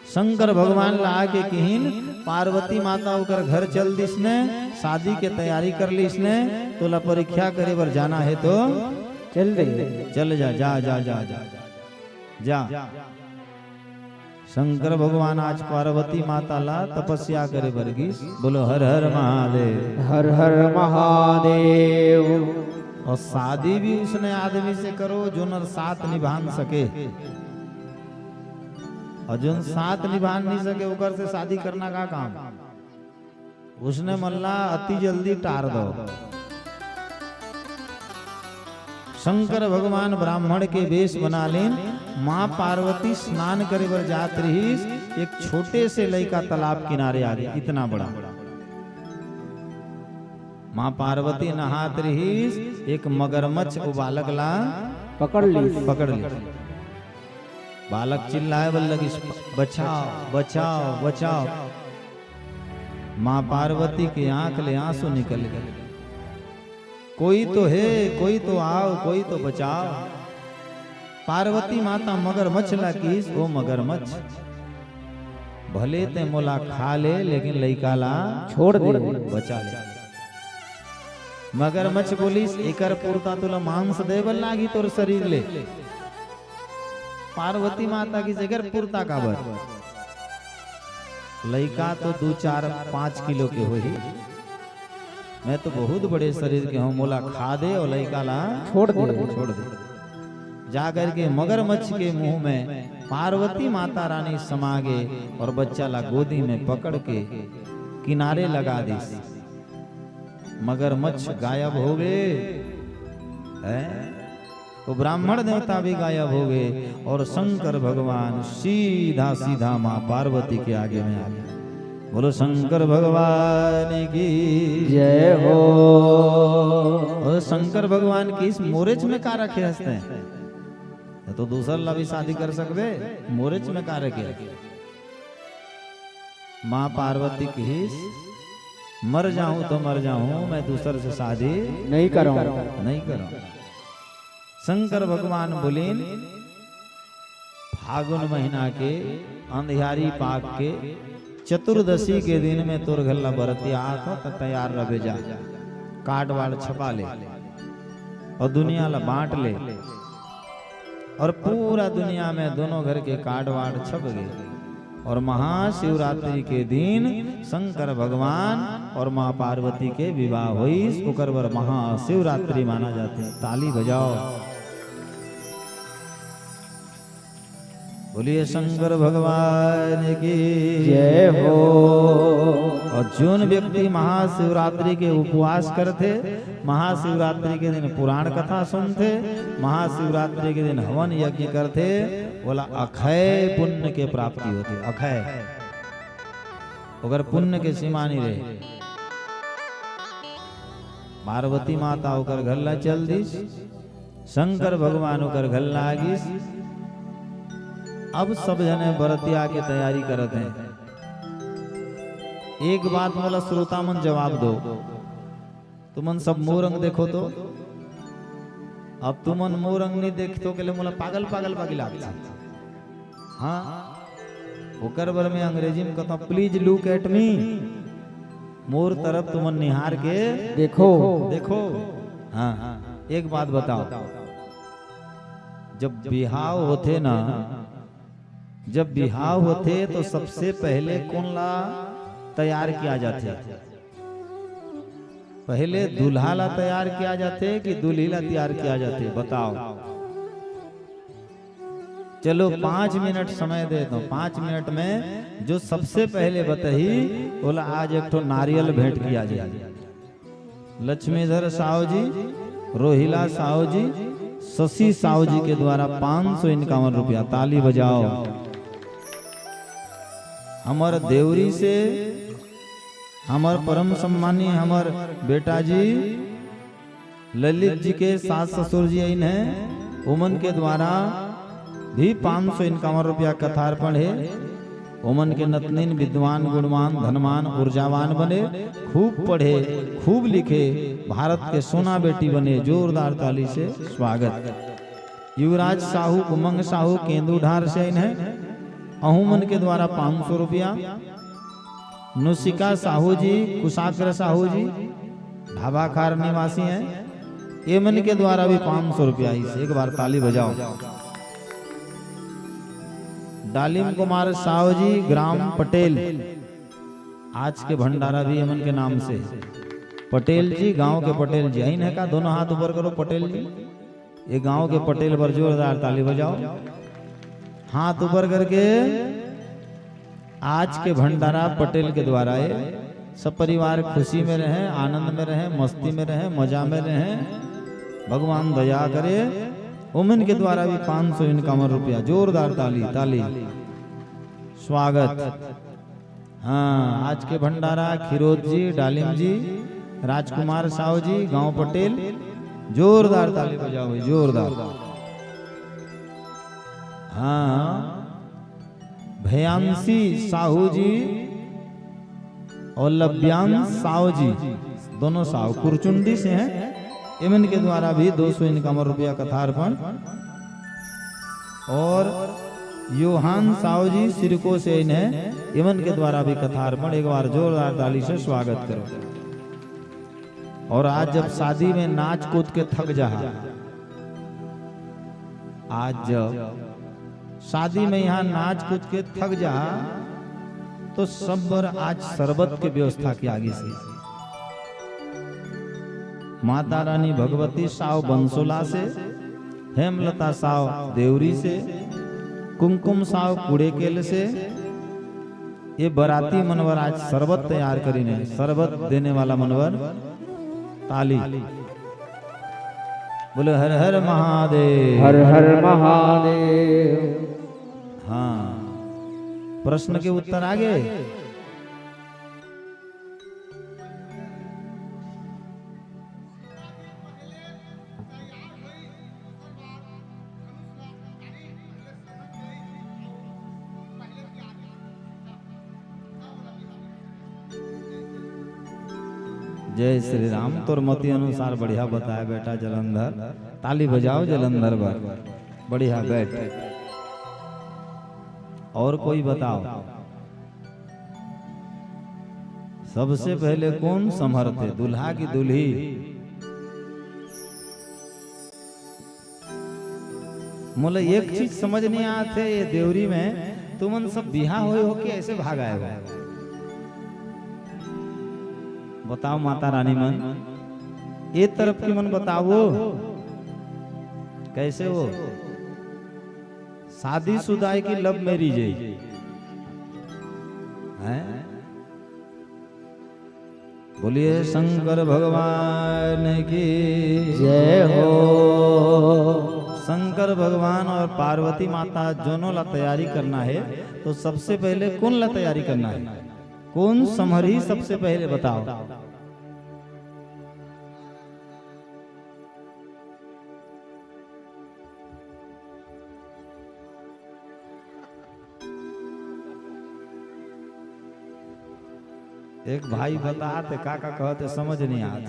शंकर भगवान ला आके किहिन, पार्वती माता ओकर घर चल दिस ने, शादी के तैयारी कर लिस ने, तोला परीक्षा करे बर जाना हे तो चल दे। चल जा, जा, जा, जा, जा, जा। शंकर भगवान आज पार्वती माता ला तपस्या करे बर गिस। बोलो हर हर महादेव। हर हर महादेव। अउ शादी भी उसने आदमी से करो जोन साथ निभान सके। अउ जोन साथ निभान नइ सके, ओकर से शादी करना का काम? उसने मन ला अति जल्दी टार दो। शंकर भगवान ब्राह्मण के वेश बना लेन, माँ पार्वती स्नान करे बर जात रहिस, एक छोटे से लइका तालाब किनारे आ गे, इतना बड़ा। माँ पार्वती नहात रहिस, एक मगरमच्छ ओ बालक ला पकड़ लिस। पकड़ लिस। बालक चिल्लाए बर लगिस, "बचाओ, बचाओ, बचाओ।" माँ पार्वती के आंख ले आंसू निकल गे। "कोई तो हे, कोई तो आओ, कोई तो बचाओ।" पार्वती माता मगरमच्छ ला किहिस, "ओ मगरमच्छ, भले ते मोला खा ले, लेकिन लइका ला छोड़ दे, बचा ले।" मगरमच्छ बोलिस, "एकर पुरता तोला मांस दे बर लागही तोर शरीर ले।" पार्वती माता किहिस, "एकर पुरता काबर? लइका तो दू, चार, पाँच किलो के होही, मैं तो बहुत बड़े शरीर के हूँ, मोला खा दे अउ लइका ला छोड़ दे।" छोड़ दे। जा करके मगरमच्छ के मुंह में पार्वती माता रानी समा गे अउ बच्चा ला गोदी में पकड़ के किनारे लगा दिस। मगरमच्छ गायब हो गे, हैं? वो ब्राह्मण देवता भी गायब हो गे अउ शंकर भगवान सीधा सीधा माँ पार्वती के आगे में आ गे। बोलो शंकर भगवान की जय हो। अउ शंकर भगवान किहिस, "मोरेच में का रखे हस तैं? तो दूसर ला भी शादी कर सकबे, मोरेच में का रखे हस?" माँ पार्वती किहिस, "मर जाहूं तो मर जाहूं, मैं दूसर से शादी नइ करंव।" नइ करंव। शंकर भगवान बोलिन, फागुन महीना के अंधियारी पाख के चतुर्दशी के दिन में तोर घर ला बरतिया आत हो, त तैयार रबे जा। कार्ड वार्ड छपा ले अउ दुनिया ला बांट ले। अउ पूरा दुनिया में दोनों घर के कार्ड वार्ड छप गे। अउ महाशिवरात्रि के दिन शंकर भगवान अउ माँ पार्वती के विवाह होइस, ओकर बर महाशिवरात्रि माना जाथे। ताली बजाओ। बोलिए शंकर भगवान की जय हो। अउ जोन व्यक्ति महाशिवरात्रि के उपवास करथे, महाशिवरात्रि के दिन पुराण कथा सुनथे, महाशिवरात्रि के दिन हवन यज्ञ करथे, ओला अक्षय पुण्य के प्राप्ति होथे। अक्षय, ओकर पुण्य के सीमा नइ रहे। पार्वती माता ओकर घर ला चल दिस, शंकर भगवान ओकर घर ला आ गिस। अब सब जने बरतिया के तैयारी करत हें। एक बात मोला श्रोता मन जवाब दो, तुमन सब मोर अंग देखो तो। अब तुमन मोर अंग नइ देखतो के ले मोला पागल पागल बागी लागथे। हाँ, ओकर बर में अंग्रेजी में कहता, "Please look at me।" मोर तरफ तुमन निहार के देखो। देखो। हाँ, एक बात बताओ, जब बिहाव होथे ना, जब बिहाव होथे तो सबसे पहले कोन ला तैयार किया जाथे? पहले दूल्हा ला तैयार किया जाथे कि दूल्ही ला तैयार किया जाथे? बताओ। चलो, पाँच मिनट समय दे दो, पाँच मिनट में जो सबसे पहले बतही, ओला आज एक ठो नारियल भेंट किया जाए। लक्ष्मीधर साहू जी, रोहिला साहू जी, शशि साहू जी के द्वारा पाँच सौ इक्यावन रुपया। ताली बजाओ। हमर देवरी से, हमर परम सम्मानी, हमर बेटा जी, ललित जी के सास ससुर जी आइन हे, ओमन के द्वारा भी पाँच सौ इक्यावन रुपया कथार्पण हे। ओमन के नतनीन विद्वान, गुणवान, धनवान, ऊर्जावान बने, खूब पढ़े, खूब लिखे, भारत के सोना बेटी बने। जोरदार ताली से स्वागत। युवराज साहू, उमंग साहू, केंदूढार से आइन हे, अहू मन के द्वारा पाँच सौ रुपया। नुसिका साहू जी, कुशाग्र साहू जी, ढाबा खार निवासी हैं, एमन के द्वारा भी पाँच सौ रुपया आइस। एक बार ताली बजाओ। डालिम कुमार साहू जी, ग्राम पटेल, आज के भंडारा भी एमन के नाम से हे। पटेल जी, गांव के पटेल जी, आइन हे का? दोनों हाथ ऊपर करो, पटेल जी। ये गांव के पटेल बर जोरदार ताली बजाओ। हाथ ऊपर करके, आज के भंडारा पटेल के द्वारा हे। सब परिवार खुशी में रहे, आनंद में रहे, मस्ती में रहे, मजा में रहे। भगवान दया करे। ओमन के द्वारा भी पाँच सौ इक्यावन रुपया। जोरदार ताली, ताली। स्वागत। हाँ, आज के भंडारा खिरोद जी, डालिम जी, राजकुमार साहू जी, गांव पटेल, जोरदार ताली बजाओ भाई, जोरदार। हाँ, भयांशी साहू जी अउ लभ्यांश साहू जी, दोनों साहू कुरचुंडी से हैं। एमन के द्वारा भी दो सौ इक्यावन रुपया कथार्पण। अउ योहान साहू जी सिरको से आइन हे, एमन के द्वारा भी कथार्पण। एक बार जोरदार ताली से स्वागत करो। अउ आज जब शादी में नाच कूद के थक जाहा, आज जब शादी में इहाँ नाच कूद के थक जाहा, तो सब बर आज शरबत के व्यवस्था किया गिस हे। माता रानी भगवती साव बंसोला से, हेमलता साव देवरी से, कुमकुम साव कुड़ेकेल से, ये बराती मन बर आज शरबत तैयार करिन हे। शरबत देने वाला मन बर ताली। बोले हर हर महादेव। हर हर महादेव। हाँ, प्रश्न के उत्तर आ गे। जय श्री राम। तोर मति अनुसार बढ़िया बताए बेटा जलंधर। ताली बजाओ जलंधर बर। बढ़िया, बैठ। और कोई बताओ, सबसे पहले कौन समर्थ हे, दूल्हा की दूल्ही? मोला एक चीज समझ नहीं आत हे, ये देवरी में तुमन सब बिहा होए हो कि ऐसे भाग आए हो? बताओ माता रानी मन, ये तरफ की मन बताओ, कैसे हो? शादीशुदा हे कि लव मैरिज हे? हैं? बोलिए शंकर भगवान की जय हो। शंकर भगवान और पार्वती माता दोनों ला तैयारी करना हे, तो सबसे पहले कौन ला तैयारी करना हे? कौन समर्थ हे सबसे पहले बताओ? एक भाई बतात हे, का का कहत हे, समझ नहीं आत।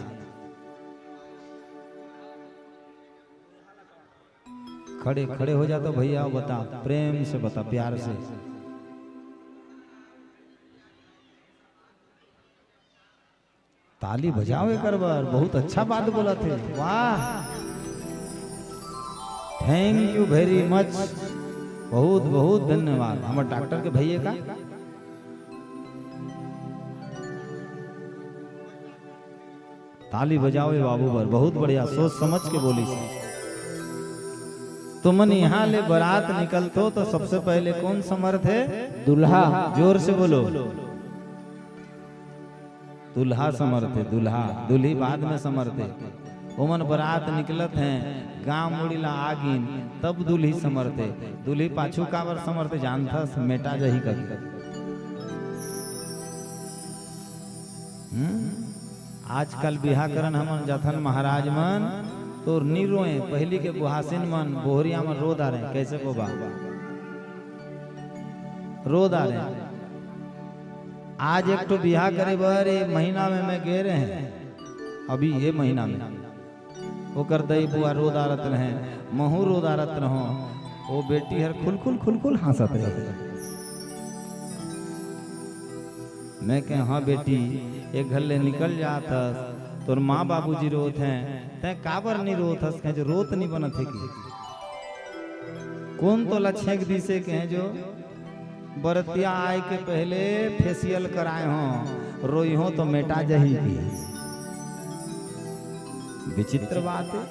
खड़े, खड़े हो जा तो भैया, बता, प्रेम से बता, प्यार से। ताली बजाओ एकर बर, बहुत अच्छा बात बोलत हे, वाह, thank you very much, बहुत बहुत धन्यवाद। हमर डॉक्टर के भैया का ताली बजाओ ये बाबू बर, बहुत बढ़िया, सोच समझ के बोलिस। तुमन यहाँ ले बरात निकलथो तो सबसे पहले कौन समर्थ हे? दूल्हा। जोर से बोलो। दूल्हा समर्थ हे, दूल्हा, दूल्ही बाद में समर्थ हे। ओमन बरात निकलत हे, गांव मुड़ी ला आगिन, तब दूल्ही समर्थ हे। दूल्ही पाछू काबर समर्थ हे जानथस? मेटा जही कभी। हम्म? आजकल बिहा करन हमन जाथन महाराज मन, तो नी रोए, पहली के बुहासिन मन बोहरिया मन रो डारे, कैसे बोबा? रो डारे। आज एक ठो बिहा करे बर ये महीना में मैं गे रहे, अभी ये महीना में ओकर दई बुआ रो डारत रहे, महू रो डारत रहो, वो बेटी हर खुलखुल खुलखुल हाँसत रहे। मैं कहे, हाँ बेटी, एक घर ले निकल जात हस, तोर माँ बाबूजी रोत हैं, तैं काबर नी रोत हस? कहे जो रोत नी बनत हे कि? कौन तोला छेंक दिसे? कहे जो बरतिया आए के पहले फेशियल कराए हो, रोई हो तो मेटा जही की। विचित्र बात हे।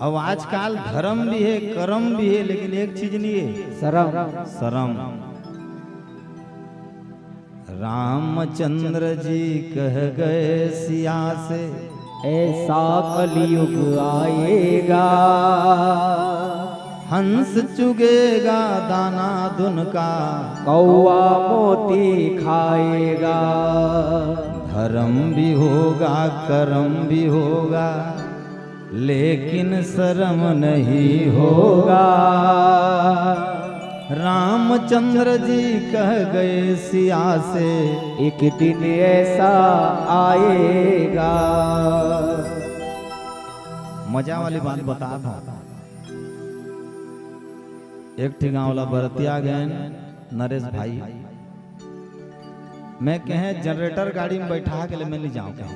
अब आजकल धर्म भी हे, करम भी हे, लेकिन एक चीज नहीं हे, शरम। शरम। रामचंद्र जी कह गए सिया से, ऐसा कलयुग आएगा। हंस चुगेगा दाना दुन का, कौवा मोती खाएगा। धर्म भी होगा, करम भी होगा, लेकिन शर्म नहीं होगा। रामचंद्र जी कह गए सिया से, एक दिन ऐसा आएगा। मजा वाली बात बतात हूँ। एक ठी गाँव ला बरतिया गएन नरेश भाई, मैं कहे जनरेटर गाड़ी में बैठा के ले मैं नहीं जाऊँ कहे,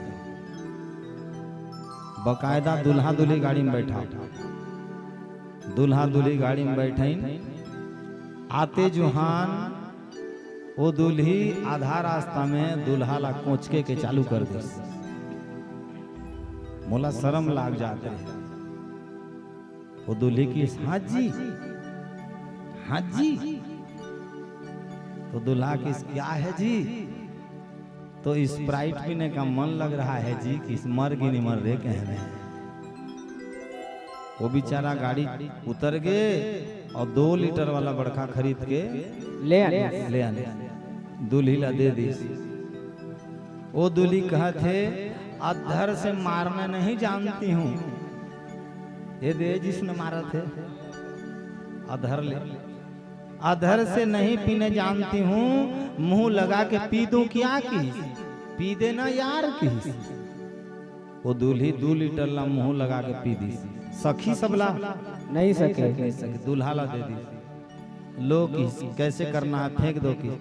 बकायदा दूल्हा दूल्ही गाड़ी में बैठा। दूल्हा दूल्ही गाड़ी में बैठइन, आते जुहान वो दूल्ही आधा रास्ता में दूल्हा ला कोचके के चालू कर दिस। मोला शरम लाग जात रहे। वो दूल्ही किहिस, हाँ जी, हाँ जी। तो दूल्हा किहिस, क्या है जी? तो स्प्राइट पीने का मन लग रहा है जी, किहिस मर गे नी मर रे कहे। वो बेचारा गाड़ी उतर गे और दो लीटर वाला बड़का खरीद के ले आने। ले आने, दूल्ही ला दे दिस। वो दूल्ही कहत हे, अधर से मारना नहीं जानती हूँ। ये दे जिसने मारत हे, अधर ले। अधर से नहीं पीने जानती हूँ, मुंह लगा के पी दूं क्या किहिस? पी देना यार किहिस। वो दूल्ही दू लीटर ला मुंह लगा के पी दिस। सखी सबला नहीं सके। नहीं सके, दूल्हा ला दे दिस। लो किहिस, कैसे करना है, फेंक दो किहिस।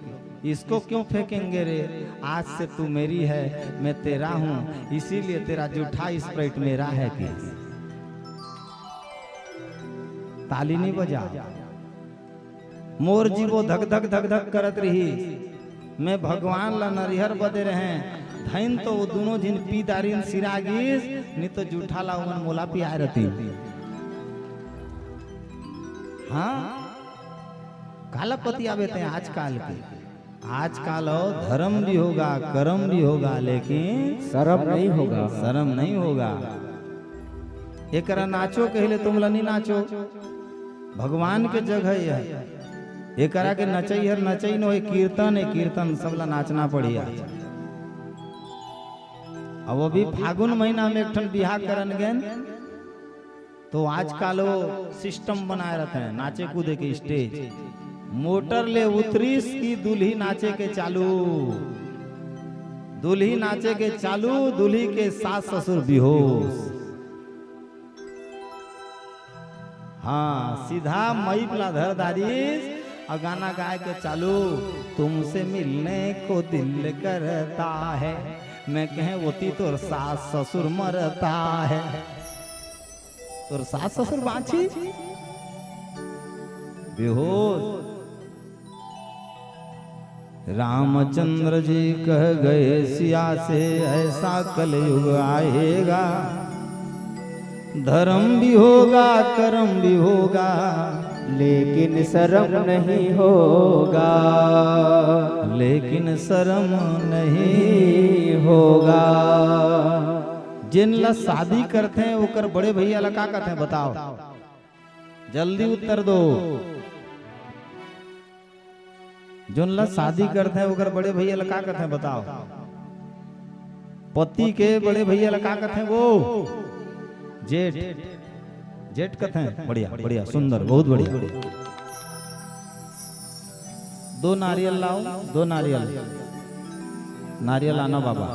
इसको क्यों फेंकेंगे रे, आज से तू मेरी है, मैं तेरा हूँ, इसीलिए तेरा जूठा स्प्राइट मेरा है किहिस। ताली नहीं बजा। मोर जीवो धक धक धक धक करत रही। मैं भगवान ला नरिहर बदे रहें, धइन तो वो दूनों झिन पी दारिन सिरा गिस, नी तो जूठा ला ओमन मोला पियाए रहती। हाँ, काला पतियाबे ते आजकाल के। आजकाल हो, धर्म भी होगा, कर्म भी होगा, लेकिन शर्म नहीं होगा। शर्म नहीं होगा। एकरा नाचो कहले तुम ला नहीं नाचो, भगवान के जगह यह। एकरा के नचई हर नचई नो, ये कीर्तन है, कीर्तन सबला नाचना पड़िया। अब अभी फागुन महीना में एक ठन बिहाव करन गेन, तो आजकाल वो सिस्टम बनाए रहते हैं, नाचे कूदे के स्टेज। मोटर ले उतरिस कि दूल्ही नाचे के चालू, दूल्ही नाचे के चालू, दूल्ही के सास ससुर बेहोश। हाँ, सीधा माइक ला धर दारिस अउ गाना गाए के चालू, तुमसे मिलने को दिल करता है, मैं कहें ओती तोर सास ससुर मरता है। तोर सास ससुर बाँची? बेहोश। रामचंद्र जी कह गए सिया से, ऐसा कलयुग आएगा, धर्म भी होगा, कर्म भी होगा, लेकिन शर्म नहीं होगा। लेकिन शर्म नहीं होगा। जेन ला शादी करथे ओकर बड़े भैया ला का कथे बताओ? जल्दी उत्तर दो। जोन ला शादी करथे ओकर बड़े भैया ला का कथे बताओ? पति के बड़े भैया ला का कथे वो? जेठ। जेठ कथे। बढ़िया, बढ़िया, सुंदर, बहुत बढ़िया। दो नारियल लाओ, दो नारियल। नारियल आना बाबा।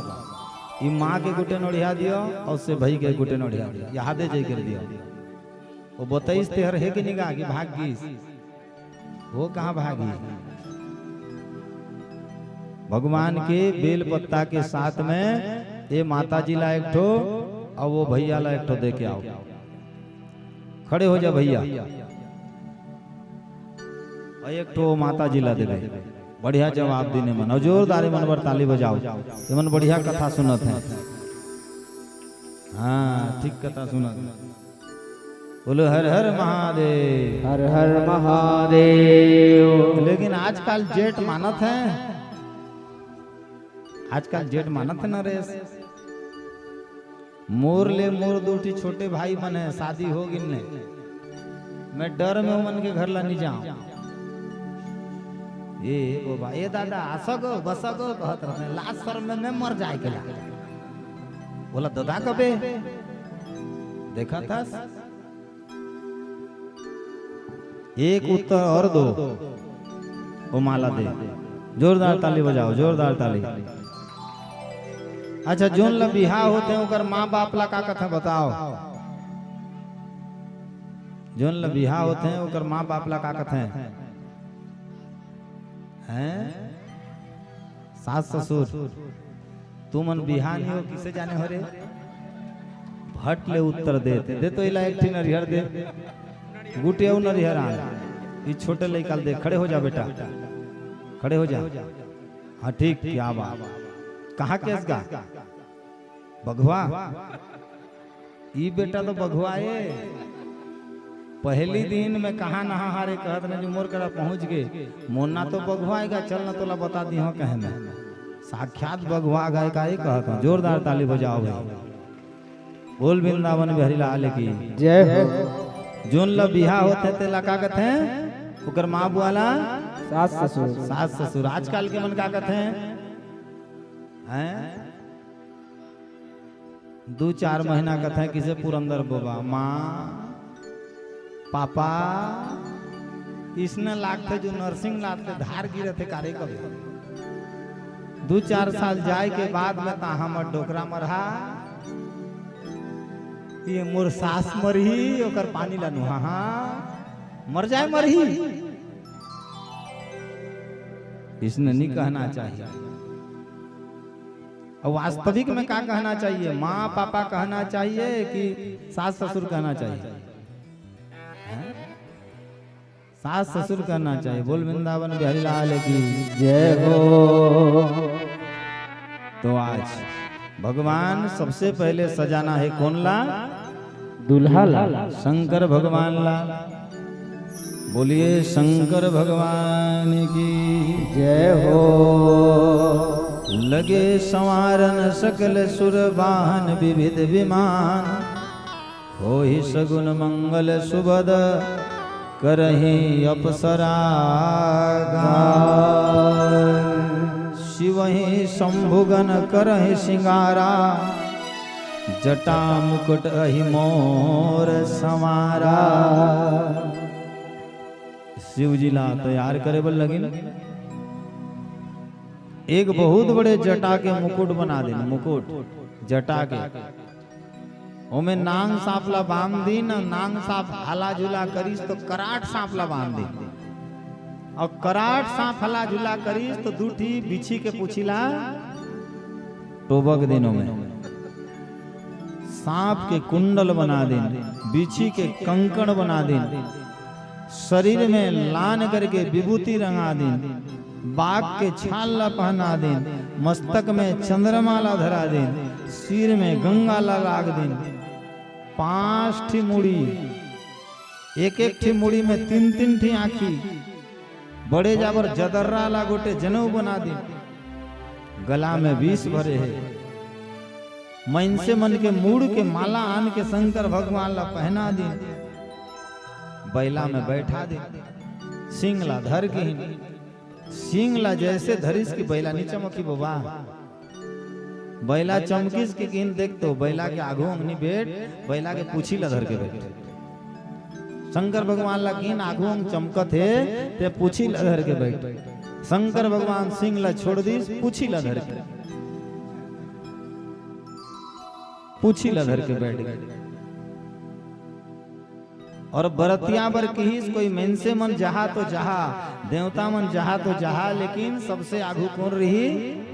ई माँ के गुटे नोड़िया दियो अउ से भाई के गुटे नोड़िया दियो। यहाँ दे जाई कर दियो। वो बताइस तेहर हे कि निगा कि भाग गीस? वो कहाँ भागी? भगवान के बेल पत्ता के साथ में ये माता जी ला एक ठो अउ वो भैया ला एक ठो दे के आओ। खड़े हो जा भैया। अउ एक ठो माता जी ला देबे। बढ़िया जवाब दीन एमन। अउ जोरदार एमन बर ताली बजाओ। एमन बढ़िया कथा सुनत हे। हाँ, ठीक कथा सुनत हे। बोलो हर हर महादेव। हर हर महादेव। लेकिन आजकल जेठ मानत हे, आजकल जेठ मानत हे नरेश। मोर ले मोर दू ठी छोटे भाई मन हे, शादी हो गिन हे। मैं डर में ओमन के घर ला नहीं जाऊं। ए बाबा, ए दादा, आसगो, बसगो कहत रहते, लाज शर्म में मैं मर जाए के ला। बोला, दादा कबे? देखा था? एक उत्तर और दो। वो माला दे। जोरदार ताली बजाओ, जोरदार ताली। अच्छा, जोन ला बिहाव होथे, ओकर माँ बाप ला का कथे बताओ? जोन ला बिहाव होथे, ओकर माँ बाप ला का कथे? हैं? सास ससुर। तुमन बिहाव नहीं हो, किसे जाने हो रे? भट ले उत्तर देथे। दे तो इला एक ठी नरिहर दे। गुटे अउ नरिहर आन। ई छोटे लइका ल दे। खड़े हो जा बेटा। खड़े हो जा। हाँ ठीक, क्या बात। कहाँ के हस गा? बघवा। ई बेटा तो बघवा ए। पहली दिन में कहाँ नहा हारे कहत ने जो मोर करा पहुँच गे। मोर ना तो बघवा ए गा, चल ना तोला बता दी हो कहे में। साक्षात बघवा गा ए का ही कहत हो। जोरदार ताली बजाओ भाई। बोल वृंदावन बिहारी लाल की। जय हो। जोन ला बिहाव होथे तेला का कथे? ओकर माँ बुआ ला? सास ससुर। सास ससुर। आजकल के मन का कथे? हैं? दू चार महीना कथे किसे पुरंदर बाबा, माँ, पापा, इसने लागथे जो नरसिंह नाथ के धार गिरथे कारे कबे। दू चार साल जाए के बाद में ता हमर डोकरा मरहा, ये मोर सास मरही, ओकर पानी ला नुहा, मर जाए मरही। इसने नहीं कहना चाहिए। और वास्तविक में का कहना चाहिए? माँ पापा कहना चाहिए कि सास ससुर कहना चाहिए? हैं? सास ससुर कहना चाहिए। बोल वृंदावन बिहारी लाल की जय हो। तो आज भगवान सबसे पहले सजाना है कौन ला? दूल्हा ला। शंकर भगवान ला। बोलिए शंकर भगवान की जय हो। लगे संवारन सकल सुर वाहन विविध विमान, होहि सगुन मंगल सुभद करहि अप्सरा गान। शिवहि शंभुगन करहि सिंगारा, जटा मुकुट अहि मोर संवारा। शिव जी ला तैयार करे बर लगिन। एक बहुत बड़े जटा के मुकुट बना दिन, मुकुट जटा के। ओमे नांग सांप ला बांध दिन, नांग सांप हला झुला करिस तो कराट सांप ला बांध दिन, और कराट सांप हला झुला करिस तो दू ठी बिछी के पूछी ला टोबक दिन। ओमे सांप के कुंडल बना दिन, बिछी के कंकण बना दिन, शरीर में लान करके विभूति रंगा दिन, बाघ के छाल ला पहना दिन, मस्तक में चंद्रमा ला धरा दिन, सिर में गंगा ला लाग दिन, पांच ठी मुड़ी, एक एक ठी मुड़ी में तीन तीन ठी आंखी, बड़े जाबर जदर्रा ला गोटे जनेऊ बना दिन, गला में विष भरे हे, मइनसे मन के मुड़ के माला आन के शंकर भगवान ला पहना दिन, बैला में बैठा दिन, सींग ला धर के ही, सींग ला जैसे धरिस कि बैला नी चमकी बाबा। बैला चमकिस कि किन देख तो बैला के आघू अंगनी बैठ, बैला के पूछी ला धर के बैठ। शंकर भगवान ला किन आघू अंग चमकत हे, ते पूछी ला धर के बैठ। शंकर भगवान सींग ला छोड़ दिस, पूछी ला धर के, पूछी ला धर के बैठ गए। और बरतिया बर किहिस, कोई मइनसे मन जहा तो जहा, देवता मन जहा तो जहा, लेकिन सबसे आघू कौन रही?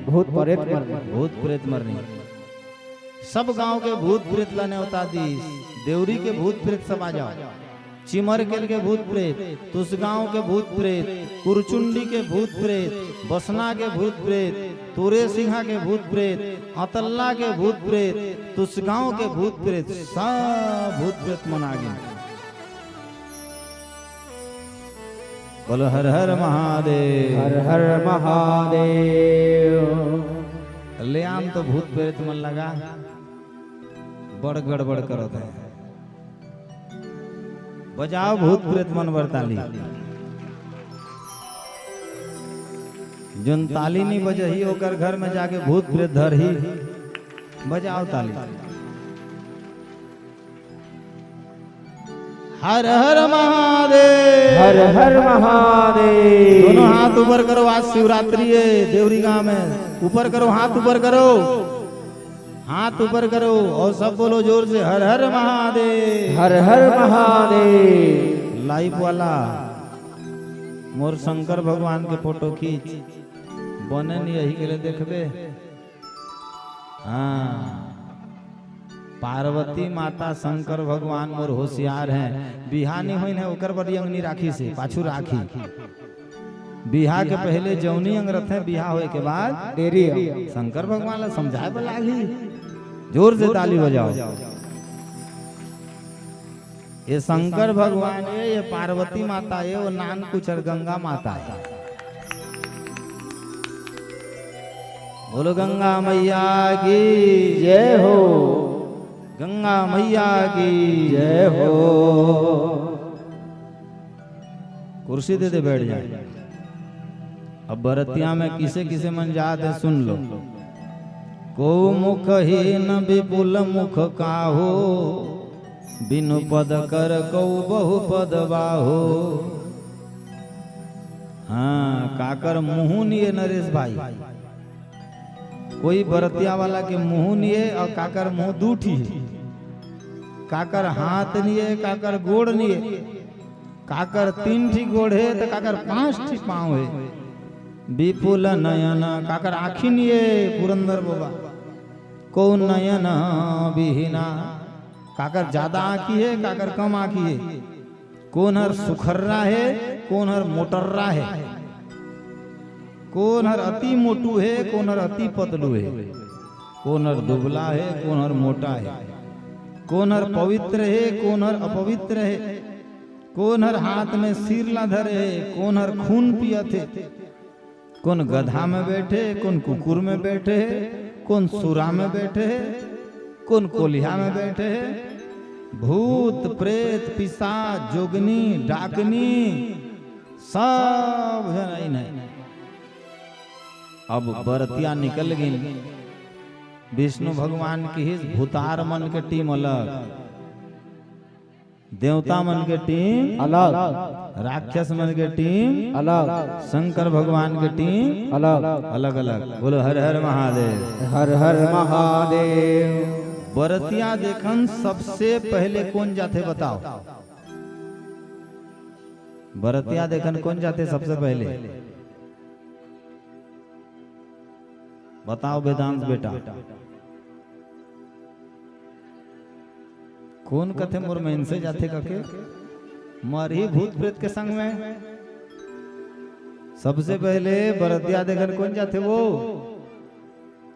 भूत प्रेत मन। भूत प्रेत मन रही। सब गांव के भूत प्रेत ला नेवता दीस, देवरी के भूत प्रेत सब आ जाओ। चिमरकेल के भूत प्रेत, तुसगांव के भूत प्रेत, कुरचुंडी के भूत प्रेत, बसना के भूत प्रेत, तोरे सिंहा के भूत प्रेत, अतल्ला के भूत प्रेत, तुसगांव के भूत प्रेत, सब भूत प्रेत मन आ गे। बोलो हर हर महादेव। हर हर महादेव। ले आन तो भूत प्रेत मन लगा, बड़ गड़बड़ करत हे। बजाओ भूत प्रेत मन बर ताली। जोन ताली नहीं बजही, ओकर घर में जाके भूत प्रेत धरही। बजाओ ताली। हर हर महादेव। हर हर महादेव। दोनों हाथ ऊपर करो, आज शिवरात्रि है देवरी गांव में। ऊपर करो, हाथ ऊपर करो, हाथ ऊपर करो और सब बोलो जोर से, हर हर महादेव। हर हर महादेव। लाइव वाला मोर शंकर भगवान के फोटो खींच, बने नहीं यही के लिए देखबे। हाँ, पार्वती माता शंकर भगवान मोर होशियार हैं। बिहा नहीं होइन हे, ओकर बर अंगनी राखिस हे, पाछू राखी। बिहा के पहले जौनी अंग रथे, बिहा होए के बाद डेरी अंग। शंकर भगवान ला समझाए बर लागही। जोर से ताली बजाओ। ये शंकर भगवान हे, ये पार्वती माता हे, वो नान कुचर गंगा माता हे। बोलो गंगा मैया की जय हो। गंगा मैया की जय हो। कुर्सी दे दे, बैठ जाए। अब बरतिया में किसे किसे मन जात हे, सुन लो। को मुखहीन विपुल मुख काहो, बिनु पद कर कौ बहु पद बाहो। हाँ, काकर मुँह नहीं हे नरेश भाई। कोई बरतिया वाला के मुंह निये अउ काकर मुंह दू ठी हे, काकर हाथ निये, काकर गोड़ निये, काकर तीन ठी गोड़ हे त काकर पांच ठी पांव हे। विपुल नयन, काकर आँखी निये पुरंदर बाबा, को नयन विहीना, काकर जादा आँखी हे, काकर कम आँखी हे, कोन हर सुखर्रा हे, कोन हर मोटर्रा हे, कोन हर अति मोटू हे, कोन हर अति पतलू हे, कोन हर दुबला हे, कोन हर मोटा हे, कोन हर पवित्र हे, कोन हर अपवित्र हे, कोन हर हाथ में सीर ला धरे हे, कोन हर खून पियत हे, कोन गधा में बैठे, कोन कुकुर में बैठे, कोन सुरा में बैठे, कोन कोलिहा में बैठे, भूत, प्रेत, पिशाच, जोगनी, डाकनी, सब झन आइन हे। अब बरतिया निकल गिन। विष्णु भगवान किहिस भूतार मन के टीम अलग, देवता मन के टीम अलग। राक्षस मन के टीम अलग। शंकर भगवान के टीम अलग। अलग अलग। बोलो हर हर महादेव। हर हर महादेव। बरतिया देखन सबसे पहले कोन जाथे बताओ? बरतिया देखन कोन जाथे सबसे पहले? बताओ वेदांत बेटा, कोन कथे मोर मइनसे जाथे कके? मरही भूत प्रेत के संग में। सबसे पहले बरतिया देखन कोन जाथे वो?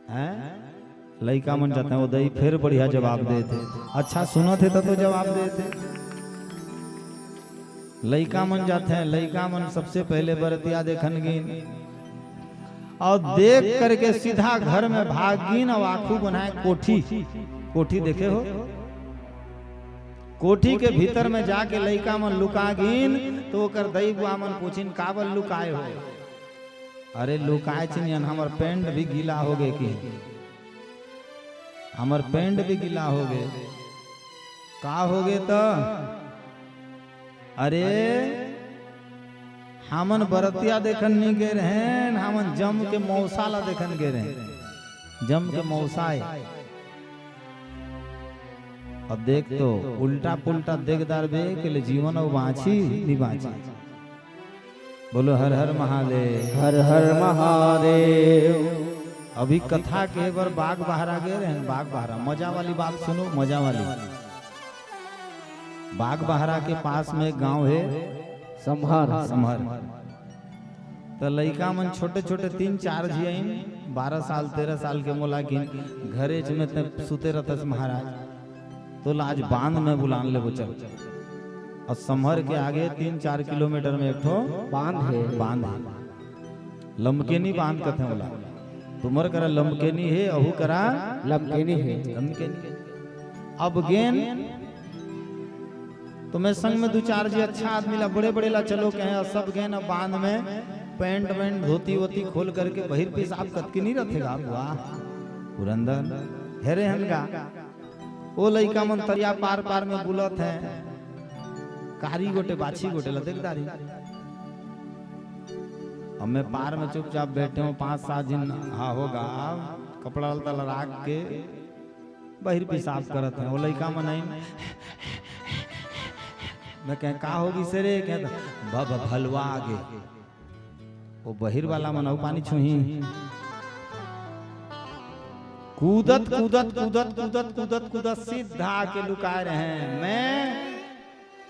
हैं? लइका मन जाथे। वो दई फेर बढ़िया जवाब देथे। अच्छा सुनत हे त तो जवाब देथे। लइका मन जाथे, लइका मन सबसे पहले बरतिया देखन गिन। अउ देख करके सीधा घर में भाग गिन अउ आखू बनाए कोठी। कोठी देखे हो? कोठी के भीतर में जाके लइका मन लुका गिन, तो ओकर दई बुआ मन पूछिन, "काबर लुकाए हो?" "अरे लुकाए चिनियन, हमर पैंट भी गीला हो गे कि, हमर पैंट भी गीला हो गे।" "का हो गे त?" "अरे, हमन बरतिया देखन नी गे रहेन, हमन जम के मौसा ला देखन गे रहेन, जम के मौसा ए।" अब देख तो, उल्टा पुल्टा देख डारबे के ले जीवन अउ बाँची, नी बाँची। बोलो हर हर महादेव। हर हर महादेव। अभी कथा के बर बाग बहरा गे रहेन, बाग बहरा। मजा वाली बात सुनो, मजा वाली। बाग बहरा के पास में एक गांव हे समहर। समहर। त लइका मन छोटे-छोटे तीन चार झी आइन, बारह साल, तेरह साल के मोला किन, "घरेच में तैं सुते रहतस महाराज, तोला आज बांध में बुलान लेबो चल।" अउ समहर के आगे तीन चार किलोमीटर में एक ठो बांध हे। बांध हे। लमकेनी बांध कथे ओला। तुम्हर करा लमकेनी हे, अहू करा लमकेनी हे। लमकेनी। अब गेन, तो मैं संग में दू चार जी अच्छा आदमी ला, बड़े बड़े ला चलो कहे, अउ सब गेन अब बांध में पैंट वैंट, धोती वोती खोल करके बहिर पेशाब कतकी नहीं रहथे गा बुआ, पुरंदर, हेरे हन गा। ओ लइका मन तरिया पार पार में बुलत हे, कारी गोटे बाछी गोटे ला देख डारी। अब मैं पार में चुपचाप बैठे हूँ, पांच सात झिन हा होगा, कपड़ा लत्ता ला राख के बहिर पेशाब करत हे। ओ लइका मन आइन, मैं कहे, "का हो गिस रे?" कहे, "भ-, भ-, भलवा आ गे।" ओ बहिर वाला मन अउ पानी छुही। कूदत, कूदत, कूदत, कूदत, कूदत, कूदत सीधा आके लुकाए रहे। मैं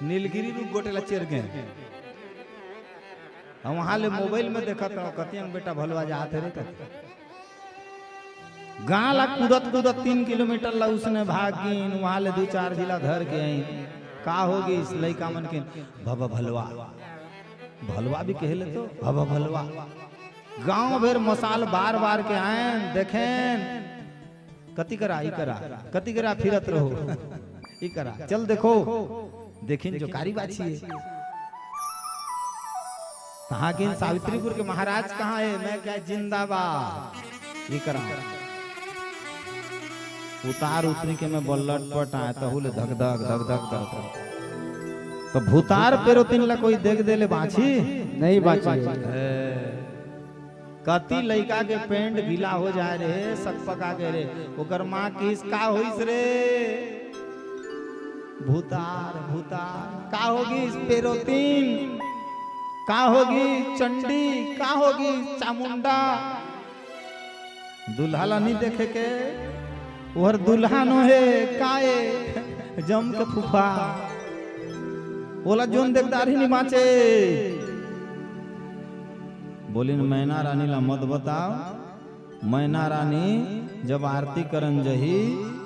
नीलगिरी रूख गोटे ला चेर गेंव। अउ वहां ले मोबाइल में देखत हंव, कतियंग बेटा भलवा जात हे रे कथे। गांव ला कूदत कूदत तीन किलोमीटर ला उसने भाग गिन, वहां ले दू चार झी ला धर के आइन। का हो गिस लइका मन के? भवा भलवा। भलवा भी कहे ले तो, भवा भलवा। गांव भर मसाल बार बार के आएन, देखेन, कति करा, ई करा, कति करा फिरत रहो, ई करा, चल देखो, देखिन जो कारी बाछी हे। कहाँ गिन सावित्रीपुर के महाराज कहाँ हे? मैं कहे जिंदाबाद। ये करा। उतार उतरी के मैं बल्लट पट आए, तहू ले धक धक, धक धक करत। तो भूतार पेरोतिन ला कोई देख दे ले बाछी? नहीं बाछी। ए, कति लइका के पैंट गीला हो जाय रहे, सकपका गे रहे, ओकर माँ किहिस, "का होइस रे?" "भूतार, भूतार।" "का होगिस पेरोतिन? का होगिस चंडी? का होगिस चामुंडा?" दूल्हा ला नइ देखे के, ओहर दूल्हा नोहे, का ए, जम के फूफा। ओला जोन देखदार ही नइ बाँचे। बोलिन, "मैना रानी ला मत बताव।" मैना रानी जब आरती करन जही,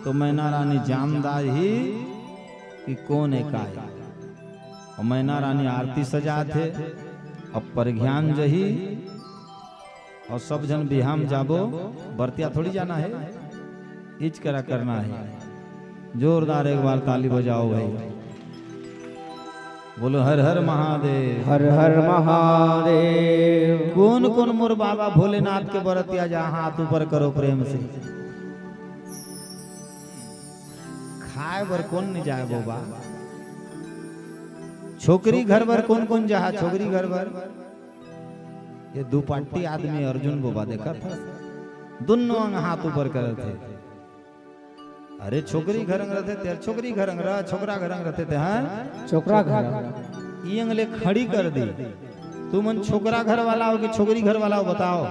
तो मैना रानी जान दाही कि कोन ए, का ए। अउ मैना रानी आरती सजाथे, अब परघियान जही, अउ सब झन बिहाम जाबो, बरतिया थोड़ी जाना हे, इच करा करना हे। जोरदार एक बार ताली बजाओ भाई, बोलो हर हर महादेव। हर हर महादेव। कोन कोन मोर बाबा भोलेनाथ के बरतिया जा, हाथ ऊपर करो प्रेम से। खाय बर कोन नइ जाय बोबा? छोकरी घर बर कोन कोन जाहा? छोकरी घर बर ये दू पार्टी आदमी अर्जुन बोबा देखत हस, दुन्नो अंग हाथ ऊपर करत हे। अरे छोकरी घर अंग रथे ते, छोकरी घर अंग रह, छोकरा घर अंग रथे ते, हाँ? छोकरा घर। ई अंग ले खड़ी कर दी। तुमन छोकरा घर वाला हो कि छोकरी घर वाला हो, बताओ।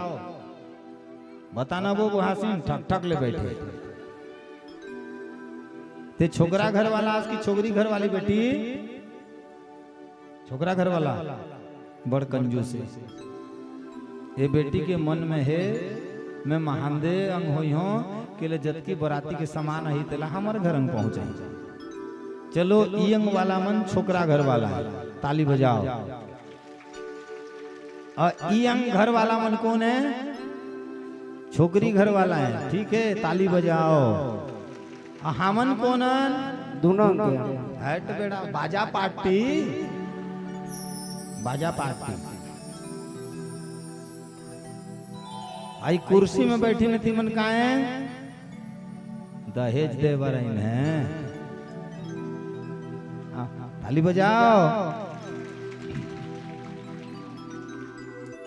बताना वो बुहासिन ठक ठक ले बैठे। ते छोकरा घर वाला अस कि छोकरी घर वाली बेटी? छोकरा घर वाला बड़ कंजूस हे। ए बेटी के मन में हे, मैं महांदे अंग होई हों, के ले जतकी बराती के सामान आही, तेला हमर घर अंग पहुंचाई। चलो, ई अंग वाला मन छोकरा घर वाला हे, ताली बजाओ। अउ ई अंग घर वाला मन कोन हे? छोकरी घर वाला हे, ठीक हे, ताली बजाओ। अउ हमन कोन हन? दूनों अंग के। हट बेटा, बाजा पार्टी, बाजा पार्टी। अई कुर्सी में बैठी न, तिमन काहे? दहेज दे बर आइन हे। हाँ, ताली बजाओ।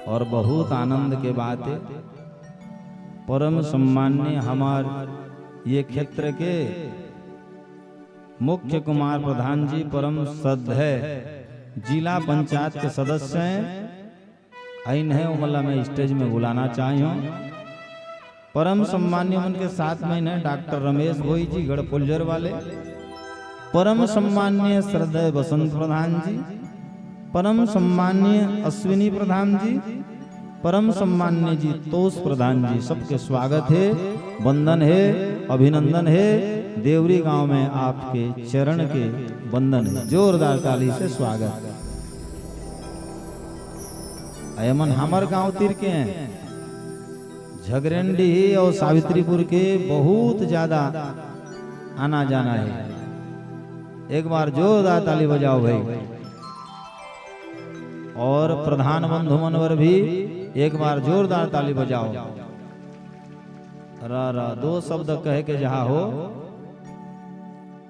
अउ बहुत आनंद के बात हे, परम सम्मान्य हमर ये क्षेत्र के मुख्य कुमार प्रधान जी, परम श्रद्धेय जिला पंचायत के सदस्य हे, अइन हे, ओमन ला मैं stage में बुलाना चाहिहूँ। परम सम्मान्य मन के साथ में हे डॉक्टर रमेश भोई जी, गढ़पुलझर वाले, परम सम्मान्य श्रद्धेय बसंत प्रधान जी, परम सम्मान्य अश्विनी प्रधान जी, परम सम्मान्य जी तोष प्रधान जी, सबके स्वागत हे, वंदन हे, अभिनंदन हे। देवरी गांव में आपके चरण के वंदन हे, जोरदार ताली से स्वागत। अउ एमन हमर गांव तीर के हे, झगरेंडी अउ सावित्रीपुर के बहुत ज्यादा आना जाना हे। एक बार जोरदार ताली बजाओ भाई। अउ प्रधान बंधु मन बर भी एक बार जोरदार ताली बजाओ। रा रा दो शब्द कहे के जहा हो,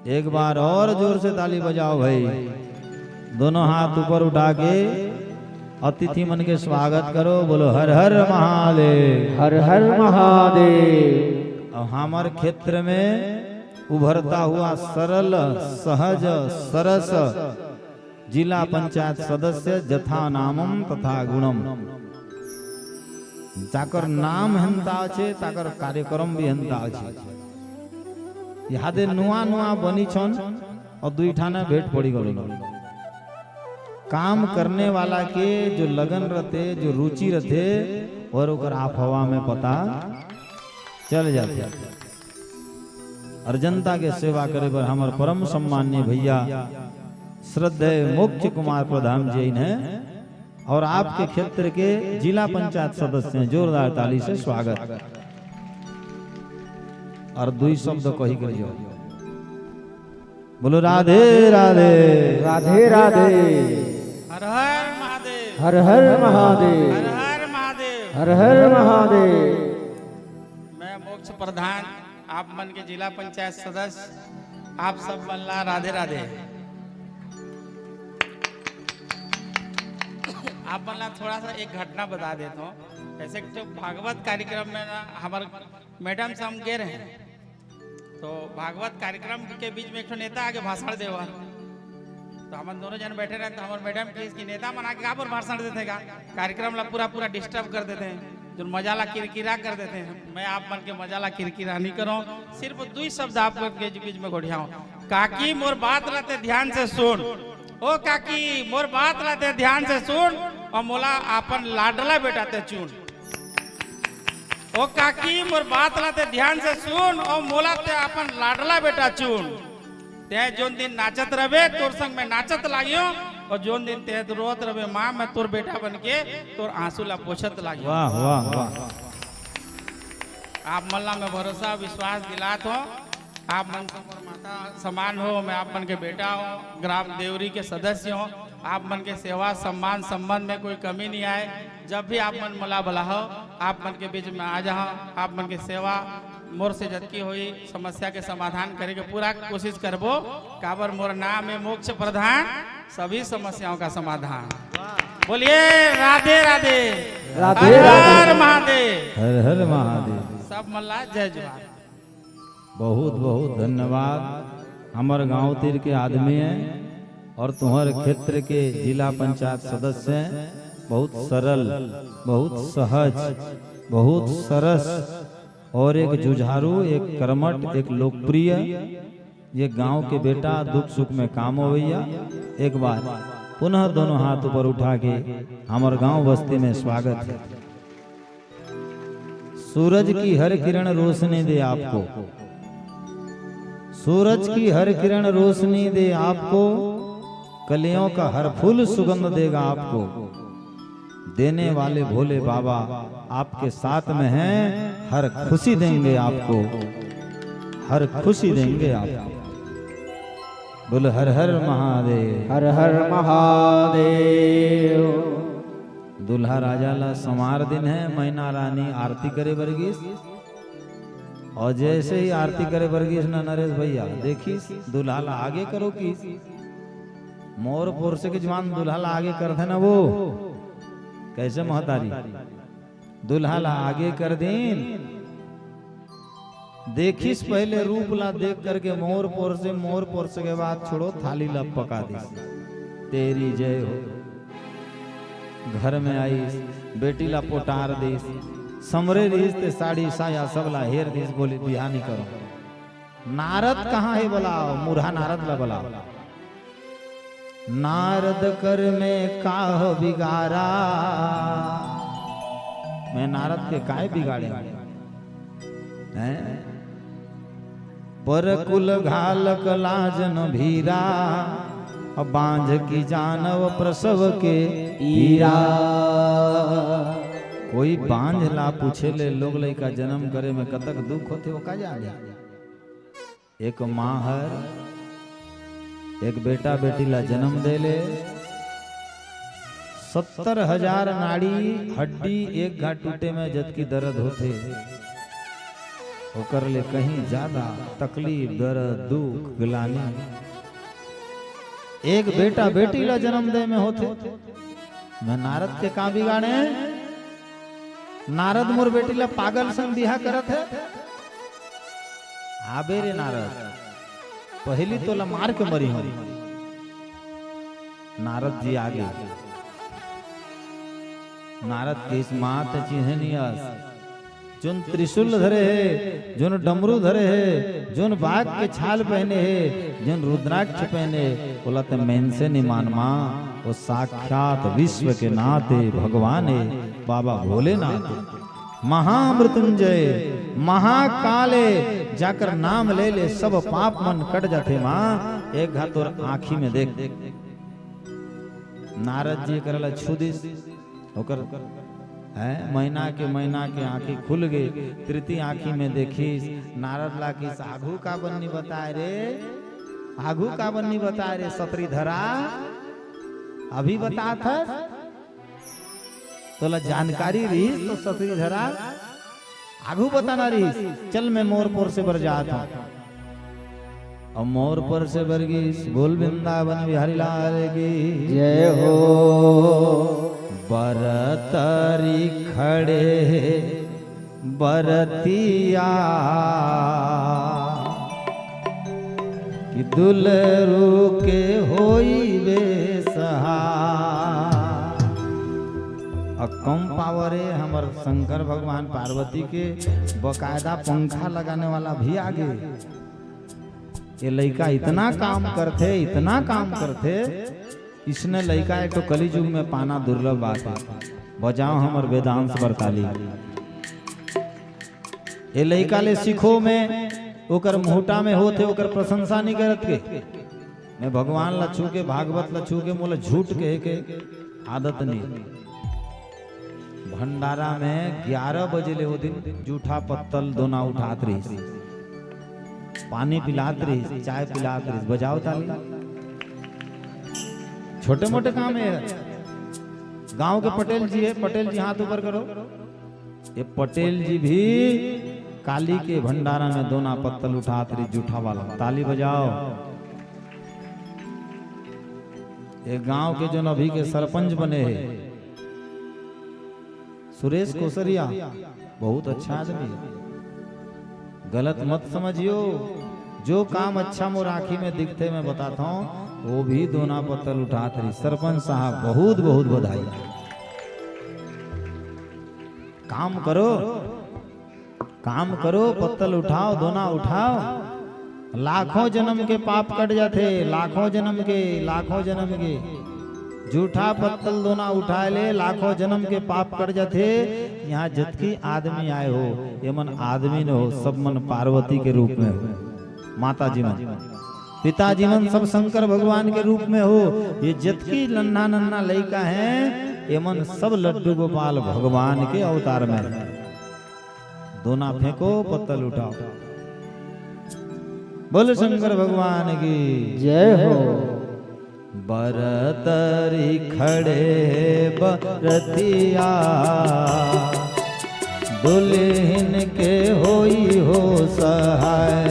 एक बार अउ जोर से ताली बजाओ भाई। दोनों हाथ ऊपर उठा के अतिथि मन के स्वागत करो, बोलो हर हर महादेव। हर हर महादेव। अउ हमर क्षेत्र में उभरता हुआ सरल, सहज, सरस जिला पंचायत सदस्य जथा नामम तथा गुणम। जाकर नाम हेंता छे, ताकर कार्यक्रम भी हेंता छे। इहादे नुआ नुआ बनी छन अउ दुई ठाना भेंट पड़ी गलो। काम करने वाला के जो लगन रथे, जो रुचि रथे, अउ ओकर आप हवा में पता चल जाथे। अउ जनता के सेवा करे बर हमर परम सम्मान्य भैया श्रद्धेय मोक्ष कुमार प्रधान जी आइन हे अउ आपके क्षेत्र के जिला पंचायत सदस्य हे। जोरदार ताली से स्वागत। अउ दुई शब्द कही कर जाओ, बोलो राधे राधे। राधे राधे। हर हर महादेव। हर हर महादेव। हर हर महादेव। हर हर महादेव। मैं मोक्ष प्रधान, आप मन के जिला पंचायत सदस्य, आप सब मन ला राधे राधे। आप मन ला थोड़ा सा एक घटना बता देता हूँ। ऐसे एक ठो भागवत कार्यक्रम में ना, हमार मैडम से हम गे रहे, तो भागवत कार्यक्रम के बीच में एक ठो नेता आगे भाषण देवा, तो हमन दोनों जन बैठे रहे, तो हमार मैडम कहिस कि नेता मन आके काबर भाषण देथे का, कार्यक्रम ला पूरा पूरा डिस्टर्ब कर देथे, जो मजा ला किरकिरा कर देथे। मैं आप मन के मजा ला किरकिरा नहीं करूँ, सिर्फ दू ही शब्द आप मन के बीच में गोठियाऊँ। काकी, मोर बात ला ते ध्यान से सुन। ओ काकी, मोर बात ला ते ध्यान से सुन, और मोला अपन लाडला बेटा ते चुन। ओ काकी, मोर बात ला ते ध्यान से सुन, और मोला ते अपन लाडला बेटा चुन। ते जोन दिन नाचत रहबे, तोर संग मैं नाचत लागियो, और जोन दिन ते रोत रहबे माँ, मैं तोर बेटा बन के तोर आंसू ला पोछत लागियो। वाह, वाह, वाह। आप मन ला मैं भरोसा, विश्वास दिलात हूँ। आप मन मोर माता समान हो, मैं आप मन के बेटा हूँ, ग्राम देवरी के सदस्य हूँ। आप मन के सेवा सम्मान संबंध में कोई कमी नहीं आए। जब भी आप मन मोला बुलाहो, आप मन के बीच में आ जाओ। आप मन के सेवा मोर से जतकी होई, समस्या के समाधान करे के पूरा कोशिश करबो। काबर मोर नाम है मोक्ष प्रधान, सभी समस्याओं का समाधान। बोलिए राधे राधे। राधे हर हर राधे। महादेव। हर हर महादेव। सब मन ला जय जोहार। बहुत बहुत धन्यवाद। हमर गांव तीर के आदमी है और तुम्हारे क्षेत्र के जिला पंचायत सदस्य है। बहुत सरल, बहुत सहज, बहुत सरस और एक जुझारू, एक कर्मठ, एक लोकप्रिय। ये गांव के बेटा दुख सुख में काम हो भैया। एक बार पुनः दोनों हाथ ऊपर उठा के हमर गांव बस्ती में स्वागत है। सूरज की हर किरण रोशनी दे आपको, सूरज की हर किरण रोशनी दे आपको, कलियों का हर फूल सुगंध देगा आपको। देने वाले भोले बाबा आपके साथ में हैं, हर खुशी देंगे आपको, हर खुशी देंगे आपको। बोलो हर हर महादेव। हर हर महादेव। दूल्हा राजा ला संवार दिन है, मैना रानी आरती करे बर गिस। और जैसे ही आरती करे बर गिस ना नरेश भैया, देखिस दूल्हा ला आगे करो किस। मोर पोरसे के जवान दूल्हा ला आगे करथे ना वो, कैसे महतारी दूल्हा ला आगे कर दिन। देखिस पहले रूप ला देख करके मोर पोरसे, मोर पोरसे के बाद छोड़ो, थाली ला पका दिस। तेरी जय हो। घर में आइस, बेटी ला पोटार दिस, समरे रिहिस ते साड़ी साया सब ला हेर दिस, बोली बिहानी करो। नारद कहाँ है बुलाओ, मुरहा नारद ला बुलाओ। नारद कर में काह बिगारा, मैं नारद के काय बिगाड़े हैं? पर कुल घालक लाजन भीरा, अब बांझ की जानव प्रसव के पीरा। कोई बांझ ला पूछे ले लोग लइका जन्म करे में कतक दुख होथे, वो का जाने। एक माँ हर एक बेटा बेटी ला जन्म दे ले, सत्तर हजार नाड़ी हड्डी एक घा टूटे में जतकी दर्द होथे, ओकर ले कहीं ज्यादा तकलीफ, दर्द, दुख, ग्लानी एक बेटा बेटी ला जन्म दे में होथे। मैं नारद के का बिगाड़े? नारद मोर बेटी ला पागल संग बिहा करत है। आबे रे नारद, पहली तोला मार के मरी हूँ। नारद जी आगे। नारद के इस मात चिन्हे नियस, जोन त्रिशूल धरे हे, जोन डमरू धरे हे, जोन बाघ के छाल पहने हे, जोन रुद्राक्ष पहने हे, ओला त मेनसे निमान माँ, वो साक्षात विश्व के नाथे भगवान हे, बाबा भोलेनाथ हे। महामृत्युंजय, महाकाले, जाकर नाम ले ले, सब पाप मन कट जाथे माँ। एक घा तोर आँखी में देख। नारद जी करा ला छू दिस, ओकर, हैं, मैना के, मैना के आँखी खुल गे। तृतीय आँखी में देखिस, नारद ला किस, आघू का बन्नी बताए रे, आघू का बन्नी बताए रे सतरी धरा, अभी बतात हस। तोला जानकारी रहिस तो सतरी धरा आघू बताना रहिस। चल मैं मोर पोरसे बर जात हूँ। अब मोर पोरसे बर गिस। बोल वृंदावन बिहारी लाल की जय हो। बरतरी खड़े हे बरतिया, कि दुलरू के होई बेसहा। अउ कम power हे हमर शंकर भगवान पार्वती के, बकायदा पंखा लगाने वाला भी आगे। ये लइका इतना काम करथे, इतना काम करथे, इसने लइका एक ठो कलयुग में पाना दुर्लभ बात हे। बजाओ हमर वेदांश बर ताली। ये लइका ले सीखो में, ओकर मुहटा में होथे, ओकर प्रशंसा नहीं करत के। मैं भगवान ला छू के, भागवत ला छू के, मोला झूठ कहे के आदत नहीं। भंडारा में ग्यारह बजे ले वो दिन जूठा पत्तल दोना उठात रहिस, पानी पिलात रहिस, चाय पिलात रहिस। बजाओ ताली। छोटे मोटे काम हे। गांव के पटेल जी हे, पटेल जी हाथ ऊपर करो। ये पटेल जी भी काली के भंडारा में दोना पत्तल उठात रहिस, जूठा वाला। ताली बजाओ। ये गांव के जोन अभी के सरपंच बने हे, सुरेश कोसरिया, बहुत अच्छा आदमी हे। गलत मत समझियो, जो काम अच्छा मोर आँखी में दिखथे, मैं बताता हूँ, वो भी दोना पत्तल उठात रहिस। सरपंच साहब, बहुत बहुत बधाई। काम करो, काम करो, पत्तल उठाओ, दोना उठाओ। लाखों जन्म के पाप कट जाथे, लाखों जन्म के, लाखों जन्म के। जूठा पत्तल दोना उठाए ले लाखों जन्म के पाप कट जाथे। यहाँ जतकी आदमी आए हो, ये मन आदमी न हो, सब मन पार्वती के रूप में हो, माता जी मन, पिताजी मन सब शंकर भगवान के रूप में हो। ये जतकी नन्हा नन्हा लइका हैं, ये मन सब लड्डू गोपाल भगवान के अवतार में हैं। दोना फेंको, पत्तल उठाओ। बोल शंकर भगवान की। जय हो। बरतरी खड़े बरतिया, दुल्हिन के होई हो सहाय,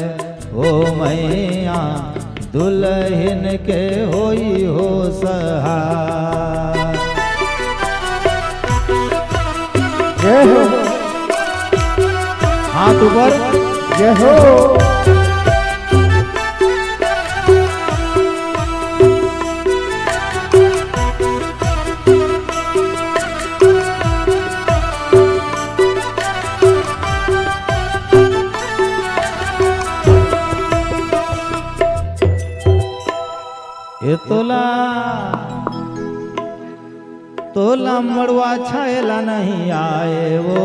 ओ मैया दुल्हिन के होई हो सहाय। जय हो। हाथ ऊपर। जय हो। ए तोला, तोला मड़वा छायला नहीं आए वो।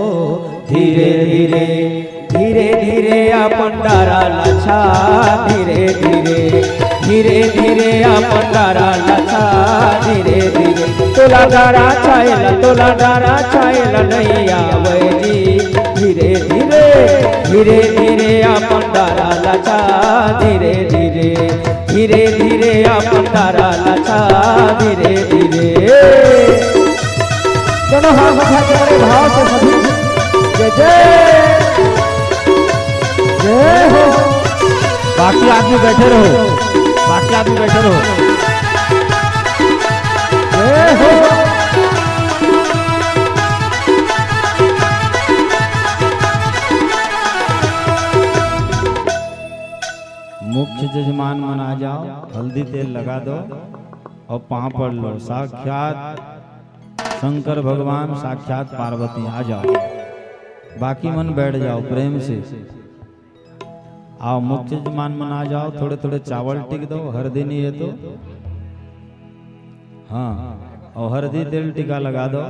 धीरे धीरे, धीरे धीरे अपन डारा लछा। धीरे धीरे, धीरे धीरे अपन डारा लछा। धीरे धीरे तोला डारा छायला, तोला डारा छायला नहीं आवे जी। धीरे धीरे, धीरे धीरे अपन डारा लछा। धीरे धीरे, धीरे धीरे अपन डारा लछा। धीरे धीरे। दोनों हाथ उठा के बड़े भाव से सभी जय जय, जय हो। बाकी आदमी बैठे रहो, बाकी आदमी बैठे रहो। जय हो। मुख्य जजमान मन आ जाओ, हल्दी तेल लगा दो और पांव पड़ लो। साक्षात शंकर भगवान, साक्षात पार्वती, आ जाओ। बाकी मन बैठ जाओ प्रेम से। आओ, मुख्य जजमान मन आ जाओ, थोड़े थोड़े चावल टिक दो, हरदी नहीं है तो। हाँ, और हरदी तेल टिका लगा दो।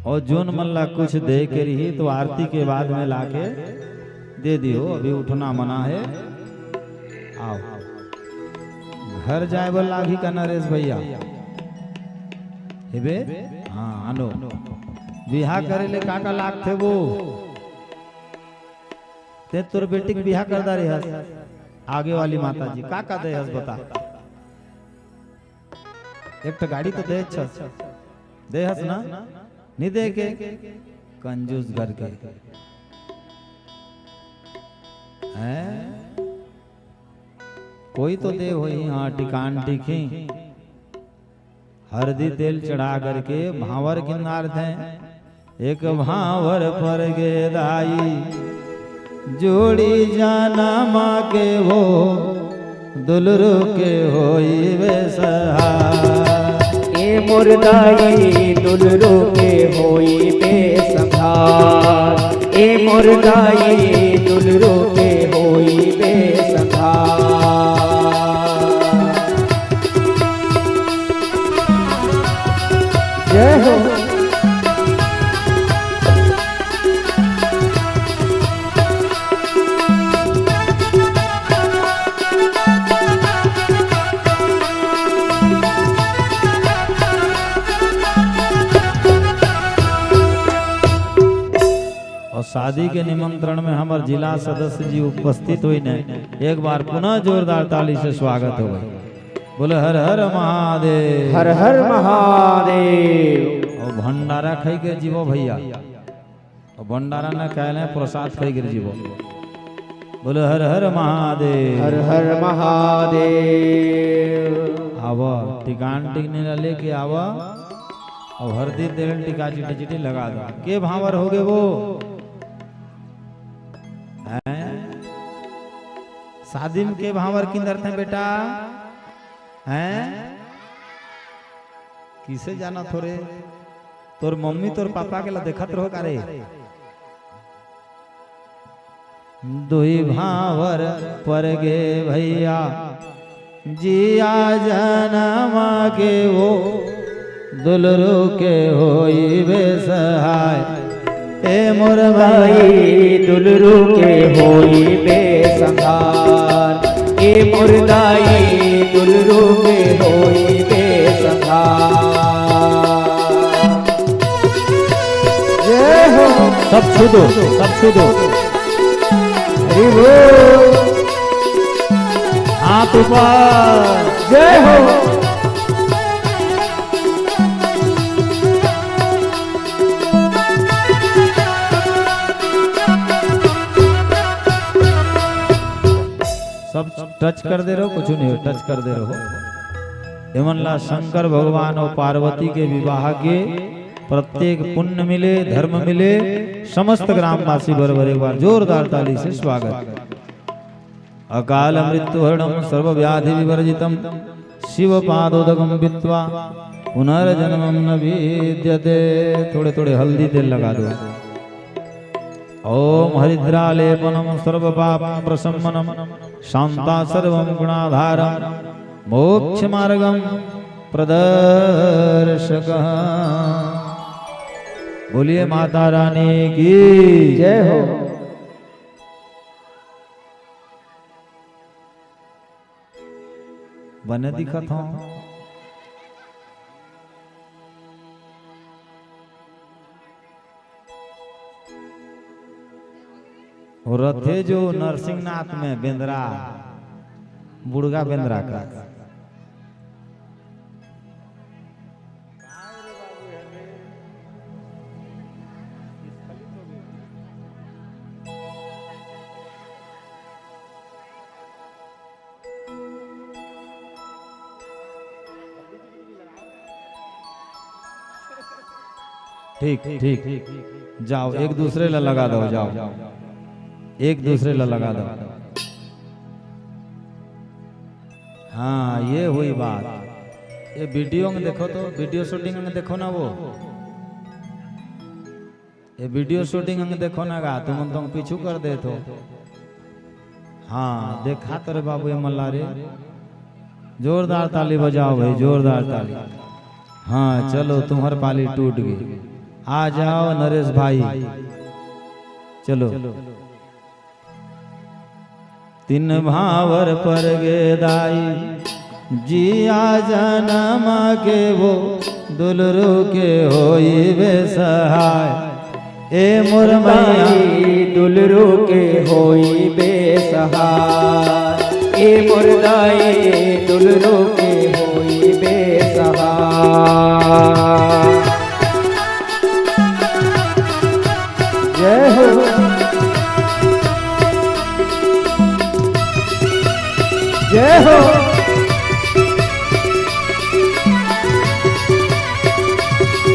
और जोन मन ला कुछ दे के रही तो आरती के बाद में लाके दे दियो, अभी उठना मना है। आओ, घर जाए बर लागही का नरेश भैया? हेबे? हाँ, आनो। बिहा करे ले का का लागथे वो? ते तोर बेटी के बिहा कर डारे हस, आगे वाली माता जी का का दे हस बता। एक ठो गाड़ी तो दे हस, दे हस ना? नहीं दे के, कंजूस घर के। हैं? कोई तो दे होही, हाँ, टिकान टिकी। हरदी तेल चढ़ा करके भांवर किंदारथे। एक भांवर परगे दाई, जोड़ी जनम के वो, दुलरू के होई बेसहार। ए मोर दाई, दुलरू के होई बेसहार। ए मोर दाई, दुलरू के होई बेसहार। जय हो। अउ शादी के निमंत्रण में हमर जिला सदस्य जी उपस्थित होइन, एक बार पुनः जोरदार ताली से स्वागत होवय। बोले हर हर महादेव। हर हर महादेव। अउ भंडारा खाई के जीवो भैया, अउ भंडारा न खाए ले प्रसाद खाई के जीवो। बोले हर हर महादेव। हर हर महादेव। आवा, टिकान टिकनी ला लेके आवा, अउ हरदी तेल टिका चिटी चिटी लगा दो। के भांवर होगे वो? हैं? शादी में के भांवर किंदरथे बेटा? हैं? किसे जानत हो रे? तोर मम्मी तोर पापा के ला देखत रहो का रे? दुई भांवर परगे भैया, जिया जनम के वो, दुलरू के होई बेसहाय। ए मोर दाई, दुलरू के होई बेसहार। ए मोर दाई, दुलरू के होई बेसहार। जय हो। सब छू दो, सब छू दो। हरि बोल। हाथ ऊपर। जय हो। सब टच कर दे रहो, कुछ नहीं हो, टच कर दे रहो। एमन ला शंकर भगवान अउ पार्वती के विवाह के प्रत्येक पुण्य मिले, धर्म मिले। समस्त ग्रामवासी बरोबर एक बार जोरदार ताली से स्वागत। अकाल मृत्यु हरणम सर्व व्याधि विवर्जितम, शिव पादोदकम पीत्वा पुनर्जन्मम न विद्यते। थोड़े थोड़े हल्दी तेल लगा दो। ओम हरिद्रालेपनम सर्व पाप प्रशमनम, शांता सर्व गुणाधारम, मोक्ष मार्गम प्रदर्शक। बोलिए माता रानी की। जय हो। बने दिखत हो। अउ रथे जो नरसिंहनाथ में बेंदरा, बुड़गा बेंदरा का। ठीक, ठीक। जाओ, एक दूसरे ला लगा दो, जाओ। एक दूसरे ला लगा दो। हाँ, ये हुई बात। ये वीडियो में देखो तो, वीडियो शूटिंग में देखो ना वो। ये वीडियो शूटिंग में देखो ना गा, तुमन तो पीछू कर देत हो। हाँ, देखा तो रे बाबू, ये मल्ला रे। जोरदार ताली बजाओ भाई, जोरदार ताली। हाँ, चलो, तुम्हर पाली टूट गई। आ जाओ नरेश भाई, चलो। तीन भांवर परगे दाई, जिया जनम के वो, दुलरू के होई बेसहाय। ए मोर मइया, दुलरू के होई बेसहाय। ए मोर दाई, दुलरू के होई बेसहाय। जय हो। जय हो।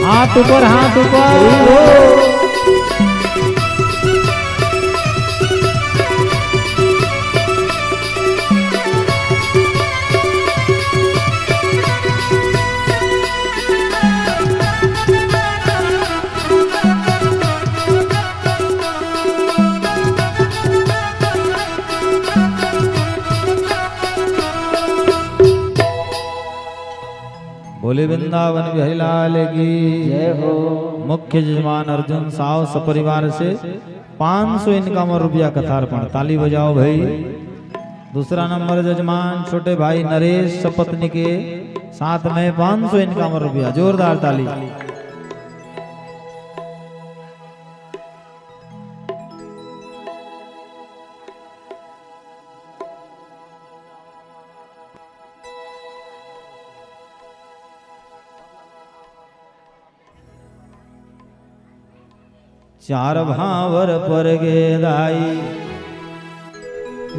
हाथ ऊपर, हाथ ऊपर। बोले वृंदावन बिहारी लाल की। जय हो। मुख्य जजमान अर्जुन साव सपरिवार से पाँच सौ इनकाम रुपया कथार्पण। ताली बजाओ भाई। दूसरा नंबर जजमान छोटे भाई नरेश सपत्नी के साथ में पाँच सौ इनकाम रुपया। जोरदार ताली। चार भांवर पर गे दाई,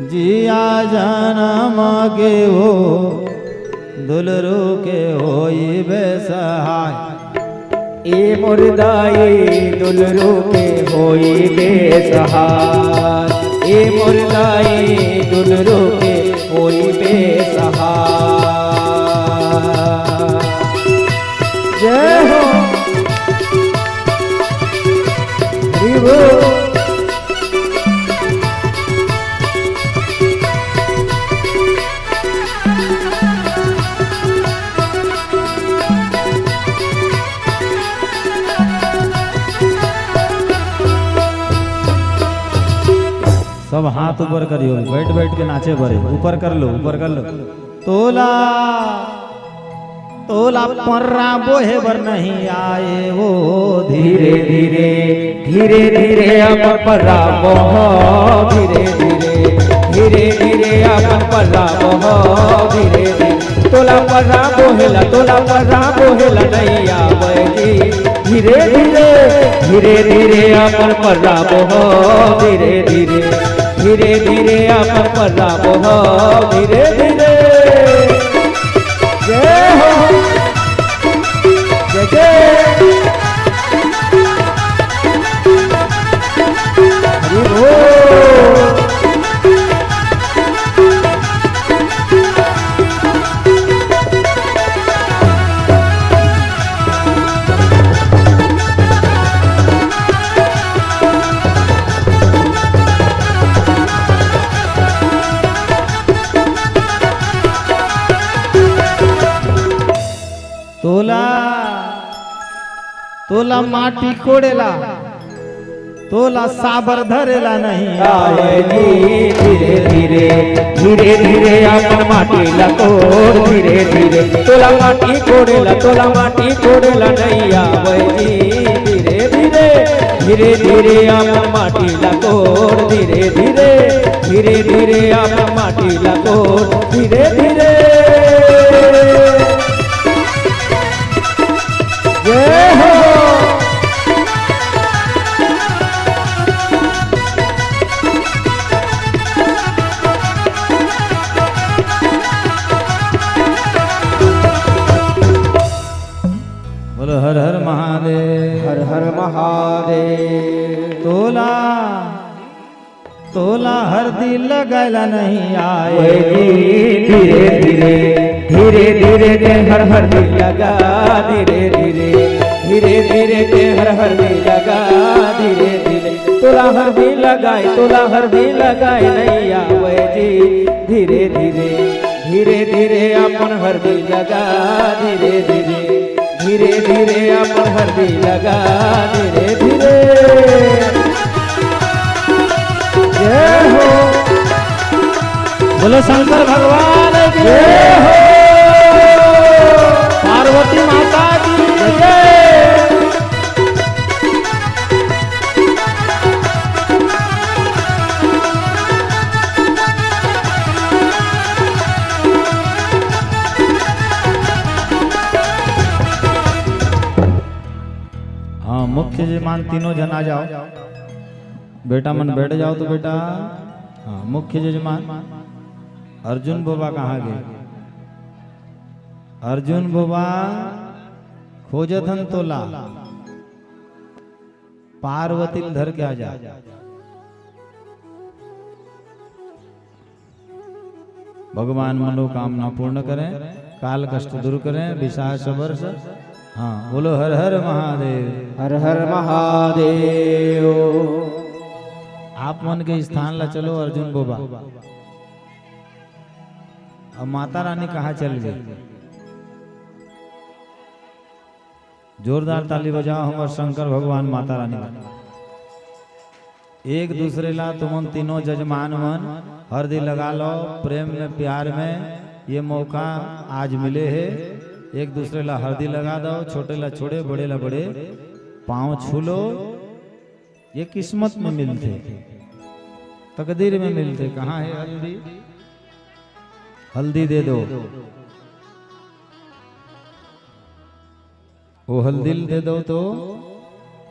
जिया जनम के वो दुलरू के होई बेसहाय। ए मोर दाई दुलरू के होई बेसहाय, ए मोर दाई दुलरू के होई बेसहाय। जय हो। हरि बोल। सब हाथ ऊपर करियो, बैठ बैठ के नाचे बरे, ऊपर कर लो, ऊपर कर लो। तोला तोला पर्रा बोहे बर नहीं आए वो धीरे धीरे, धीरे धीरे अपन पर्रा बोह, धीरे धीरे, धीरे धीरे अपन पर्रा बोह, धीरे धीरे। तोला पर्रा बोहेला, तोला पर्रा बोहेला नहीं आवे जी। धीरे धीरे, धीरे धीरे अपन पर्रा बोह, धीरे धीरे, धीरे धीरे अपन पर्रा बोह, धीरे धीरे। जय हो। जय जय। हरि बोल। तोला, तोला माटी कोड़ेला, तोला साबर धरेला नहीं आवे जी। धीरे धीरे, धीरे धीरे अपन माटी ला कोड़, धीरे धीरे। तोला माटी कोड़ेला, तोला माटी कोड़ेला नहीं आवे जी। धीरे धीरे, धीरे धीरे अपन माटी ला कोड़, धीरे धीरे, धीरे धीरे अपन माटी ला कोड़, धीरे धीरे। जय हो। बोलो हर हर महादेव। हर हर महादेव। तोला, तोला हरदी लगायला नहीं आए। ओए जी, धीरे धीरे, धीरे धीरे ते हर हरदी लगा, धीरे धीरे, धीरे धीरे ते हर हरदी लगा, धीरे धीरे। तोला हरदी लगाए, तोला हरदी लगाए नहीं आवे जी। धीरे धीरे, धीरे धीरे अपन हरदी लगा, धीरे धीरे, धीरे धीरे अपन हरदी लगा, धीरे धीरे। जय हो। बोलो शंकर भगवान की जय हो। पार्वती माता की जय। हाँ, मुख्य जजमान तीनों झन आ जाओ। बेटा मन बैठ जाओ तो बेटा। हाँ, मुख्य जजमान अर्जुन बोबा कहाँ गे? अर्जुन बोबा, खोजत हन तोला, पार्वती ल धर के आ जा। भगवान मनोकामना पूर्ण करें, काल कष्ट दूर करें, विशाख वर्ष। हाँ, बोलो हर हर महादेव। हर हर महादेव। आप मन के स्थान ला चलो अर्जुन बोबा। अब माता रानी कहाँ चल गई? जोरदार ताली बजाओ हमर शंकर भगवान माता रानी बर। एक दूसरे ला तुमन तीनों जजमान मन हरदी लगा लो, प्रेम में, प्यार में ये मौका आज मिले हे। एक दूसरे ला हरदी लगा दो, छोटे ला छोटे, बड़े ला बड़े, पाँव छू लो। ये किस्मत में मिलथे, तकदीर में मिलथे। कहाँ हे हल्दी? हल्दी दे दो। वो हल्दी ल दे दो तो,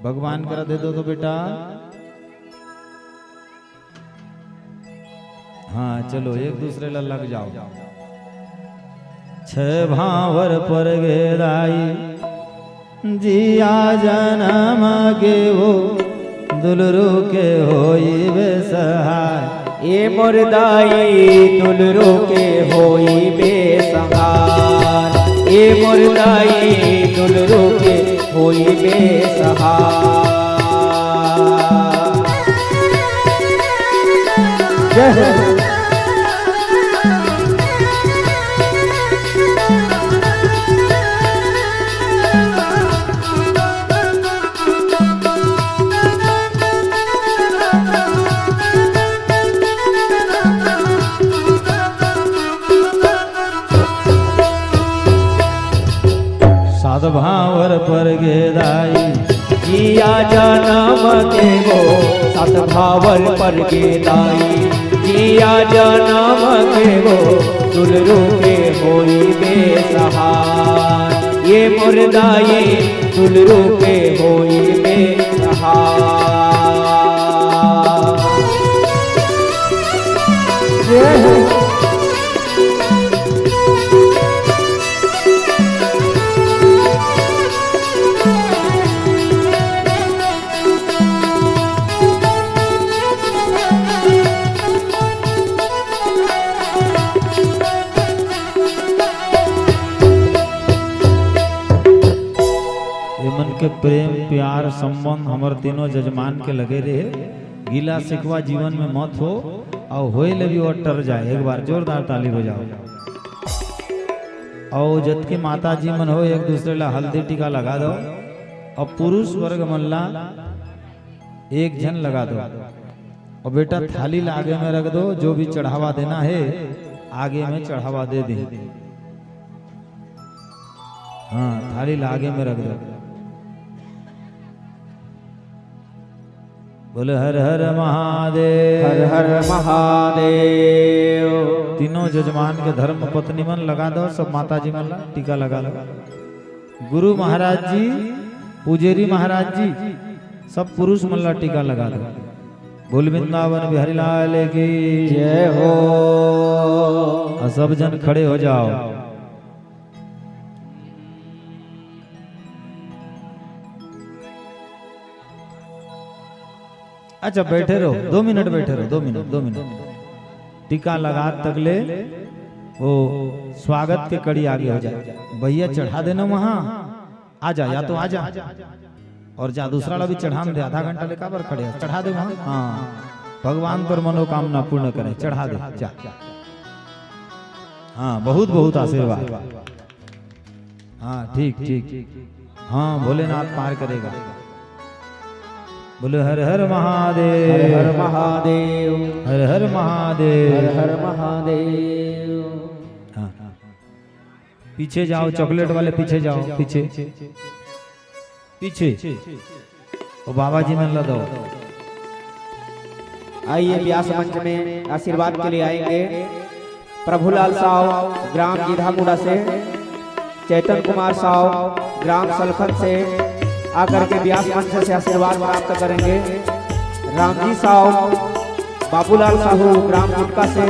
भगवान करा दे दो तो बेटा। हाँ, चलो, एक दूसरे ला लग जाओ। छे भांवर पर गे दाई, जिया जनम के वो दुलरू के होई बेसहाय। ए मोर दाई दुलरू के होई बेसहाय। ए मोर दाई दुलरू के होई बेसहाय। जय हो। सात भांवर पर गे दाई, जिया जनम के वो। सात भांवर पर गे दाई, जिया जनम के वो। दुलरू के होई बेसहाय, ए मोर दाई दुलरू के होई बेसहाय। जय हो। ये मन के प्रेम, प्यार, संबंध हमर तीनों जजमान के लगे रहे। गिला शिकवा जीवन में मत हो, अउ होए ले भी वो टर जाए। एक बार जोरदार ताली बजाओ। अउ जतकी माता जी मन हो, एक दूसरे ला हल्दी टीका लगा दो। अउ पुरुष वर्ग मन ला एक झन लगा दो। अउ बेटा, थाली ला आगे में रख दो, जो भी चढ़ावा देना हे, आगे में चढ़ावा दे दे। हाँ, थाली ला आगे में रख दो। बोले हर हर महादेव। हर हर महादेव। तीनों जजमान के धर्म पत्नी मन लगा दो, सब माता जी मन ला टीका लगा लो। गुरु महाराज जी, पुजेरी महाराज जी, सब पुरुष मन ला टीका लगा दो। बोल वृंदावन बिहारी लाल की जय हो। और सब जन खड़े हो जाओ। अच्छा, बैठे रहो, दो मिनट बैठे रहो, दो मिनट, दो मिनट। टीका लगा तक ले वो स्वागत के कड़ी आगे हो जाए। भैया चढ़ा देना वहाँ, आ जा, या तो आ जा और जा, दूसरा ला भी चढ़ा दे। आधा घंटा ले काबर खड़े हो, चढ़ा दे वहाँ। हाँ, भगवान तोर मनोकामना पूर्ण करे, चढ़ा दे, जा। हाँ, बहुत बहुत आशीर्वाद। हाँ, ठीक ठीक। हाँ, भोलेनाथ पार करेगा। बोले हर हर महादेव। हर हर महादेव। हर हर महादेव। हर हर महादेव। हाँ, पीछे जाओ, चॉकलेट वाले पीछे जाओ, पीछे, पीछे। ओ बाबा जी मन ला दो। आइए, व्यास मंच में आशीर्वाद के लिए आएंगे प्रभुलाल साव, ग्राम जीधामुड़ा से, चैतन कुमार साव, ग्राम सलखन से आकर के व्यास मंच से आशीर्वाद प्राप्त करेंगे। रामजी साव, बाबूलाल साहू, ग्राम गुटका से,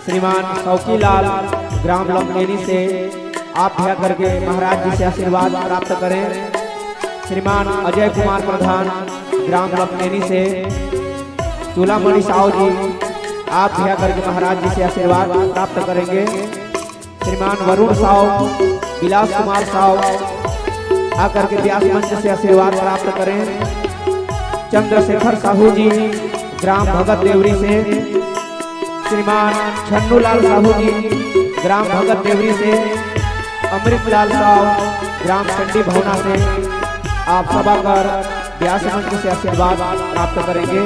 श्रीमान सौकीलाल, ग्राम लमकेनी से, आप भी आकर के महाराज जी से आशीर्वाद प्राप्त करें। श्रीमान अजय कुमार प्रधान, ग्राम लखनेनी से, चूलामणि साव जी, आप भी आकर के महाराज जी से आशीर्वाद प्राप्त करेंगे। श्रीमान वरुण साव, विलास कुमार साव आकर के व्यास मंच से आशीर्वाद प्राप्त करें। चंद्रशेखर साहू जी, ग्राम भगत देवरी से, श्रीमान छन्नूलाल साहू जी, ग्राम भगत देवरी से, अमृतलाल साव, ग्राम चंडी भवना से, आप सब आकर व्यास मंच से आशीर्वाद प्राप्त करेंगे।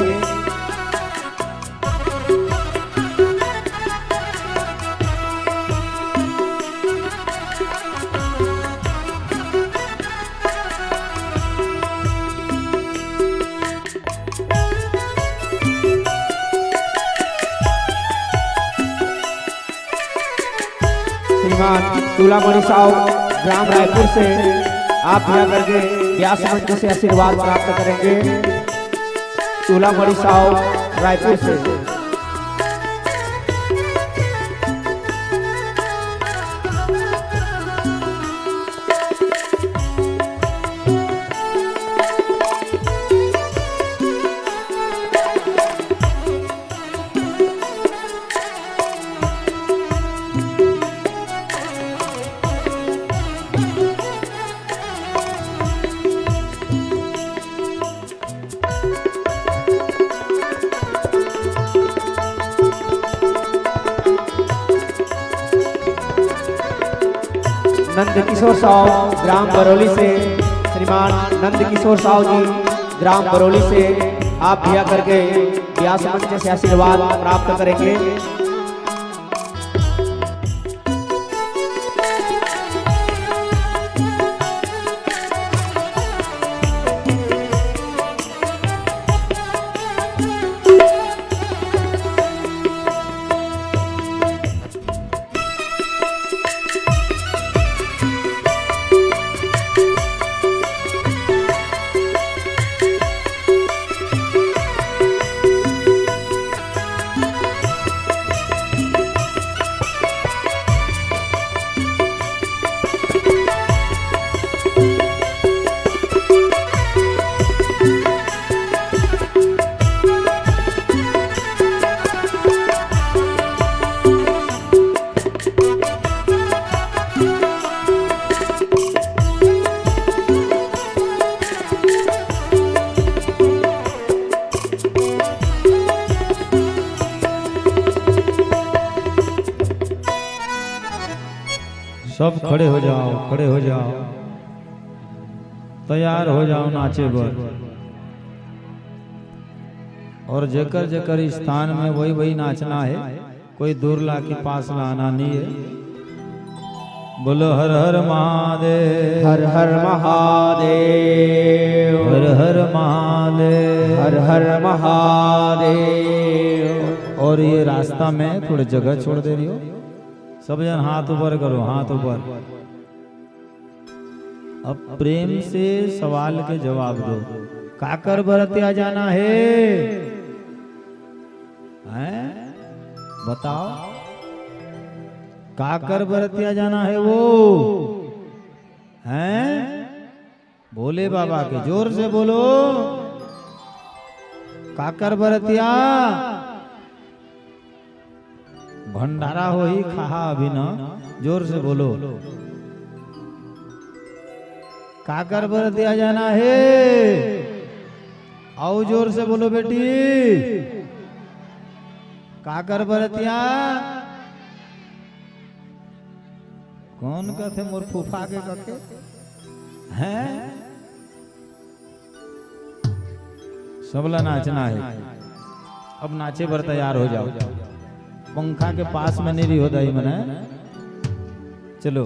श्रीमान चूलामणि साव, ग्राम रायपुर से, आप भी आकर के व्यास मंच से आशीर्वाद प्राप्त करेंगे। चूलामणि साव, रायपुर से। नंद किशोर साव, ग्राम बरौली से, श्रीमान नंद किशोर साव जी, ग्राम बरौली से, आप भी आकर के व्यास मंच से आशीर्वाद प्राप्त करेंगे। सब खड़े हो जाओ, खड़े हो जाओ, तैयार हो जाओ नाचे बर। और जेकर जेकर स्थान में वही वही नाचना है, कोई दूर ला के पास ला आना नहीं है। बोलो हर हर महादेव। हर हर महादेव। हर हर महादेव। हर हर महादेव। और ये रास्ता में थोड़ी जगह छोड़ दे रही हो, सब जन हाथ ऊपर करो, हाथ ऊपर। अब प्रेम से सवाल के जवाब दो, काकर बरतिया जाना है? हैं? बताओ, काकर बरतिया जाना है वो? हैं? भोले बाबा के, जोर से बोलो, काकर बरतिया? भंडारा होही खाहा अभी न, जोर से बोलो। काकर बरतिया जाना है? आओ जोर से बोलो बेटी। काकर बरतिया? कौन कथे मोर फूफा के कके? हैं? सबला नाचना है। अब नाचे बर तैयार हो जाओ। पंखा के पास में नहीं रही हो दाई मने। चलो।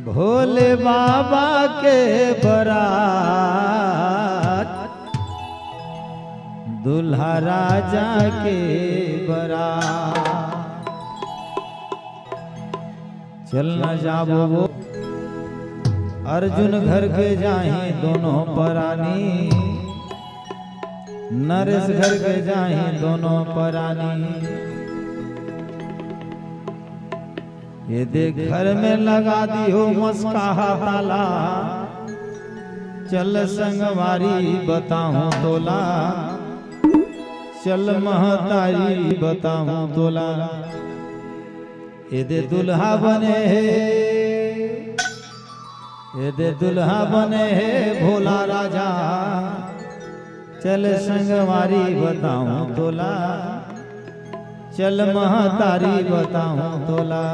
भोले बाबा के बरात, दूल्हा राजा के बरात। चल न जाबो वो। अर्जुन घर के जाही दोनों परानी, नरेश घर के जाही दोनों परानी। ये देख घर में लगा दियो मस्काहा ताला, चल संगवारी बताहूँ तोला, चल महतारी बताहूँ तोला। ये दे दुल्हा बने हे, ये दे दुल्हा बने हे भोला राजा, चल संगवारी बताहूँ तोला, चल महतारी बताहूँ तोला।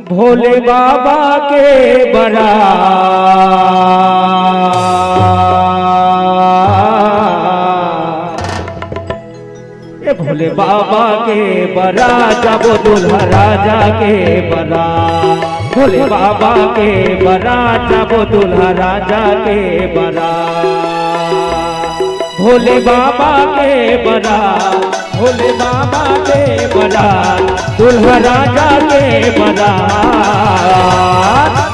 भोले बाबा के बरात, ए भोले बाबा के बरात, जाबो दुल्हा राजा के बरात। भोले बाबा के बरात, जाबो दुल्हा राजा के बरात। भोले बाबा के बरात, भोले बाबा के बरात, दुल्हा राजा के बरात।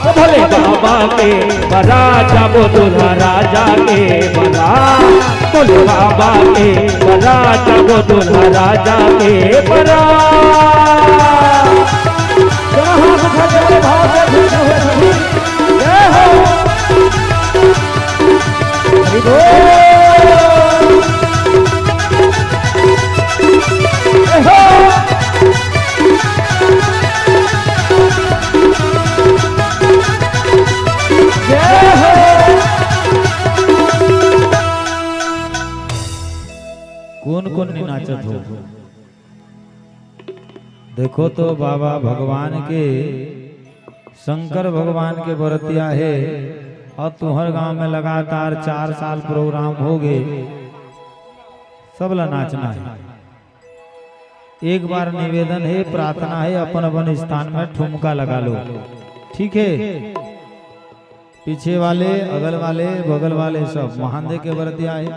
भोले बाबा के बरात, जाबो दुल्हा राजा के बरात। भोले बाबा के बरात, जाबो दुल्हा राजा के बरात। जय हो। हरि बोल। जय हो। जय हो। कोन कोन नइ नाचत हो? देखो तो बाबा भगवान के, शंकर भगवान के बरतिया हे, अउ तुंहर गांव में लगातार चार साल प्रोग्राम हो गे, सब ला नाचना हे। एक बार निवेदन हे, प्रार्थना हे, अपन अपन स्थान में ठुमका लगा लो, ठीक हे? पीछे वाले, अगल वाले, बगल वाले सब महादेव के बरतिया हे।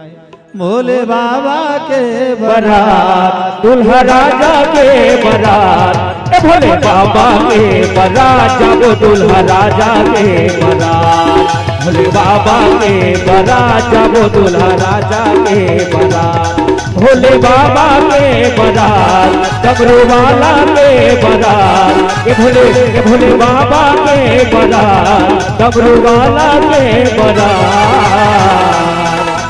भोले बाबा के बरात, दुल्हा राजा के बरात, ए भोले बाबा के बरात, जाबो दुल्हा राजा के बरात। भोले बाबा के बरात, जाबो दुल्हा राजा के बरात। भोले बाबा के बरात, डमरू वाला के बरात, ए भोले, ए भोले बाबा के बरात, डमरू वाला के बरात।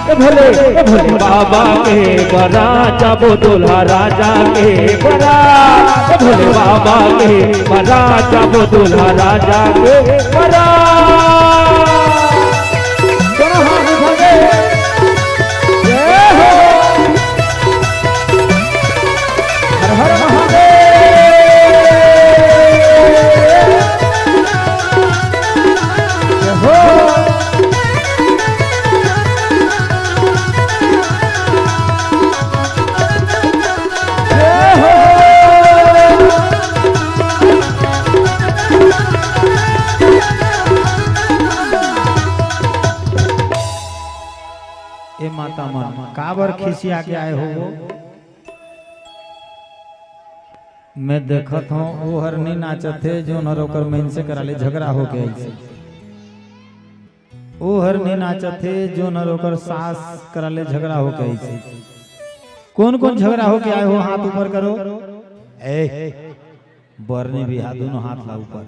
ए भोले, ए भोले बाबा के बरात, जाबो दुल्हा राजा के बरात। ए भोले बाबा के बरात, जाबो दुल्हा राजा के बरात। दोनों हाथ उठा के। जय हो। हर हर महादेव। जय हो। जय हो। ए माता मन, काबर खिसिया के आए हो वो? मैं देखत हूँ, वो हर नहीं नाचत हे, जोन हर ओकर मइनसे करा ले झगड़ा होके आइसे। वो हर नहीं नाचत हे, जोन हर ओकर सास करा ले झगड़ा होके आइसे। कौन कौन झगड़ा होके आए हो, हाथ ऊपर करो। ए, बरनी भी हाथ, दोनों हाथ ला ऊपर।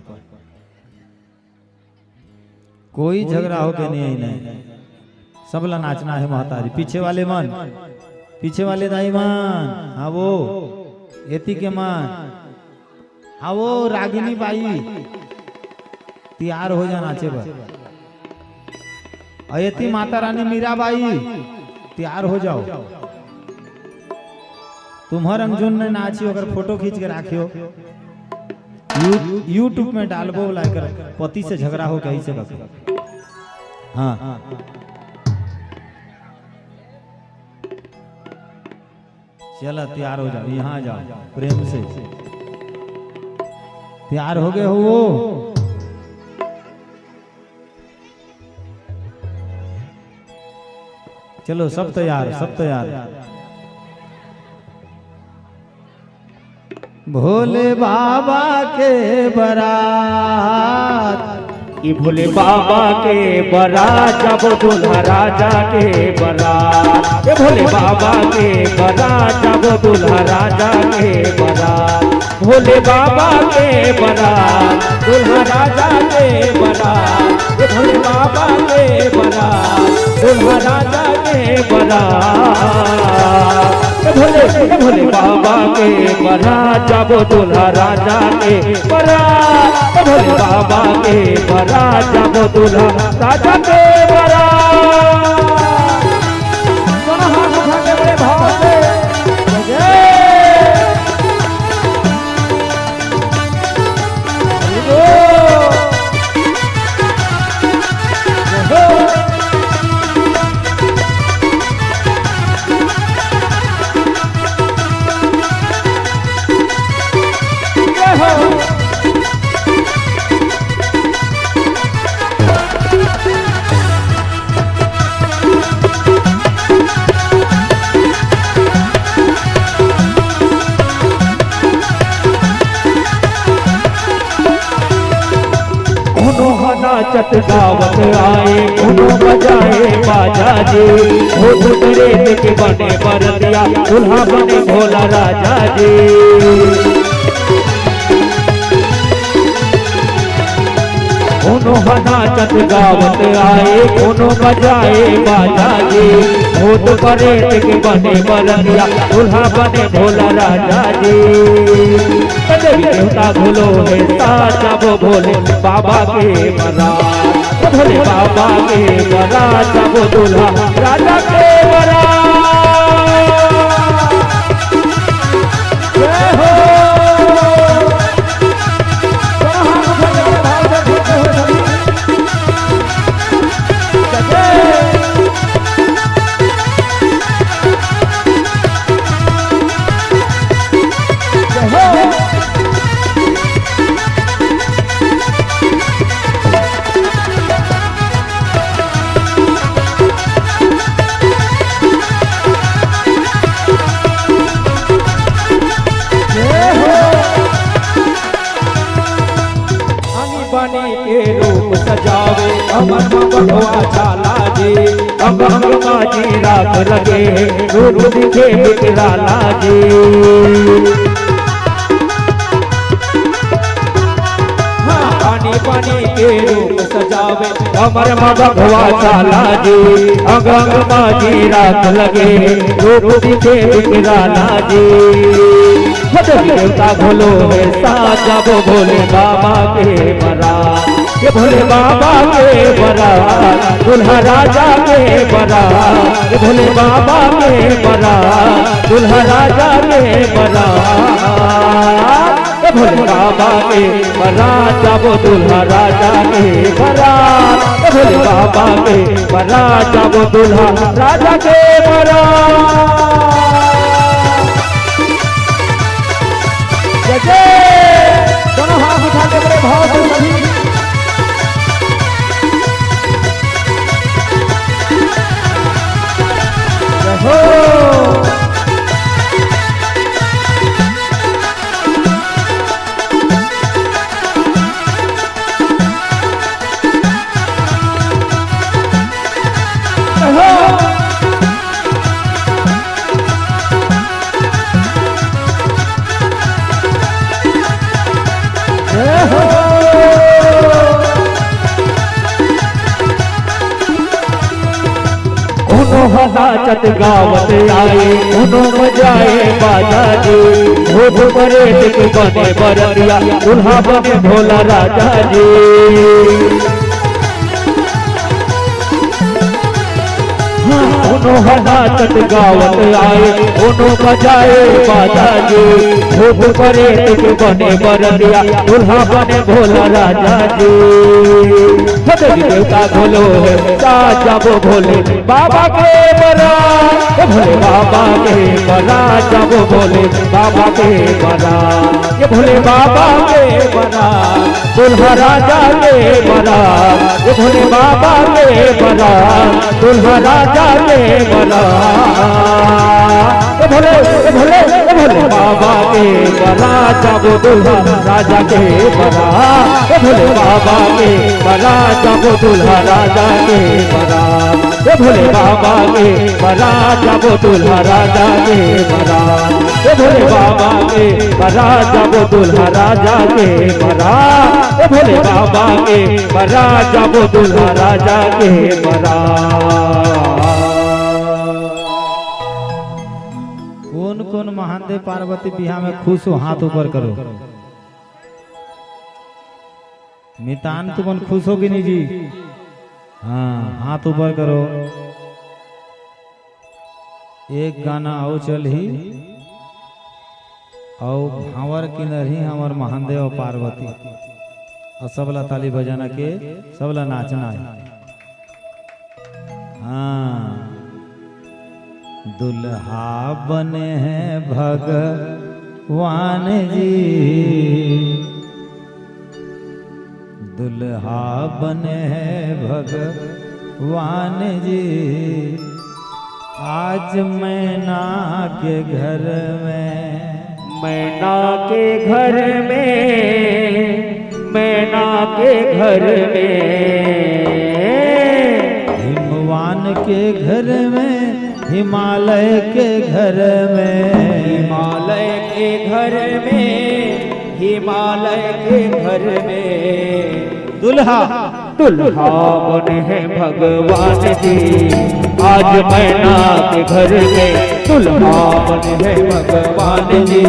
कोई झगड़ा होके नहीं आई, नहीं। सबला नाचना हे महतारी। पीछे वाले मन, पीछे वाले दाई मन, हाँ वो, एती के मन, हाँ वो रागिनी बाई, तैयार हो जा नाचे बर। अउ एती माता रानी मीराबाई, तैयार हो जाओ। तुम्हर अंग जोन नहीं नाची, ओकर फोटो खींच के राखियो। यू-, YouTube में डालबो, ओला एकर पति से झगड़ा होके आइसे बता। हाँ। चला, तैयार हो जाओ, यहाँ आ जाओ, प्रेम से। तैयार हो गए हो वो? चलो, सब तैयार, सब तैयार। भोले बाबा के बरात, कि भोले बाबा के बरात, जाबो दूल्हा राजा के बरात। ए भोले बाबा के बरात, जाबो दूल्हा राजा के बरात। भोले बाबा के बरात, दूल्हा राजा के बरात। ए भोले बाबा के बरात, दूल्हा राजा के बरात। ए भोले, ए भोले बाबा के बरात, जाबो दूल्हा राजा के बरात। ए भोले बाबा के बरात, जाबो दूल्हा राजा के बरात। दोनों हाथ उठा के बड़े भाव से जय। कोनो ह नाचत गावत आए, कोनो बजाए बाजा जी। भूत प्रेत के बने बरतिया, दूल्हा बने भोला राजा जी। कोनो ह नाचत गावत आए, कोनो बजाए बाजा जी। भूत प्रेत के बने बरतिया, दूल्हा बने भोला राजा जी। देवी देवता घलो हे साथ, जाबो भोले बाबा के बरात। भोले बाबा के बरात, जाबो दूल्हा राजा के बरात। जय हो। आनी बानी के रूप सजावे, अमर म बघवा छाला जी। अंग अंग मा जी राख लगे, रूप दिखे बिकराला जी। हाँ, आनी बानी के रूप सजावे, अमर म बघवा छाला जी। अंग अंग मा जी राख लगे, रूप दिखे बिकराला जी। हो देवी देवता घलो हे साथ, जाबो भोले बाबा के बरात। ये भोले बाबा के बरात, दूल्हा राजा के बरात। ये भोले बाबा के बरात, दूल्हा राजा के बरात। ए भोले बाबा के बरात, जाबो दूल्हा राजा के बरात। ए भोले बाबा के बरात, जाबो दूल्हा राजा के बरात। जय जय। दोनों हाथ उठा के बड़े भाव से सभी। जय हो। कोनो ह नाचत गावत आए, कोनो बजाए बाजा जी। भूत प्रेत के बने बरतिया, दूल्हा बने भोला राजा जी। हाँ, कोनो ह नाचत गावत आए, कोनो बजाए बाजा जी। भूत प्रेत के बने बरतिया, दूल्हा बने भोला राजा जी। हो देवी देवता घलो हे साथ, जाबो भोले बाबा के बरात। ओ भोले बाबा के बरात, जाबो भोले बाबा के बरात। ये भोले बाबा के बरात, दूल्हा राजा के बरात। ये भोले बाबा के बरात, दूल्हा राजा के बरात। ए भोले, ए भोले, ए भोले बाबा के बरात जाबो दूल्हा राजा के बरात, ए भोले बाबा के बरात जाबो दूल्हा राजा के बरात, ए भोले बाबा के बरात जाबो दूल्हा राजा के बरात, ए भोले बाबा के बरात जाबो दूल्हा राजा के बरात, ए भोले बाबा के बरात जाबो दूल्हा राजा के बरात। कोन कोन महादेव पार्वती बिहा में खुश हो, हाथ ऊपर करो। मितान तुमन खुश हो कि नहीं जी? हाँ, हाथ ऊपर करो। एक गाना अउ चलही, अउ भांवर किनरही हमर महादेव पार्वती। अउ सबला ताली बजाना के, सबला नाचना है। हाँ। दुल्हा बने हैं भगवान जी, दुल्हा बने हैं भगवान जी, आज मैना के घर में। मैना के घर में, मैना के घर में। हिमवान के घर में, हिमालय के घर में। हिमालय के घर में, हिमालय के घर में। दुल्हा, दुल्हा बने हैं भगवान जी, आज मैना के घर में। दुल्हा बने हैं भगवान जी,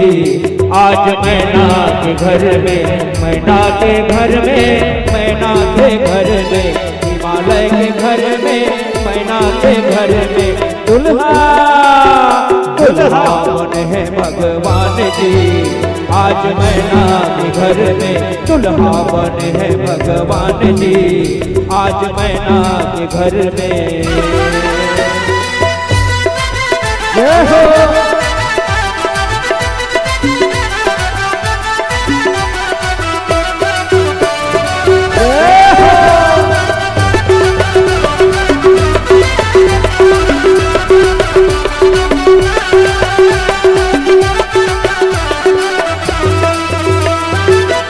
आज मैना के घर में। मैना के घर में, मैना के घर में, हिमालय के घर में, मैना के घर में। दुल्हा, दुल्हा बने हैं भगवान जी, आज मैना के घर में। दुल्हा बने हैं भगवान जी, आज मैना के घर में। जय हो।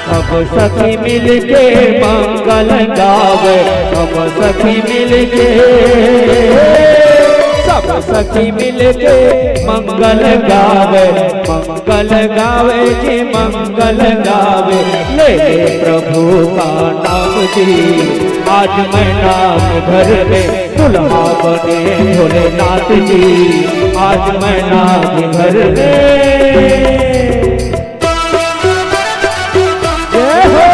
सब सखी मिलके मंगल गावे, सब सखी मिलके, सब सखी मिलके मंगल गावे, मंगल गावे जी मंगल गावे। ले ले प्रभु का नाम जी, आज मैना के घर में। दुल्हा बने भोलेनाथ जी, आज मैना के घर में। जय हो।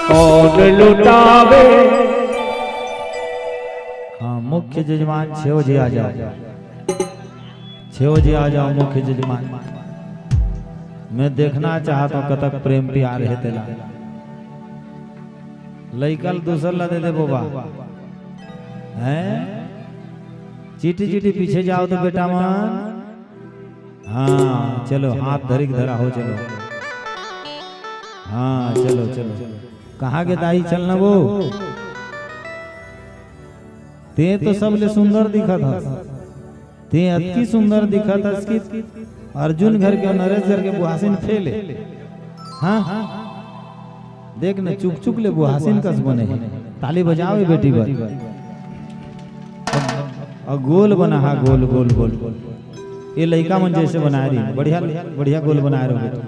कौन लुटावे? हाँ, मुख्य जजमान छे बजे आ जाओ, छे बजे आ जाओ मुख्य जजमान। मैं देखना चाहत हूँ कतक प्रेम प्यार हे तेला। लइका ल दूसर ला दे दे बोबा। हैं? चीटी चीटी पीछे जाओ तो बेटा मन। हाँ, चलो, हाथ धरिक धरा हो, चलो। हाँ, चलो, चलो। कहाँ के दाई, चलना वो? तें तो सबले सुंदर दिखत हस। तें अतकी सुंदर दिखत हस कि अर्जुन घर के अउ नरेश घर के बुहासिन फेल हे। हाँ? देख न, चुक चुक ले बुहासिन कस बने हे। ताली बजाओ ए बेटी बर। अउ गोल बना हा, गोल, गोल, गोल। ये लइका मन जैसे बनाए रही, बढ़िया, बढ़िया गोल बनाए रहो बेटी।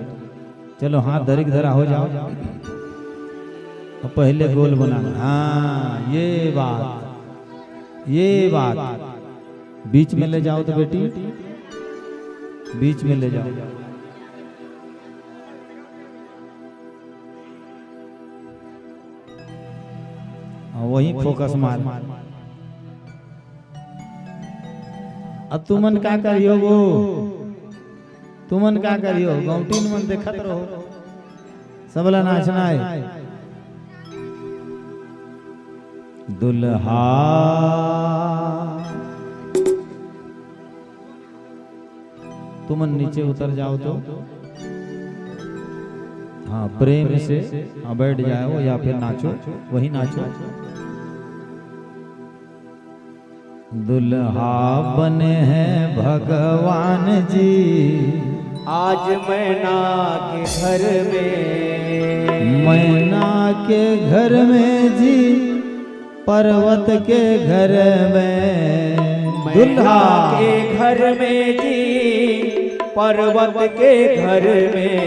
चलो, हाथ धरिक धरा हो जाओ। अब पहले गोल बना। हाँ, ये बात, ये बात। बीच में ले जाओ तो बेटी, बीच में ले जाओ। हाँ, वहीं फोकस मार। अब तुमन का करियो वो? तुमन का करियो? गौंटिन मन देखत रहो, सबला नाचना हे। दुल्हा, तुमन नीचे उतर जाओ तो। हाँ, प्रेम से, हाँ, बैठ जाओ या फिर नाचो, वही नाचो। दुल्हा बने हैं भगवान जी। आज मैना के घर में। मैना के घर में जी, पर्वत के घर में। मैना दुल्हा के घर में जी, पर्वत के घर में।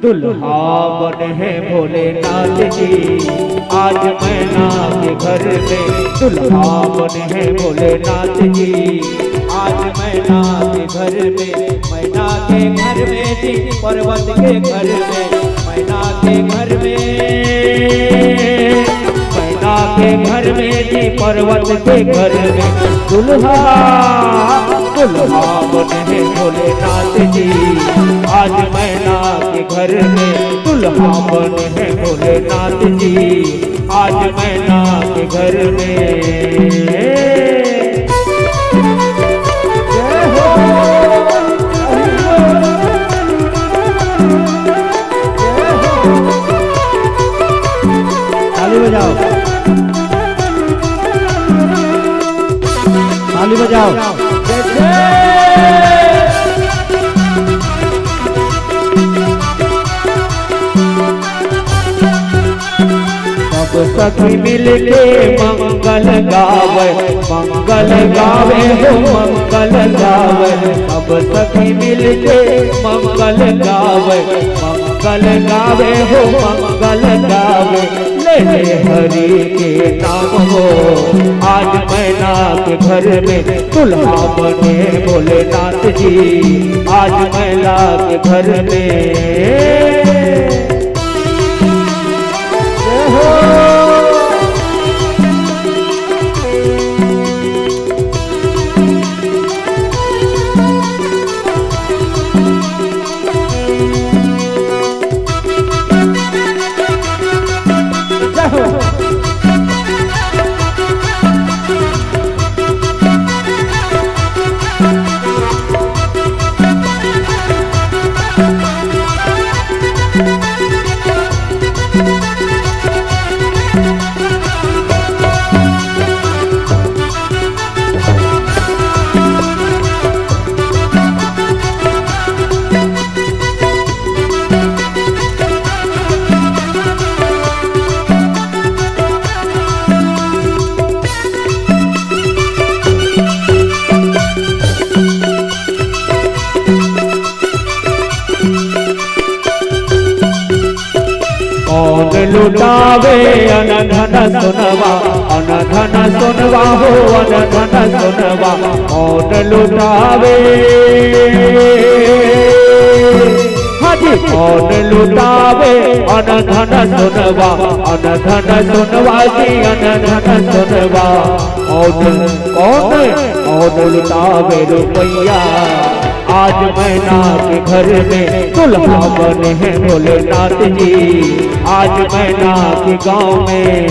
दुल्हा बने हैं भोलेनाथ जी, आज मैना के घर में। दुल्हा बने हैं भोलेनाथ जी, आज मैना के घर में। मैना के घर में जी, पर्वत के घर में। मैना के घर में, मैना के घर में जी, पर्वत के घर में। दुल्हा, दुल्हा बने हैं भोलेनाथ जी, आज मैना के घर में। दुल्हा बने हैं भोलेनाथ जी, आज मैना के घर में। जय हो। ताली बजाओ, ताली बजाओ। सब सखी मिलके मंगल गावे, मंगल गावे हो, मंगल गावे। सब सखी मिलके मंगल गावे, मंगल गावे हो, मंगल गावे। ले ले हरि के नाम हो, आज मैना के घर में। दुल्हा बने भोलेनाथ जी, आज मैना के घर में। जय हो। कौन लुटावे अन धन सोनवा, अन धन सोनवा हो, अन धन सोनवा। कौन लुटावे, हाँ जी, कौन लुटावे अन धन सोनवा, अन धन सोनवा जी, अन धन सोनवा। कौन, कौन, कौन लुटावे रुपया आज मैना के घर में? दुल्हा बने हैं भोलेनाथ जी आज मैना के गाँव में।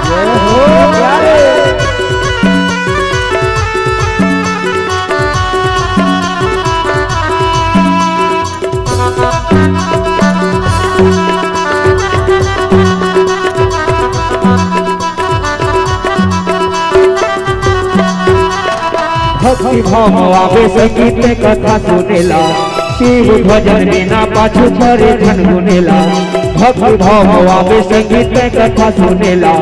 जय हो प्यारे। भक्ति भाव आवे संगीत में कथा सुनेला, शिव भजन बिना पाछू परे झन गुनेला। भक्ति भाव आवे संगीत में कथा सुनेला,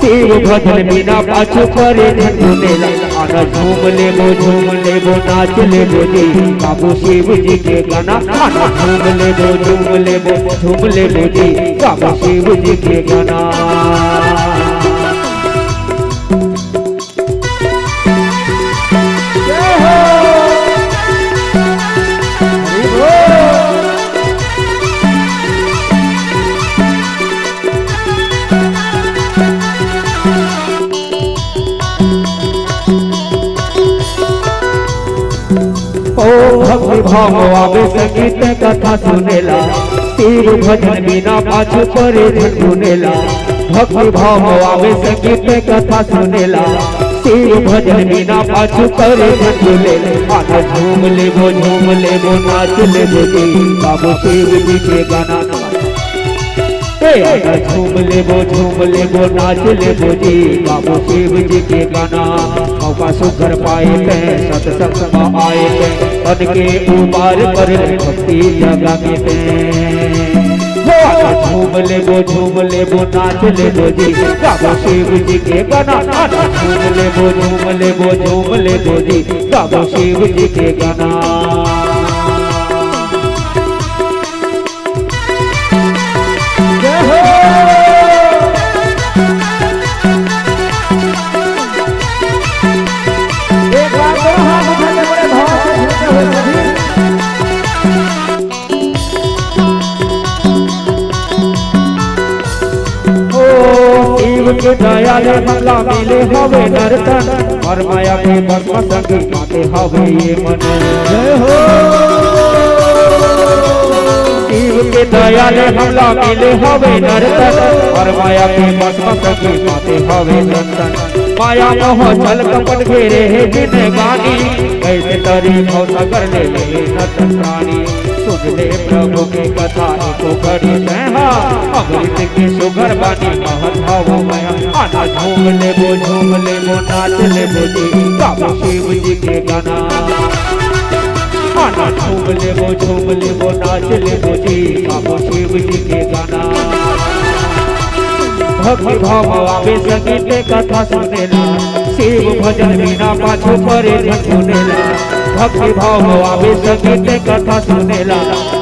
शिव भजन बिना पाछू परे झन गुनेला। आना झूम लेबो, झूम लेबो, नाच लेबो जी, गाबो शिव जी के गाना। आना झूम लेबो, झूम लेबो, झूम लेबो जी, गाबो शिव जी के गाना। जय हो। हरि बोल। ओ भक्ति भाव आवे संगीत कथा सुनेला, शिव भजन बिना पाछू परे झन गुनेला। भक्ति भाव आवे संगीत कथा सुनेला, शिव भजन बिना पाछू परे झन गुनेला। आना झूम लेबो, झूम लेबो, नाच लेबो जी, गाबो शिव जी के गाना। ए, आना झूम लेबो, झूम लेबो, नाच लेबो जी, गाबो शिव जी के गाना। मौका सुघर पाए ते, सत्संग में आए ते, तन के उबार कर ले भक्ति जगा के ते। हो, आना झूम लेबो, झूम लेबो, नाच लेबो जी, गाबो शिव जी के गाना। आना झूम लेबो, झूम लेबो, झूम लेबो जी, गाबो शिव जी के गाना। जय हो। एक बार दोनों हाथ उठा के बड़े भाव से झूमते हुए सभी। ओ शिव के दया ले हमला मिले हवे नर्तन, और माया के भस्म संगी माते हवे ये मन। जय हो। शिव के दया ले हमला मिले हवे नर्तन, और माया के भस्म संगी माते हवे नर्तन। माया मोह छल कपट घेरे हे जिनगानी, कैसे तरी भव सागर ले ले नर्तन प्राणी। सुन ले प्रभु के कथा एको घड़ी तैं हा, अमृत के सुघर बानी महत भाव मया। आना झूम लेबो, झूम लेबो, नाच लेबो जी, गाबो शिव जी के गाना। आना झूम लेबो, झूम लेबो, नाच लेबो जी, गाबो शिव जी के गाना। भक्ति भाव आवे संगीत कथा सुनेला, शिव भजन बिना पाछू परे झन सुनेला। भक्ति भाव आवे संगीत कथा सुनेला,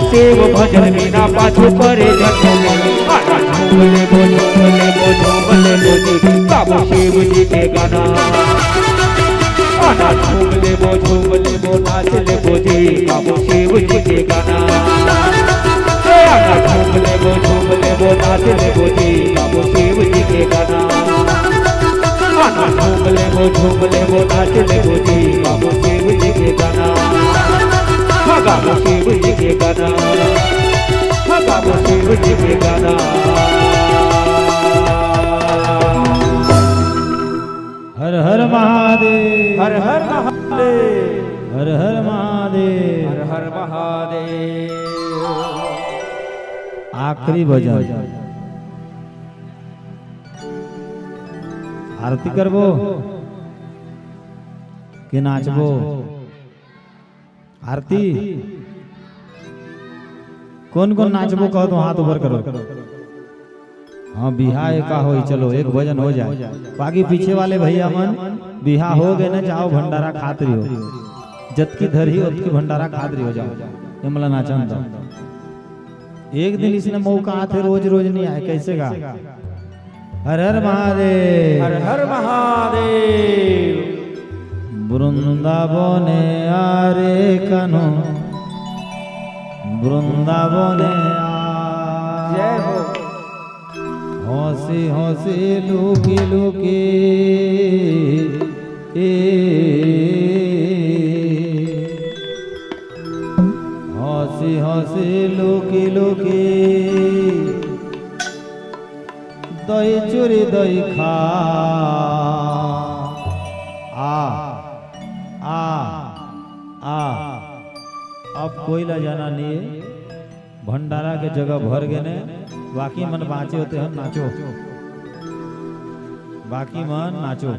शिव भजन बिना पाछू परे झन सुनेला। आना झूम लेबो, झूम लेबो, झूम लेबो जी, गाबो शिव जी के गाना। आना झूम लेबो, झूम लेबो, नाच लेबो जी, गाबो शिव जी के गाना। ए, आना झूम लेबो, झूम लेबो, नाच लेबो जी, गाबो शिव जी के गाना। आना झूम लेबो, झूम लेबो, नाच लेबो जी, गाबो शिव जी के गाना। हाँ, गाबो शिव जी के गाना। हाँ, गाबो शिव जी के गाना। हर हर महादेव। हर हर महादेव। हर हर महादेव। हर हर महादेव। आखिरी भजन। आरती करबो कि नाचबो? आरती। कोन कोन नाचबो कहो तो हाथ ऊपर करो। हाँ, बिहा एका होई, चलो एक भजन हो जाए। बाकी पीछे वाले भैया मन बिहा हो गए ना, जाओ भंडारा खात रहियो, जतकी धरही ओतकी भंडारा खात रहियो, जाओ। ये मला नाचन दो। एक दिन इसने मौका आथे, रोज रोज नहीं आए, कैसे गा? हर हर महादेव। हर हर महादेव। বৃন্দাবনে আরে কানু, বৃন্দাবনে আ। जय हो। হসি হসি লুকি লুকি হসি হসি লুকি লুকি দই চুরি দই খা। आ, आ, आ। अब कोई ला जाना नहीं है। भंडारा के जगह भर गए ने। बाकी मन बाँचे होते हैं, नाचो। बाकी मन नाचो।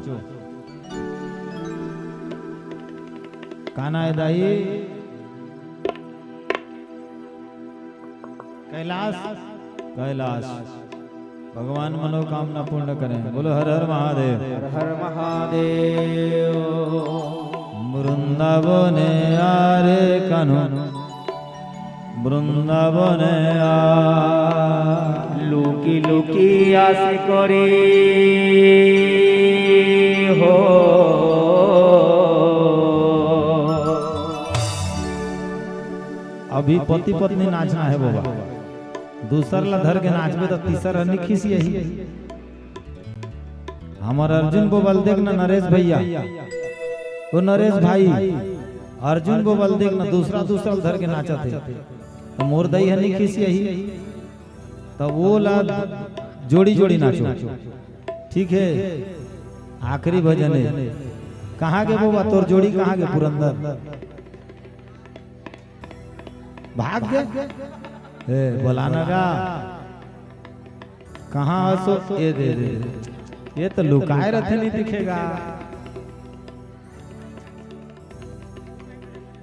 काना है दाई। कैलाश, कैलाश, भगवान मनोकामना पूर्ण करें। बोलो हर हर महादेव। हर हर महादेव। বৃন্দাবনে আরে কানু, বৃন্দাবনে আ। লুকি লুকি আসি করি हो। अभी पति पत्नी नाचना है बाबा। दूसर ला धर के नाचबे तो तीसर ह निखिस यही। हमर अर्जुन बोबल देख ना नरेश भैया, ओ नरेश भाई, अर्जुन बोबा ल देख ना, दूसरा दूसरा ल धर के नाचत हे। त मोर दाई ह नी खिसियाही, त वो ला जोड़ी जोड़ी नाचो। ठीक हे, आखिरी भजन हे। कहाँ गे बोबा, तोर जोड़ी कहाँ गे पुरंदर? भाग गे। ए, बोला ना गा। कहाँ हसो? ए दे दे। ये तो लुकाए रथे, नहीं दिखेगा।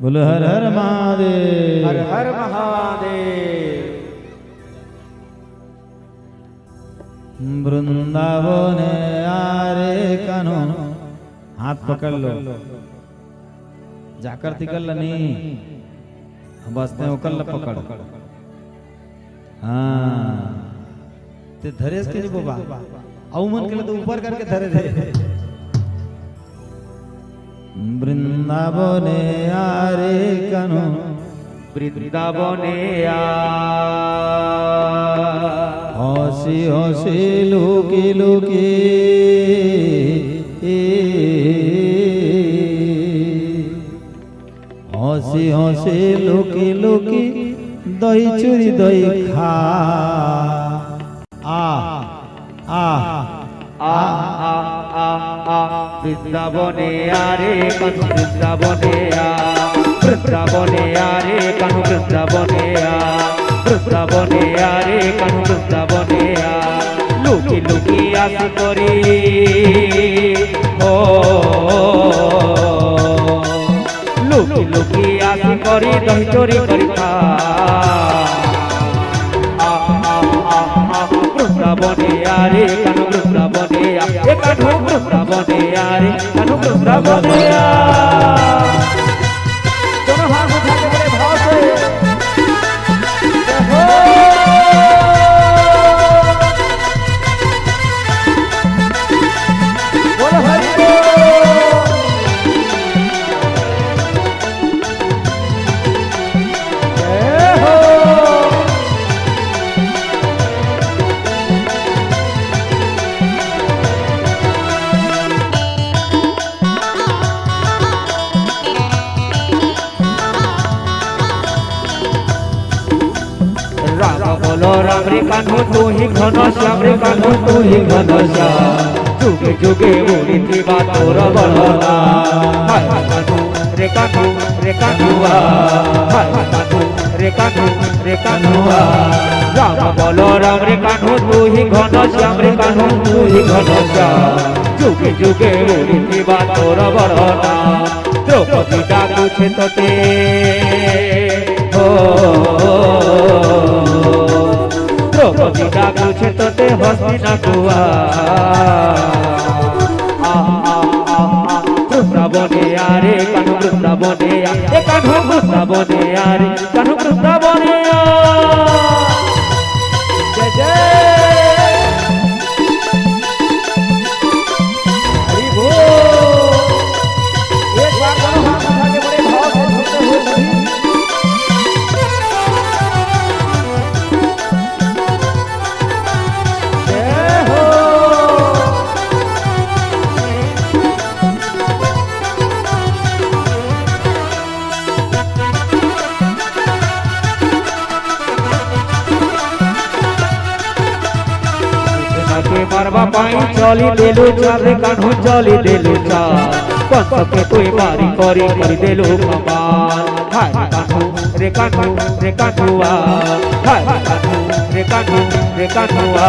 बोलो हर हर महादेव। हर हर महादेव। वृंदावने आरे कन्हो। हाथ पकड़ लो। जाकर तिकर ल नी, बस तें ओकर ल पकड़। हाँ, तें धरेस के नी बोबा, अउ मन के ल तो ऊपर करके धरे रहे। वृंदावने आरे कन्हो। वृंदावने आ। हँसी हँसी लुकी लुकी। हँसी हँसी लुकी लुकी दही चूरी दही खा। आ, आ, आ, आ, आ, आ, वृंदावने आ रे कन्हो वृंदावने आ, वृंदावने आ रे कन्हो वृंदावने आ, वृंदावने आ रे कन्हो वृंदावने आ, लुकी लुकी आसी करी हो। लुकी लुकी आसी करी दही चोरी करी खा। आ, आ, आ, आ, वृंदावने आ रे कन्हो वृंदावने आ, ए कन्हो वृंदावने आ रे कन्हो वृंदावने आ। दोनों हाथ उठा के बड़े भाव से। जय हो। बोलो हरि बोल। जय हो। राम बोलो राम रे कान्हो तू ही घनश्याम रे कान्हो तू ही घनश्याम। जुगे जुगे उड़िथिबा तोर बड़ो नाम। हाय कान्हो रे कान्हो रे कान्हुआ। हाय कान्हो रे कान्हो रे कान्हुआ। राम बोलो राम रे कान्हो तू ही घनश्याम रे कान्हो तू ही घनश्याम। जुगे जुगे उड़िथिबा तोर बड़ो नाम। द्रौपदी डाकुछे तोते हो। द्रौपदी डाकुछे तोते हस्तिनापुर। आ, आ, आ, आ, वृंदावने आ रे कान्हो वृंदावने आ। ए कान्हो वृंदावने आ रे कान्हो वृंदावने आ। जय जय। हरि बोल। एक बार दोनों हाथ उठा के बड़े भाव से झूमते हुए सभी। जय हो। कृष्ण के मरबा पाई चली देलु चाल रे कान्हो चली देलु चाल। कंस के तोय मारी करी करी देलु कमाल। हाय कान्हो रे कान्हो रे कान्हुआ। हाय कान्हो रे कान्हो रे कान्हुआ।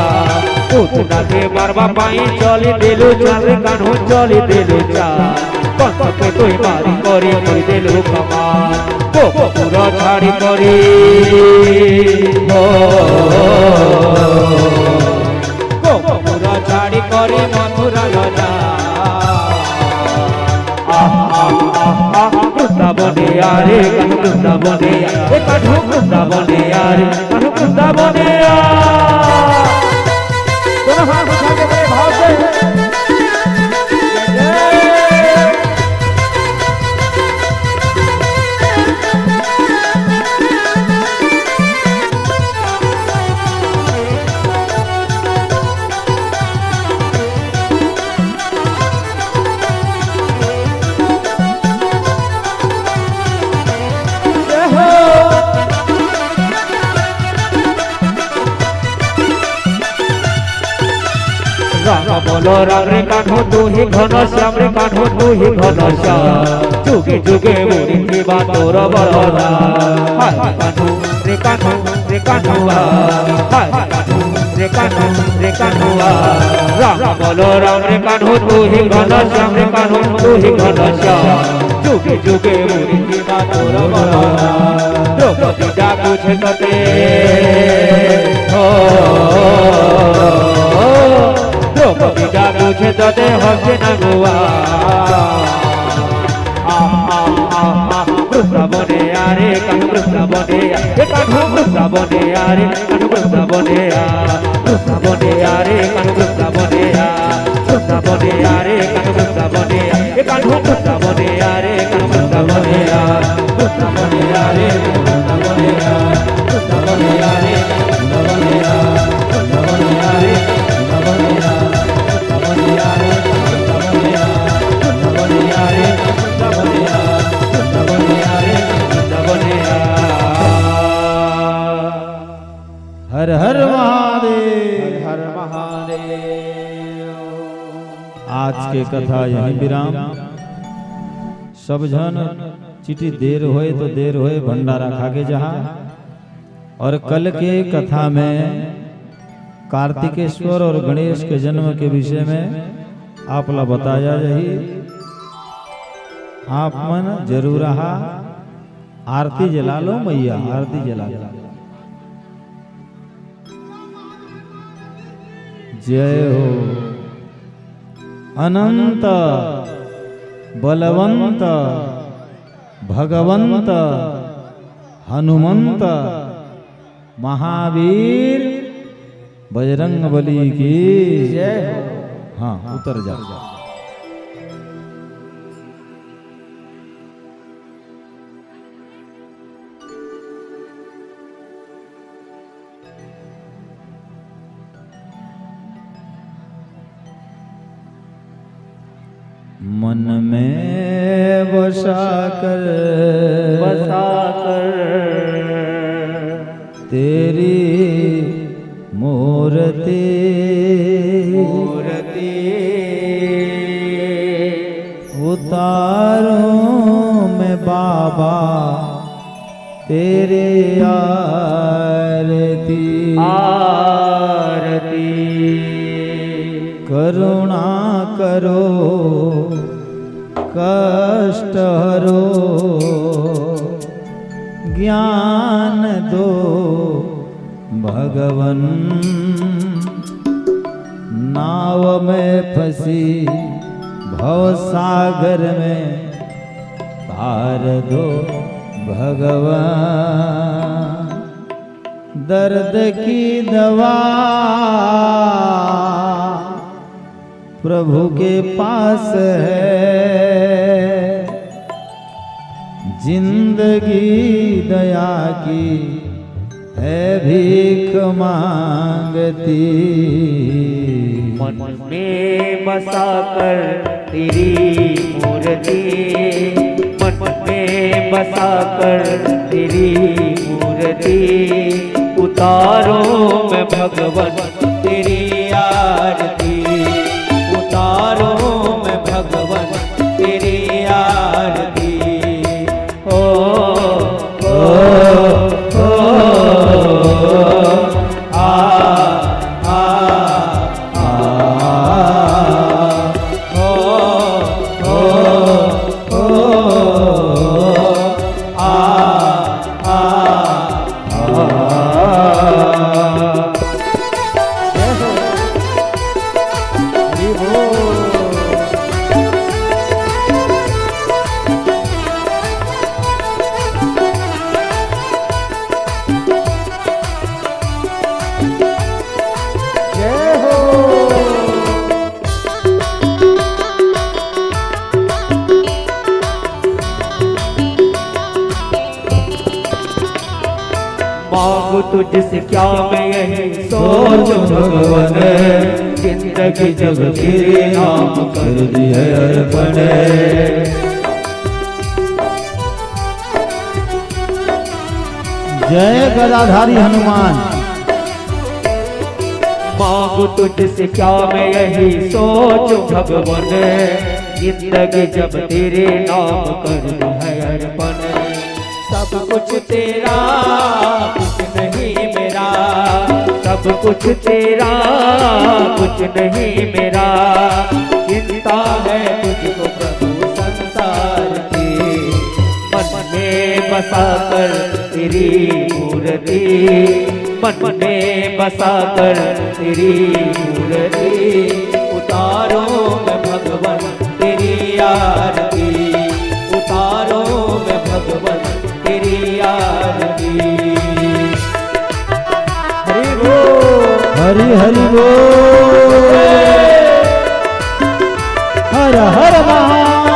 पूतना के मरबा पाई चली देलु चाल रे कान्हो चली देलु चाल। कंस के तोय मारी करी करी देलु कमाल। गोकुल छाड़ी करी हो। गोकुल छाड़ी करी मथुरा ल जा। आ, आ, आ, आ, वृंदावने आ रे कान्हो वृंदावने आ। ए कान्हो वृंदावने आ रे कान्हो वृंदावने आ। दोनों हाथ उठा के बड़े भाव से। जय जय। बोलो राम रे कान्हू तू ही घनश्याम रे कान्हू तू ही घनश्याम। जुगे जुगे मुनि सेवा तोर बलराम। हरे कान्हू रे कान्हू रे कान्हुआ। हरे कान्हू रे कान्हू रे कान्हुआ। राम बोलो राम रे कान्हू तू ही घनश्याम रे कान्हू तू ही घनश्याम। जुगे जुगे मुनि सेवा तोर बलराम। द्रौपदी जा पूछे कते हो। द्रौपदी जा पूछे तो दे हस्तिन नगुआ। आ, आ, आ, आ, वृंदावने आ रे, कान्हू वृंदावने आ, ए कान्हू वृंदावने आ रे, कान्हू वृंदावने आ, वृंदावने आ रे, कान्हू वृंदावने आ, वृंदावने आ रे, कान्हू वृंदावने आ, ए कान्हू वृंदावने आ रे, कान्हू वृंदावने आ। हर हर महादेव। हर हर महादेव। आज के कथा यहीं विराम। सब झन चिटी देर होय तो देर होय भंडारा खा के जहा। और कल के कथा में कार्तिकेश्वर और गणेश के जन्म के विषय में आप ला बताया जाही। आप मन जरूर आहा, आरती जला लो मैया, आरती जला लो। जय हो अनंत बलवंत भगवंत हनुमंत महावीर बजरंग बली की। जय हो। हाँ, उतर जा। मन में बसा कर, बसा कर तेरी मूर्ति, मूर्ति उतारूं मैं बाबा तेरी आरती, आरती। करुणा करो, कष्ट हरो, ज्ञान दो भगवन। नाव में फंसी भव सागर में तार दो भगवान। दर्द की दवा प्रभु के पास है, जिंदगी दया की है भीख मांगती। मन में बसा कर तेरी मूर्ति, मन में बसा कर तेरी मूर्ति उतारूं मैं भगवन तेरी आरती, उतारूं मैं भगवन तेरी आरती। ओ, ओ, ओ, आ, आ, आ, ओ, ओ, ओ, आ, आ, आ। जय हो। हरि बोल। जय हो। मांगू तुझसे क्या मैं यही सोच भगवन, जिंदगी जब तेरे नाम कर दी है अर्पण। जय गदाधारी हनुमान। मांगू तुझसे क्या मैं यही सोचूं भगवन, जिंदगी जब तेरे नाम कर दूं है अर्पण। सब कुछ तेरा, कुछ नहीं मेरा, सब कुछ तेरा, कुछ नहीं मेरा। चिंता है तुझको प्रभु संसार की, मन में बसा कर तेरी मूर्ति, मन में बसा कर तेरी मूर्ति। उतारो मैं भगवन तेरी आरती, उतारो मैं भगवन तेरी आरती। हरि बोल। हरि हरि बोल। हर हर महादेव।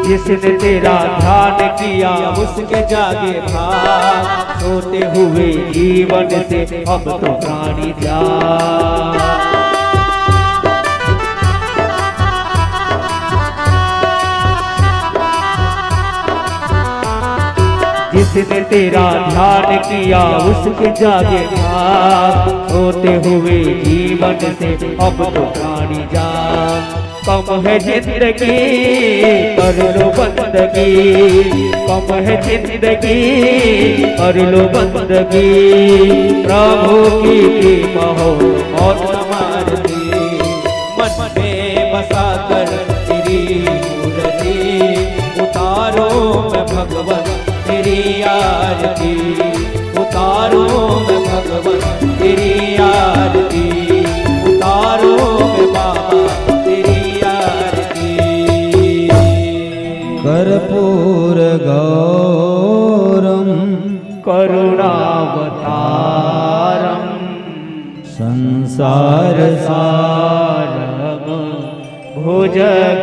जिसने तेरा ध्यान किया, उसके जागे भाग। सोते हुए जीवन से अब तो प्राणी जाग। जिसने तेरा ध्यान किया, उसके जागे भाग। सोते हुए जीवन से अब तो प्राणी जाग। कम है जिंदगी, कर लो बंदगी, कम है जिंदगी, कर लो बंदगी। प्रभु की कृपा हो, मौत न मारती। मन में बसा कर तेरी मूर्ति, उतारो मैं भगवन तेरी आरती, उतारो मैं भगवन तेरी आरती, उतारो मैं बाबा तेरी आरती। कर्पूर गौरम करुणावतारम संसार सारम भुजगेंद्रहारम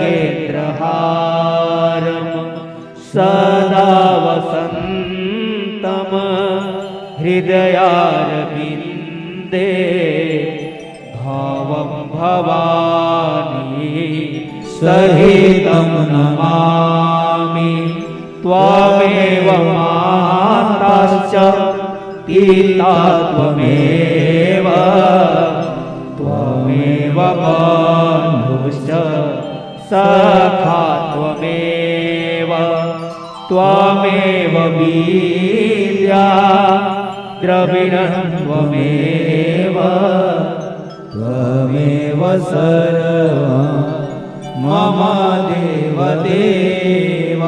सदा वसंतम हृदयारविंदे। भवं भवानी सहितं नमामि। त्वमेव माताश्च पिता त्वमेव, त्वमेव बन्धुश्च सखा त्वमेव, त्वमेव विद्या द्रविणं त्वमेव, त्वमेव सर्वं मम देव देव।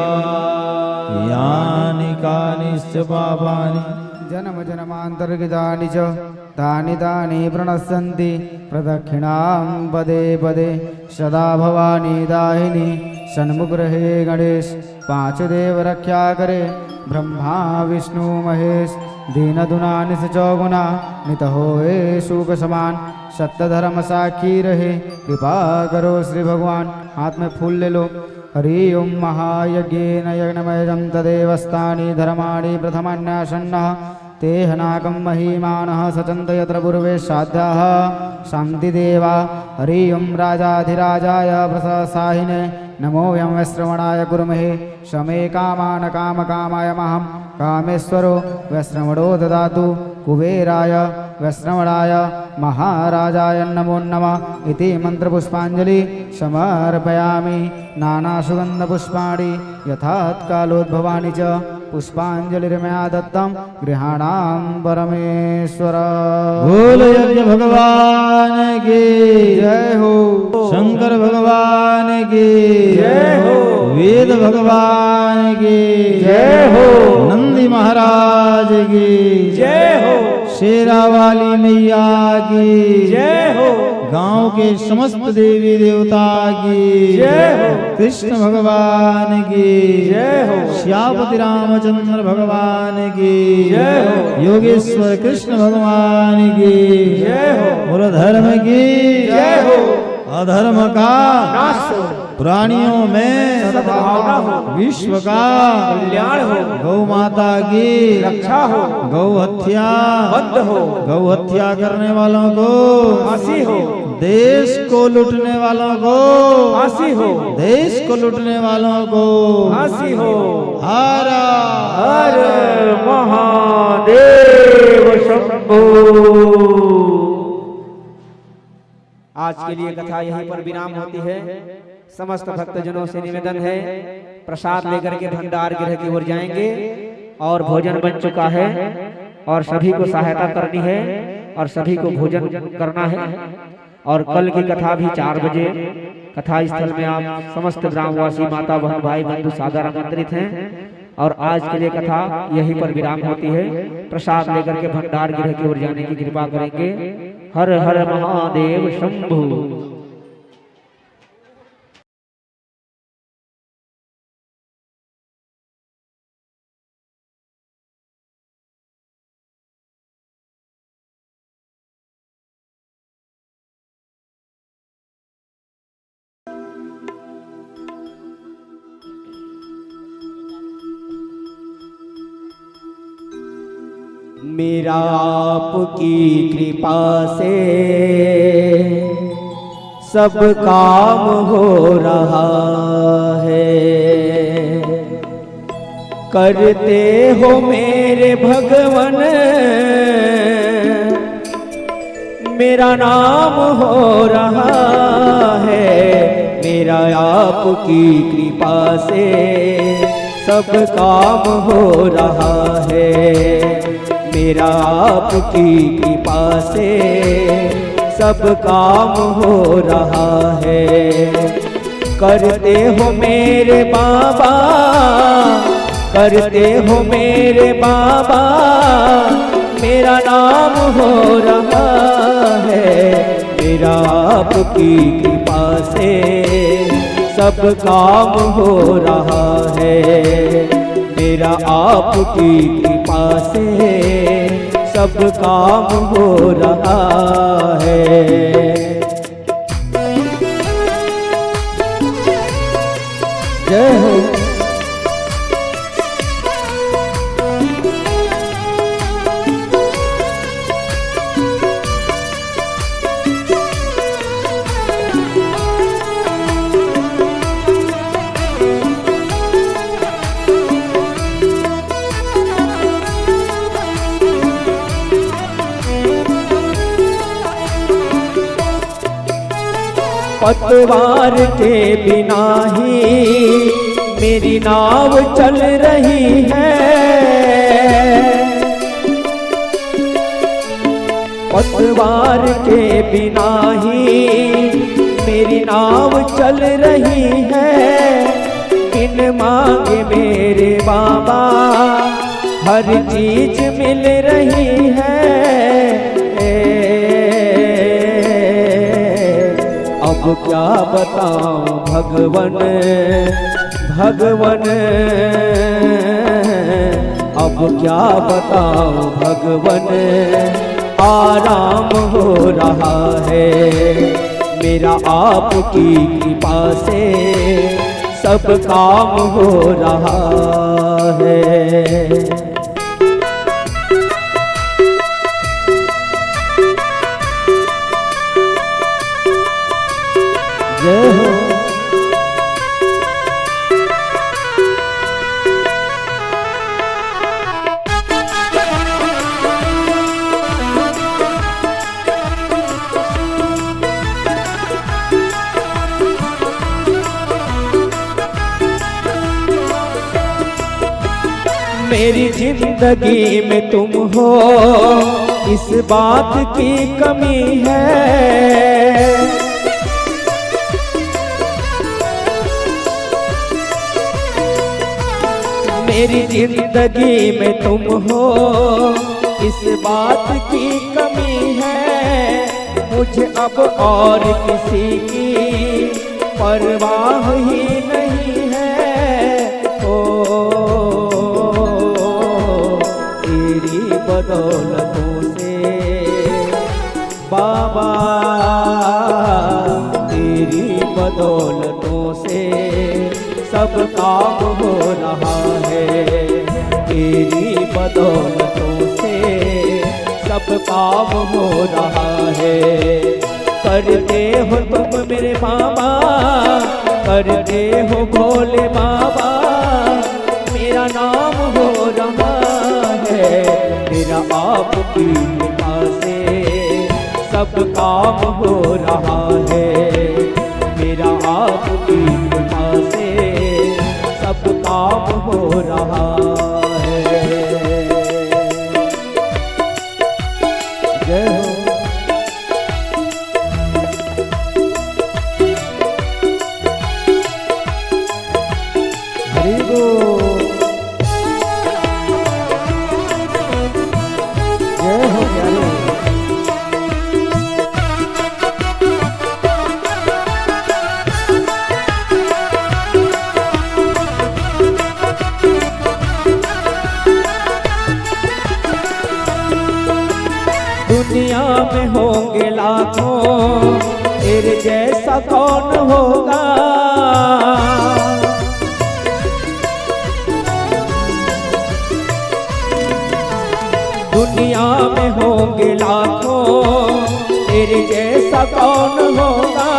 यानि कानिश्च पापानि जन्म जन्मांतरकृतानि च तानि तानि प्रणश्यन्ति प्रदक्षिणां पदे पदे। सदा भवानी दाहिनी सन्मुख रहे गणेश, पांचों देव रक्षा करे ब्रह्मा विष्णु महेश। दीन दुना निस चौगुना नित होए सुख समान, सत्य धर्म साखी रहे कृपा करो श्री भगवान। हाथ में फूल ले लो। हरि ओम। महायज्ञेन यज्ञमयजं तदेव स्थाने धर्माणि प्रथमान्यासन्नः। ते हनाकं महीमानः सचन्त यत्र पूर्वे साध्याः सन्ति देवा। हरि ओम राजाधिराजाय प्रससाहिने नमो वयं वैश्रवणाय कुर्महे। समे कामान काम कामाय महं कामेश्वरो वैश्रवणो ददातु कुबेराय वैश्रवणाय महाराजाय नमो नमः इति मंत्र पुष्पांजलि समर्पयामि। नाना सुगंध पुष्पाणि यथात्कालोद्भवानि च पुष्पांजलिर्मया दत्तं गृहाणां परमेश्वर। बोल यज्ञ भगवान की जय हो। शंकर भगवान की जय हो। वेद भगवान की जय हो। नंदी महाराज की जय हो। शेरा वाली मैया की जय हो। गांव के समस्त देवी देवता की जय हो। कृष्ण भगवान की जय हो। श्यापति रामचंद्र भगवान की जय हो। योगेश्वर कृष्ण भगवान की जय हो। बोलो धर्म की जय हो। अधर्म का नाश हो। प्राणियों में सद्भावना हो। विश्व का कल्याण हो। गौ माता की रक्षा हो। गौ हत्या बंद हो। गौ हत्या करने वालों को फांसी हो। देश को लूटने वालों को फांसी हो। देश को लूटने वालों को फांसी हो। हर हर महादेव शंभो। आज के लिए कथा यहीं पर विराम होती है। समस्त भक्तजनों से निवेदन है, प्रसाद लेकर के भंडार गृह की ओर जाएंगे और भोजन बन चुका है और सभी को सहायता करनी है और सभी को भोजन करना है। और कल की कथा भी चार बजे कथा स्थल में आप समस्त ग्रामवासी, माता, बहन, भाई, बंधु सादर आमंत्रित हैं। और आज के लिए कथा यहीं पर विराम होती है। प्रसाद लेकर के भंडार गृह की ओर जाने की कृपा करेंगे। हर हर महादेव शंभु। मेरा आपकी कृपा से सब काम हो रहा है। करते हो मेरे भगवन, मेरा नाम हो रहा है। मेरा आपकी कृपा से सब काम हो रहा है। मेरा आपकी कृपा से सब काम हो रहा है। करते हो मेरे बाबा, करते हो मेरे बाबा, मेरा नाम हो रहा है। मेरा आपकी कृपा से सब काम हो रहा है। मेरा आपकी कृपा से सब काम हो रहा है। जय हो। पतवार के बिना ही मेरी नाव चल रही है। पतवार के बिना ही मेरी नाव चल रही है। बिन मांगे मेरे बाबा हर चीज मिल रही है। अब क्या बताऊं भगवन, भगवन, अब क्या बताऊं भगवन, आराम हो रहा है। मेरा आपकी कृपा से सब काम हो रहा है। जय हो। मेरी जिंदगी में तुम हो, इस बात की कमी है। मेरी जिंदगी में तुम हो, इस बात की कमी है। मुझे अब और किसी की परवाह ही नहीं है। ओ, तेरी बदौलतों से बाबा, तेरी बदौलतों से सब काम हो रहा है, तेरी बदौलतों से सब काम हो रहा है। करते हो तुम मेरे बाबा, करते हो भोले बाबा, मेरा नाम हो रहा है। मेरा आपकी कृपा से सब काम हो रहा है, मेरा आपकी कृपा से सब काम हो रहा है। जय हो। हरि बोल। जय हो प्यारे। दुनिया में होंगे लाखों, तेरे जैसा कौन होगा? दुनिया में होंगे लाखों, तेरे जैसा कौन होगा?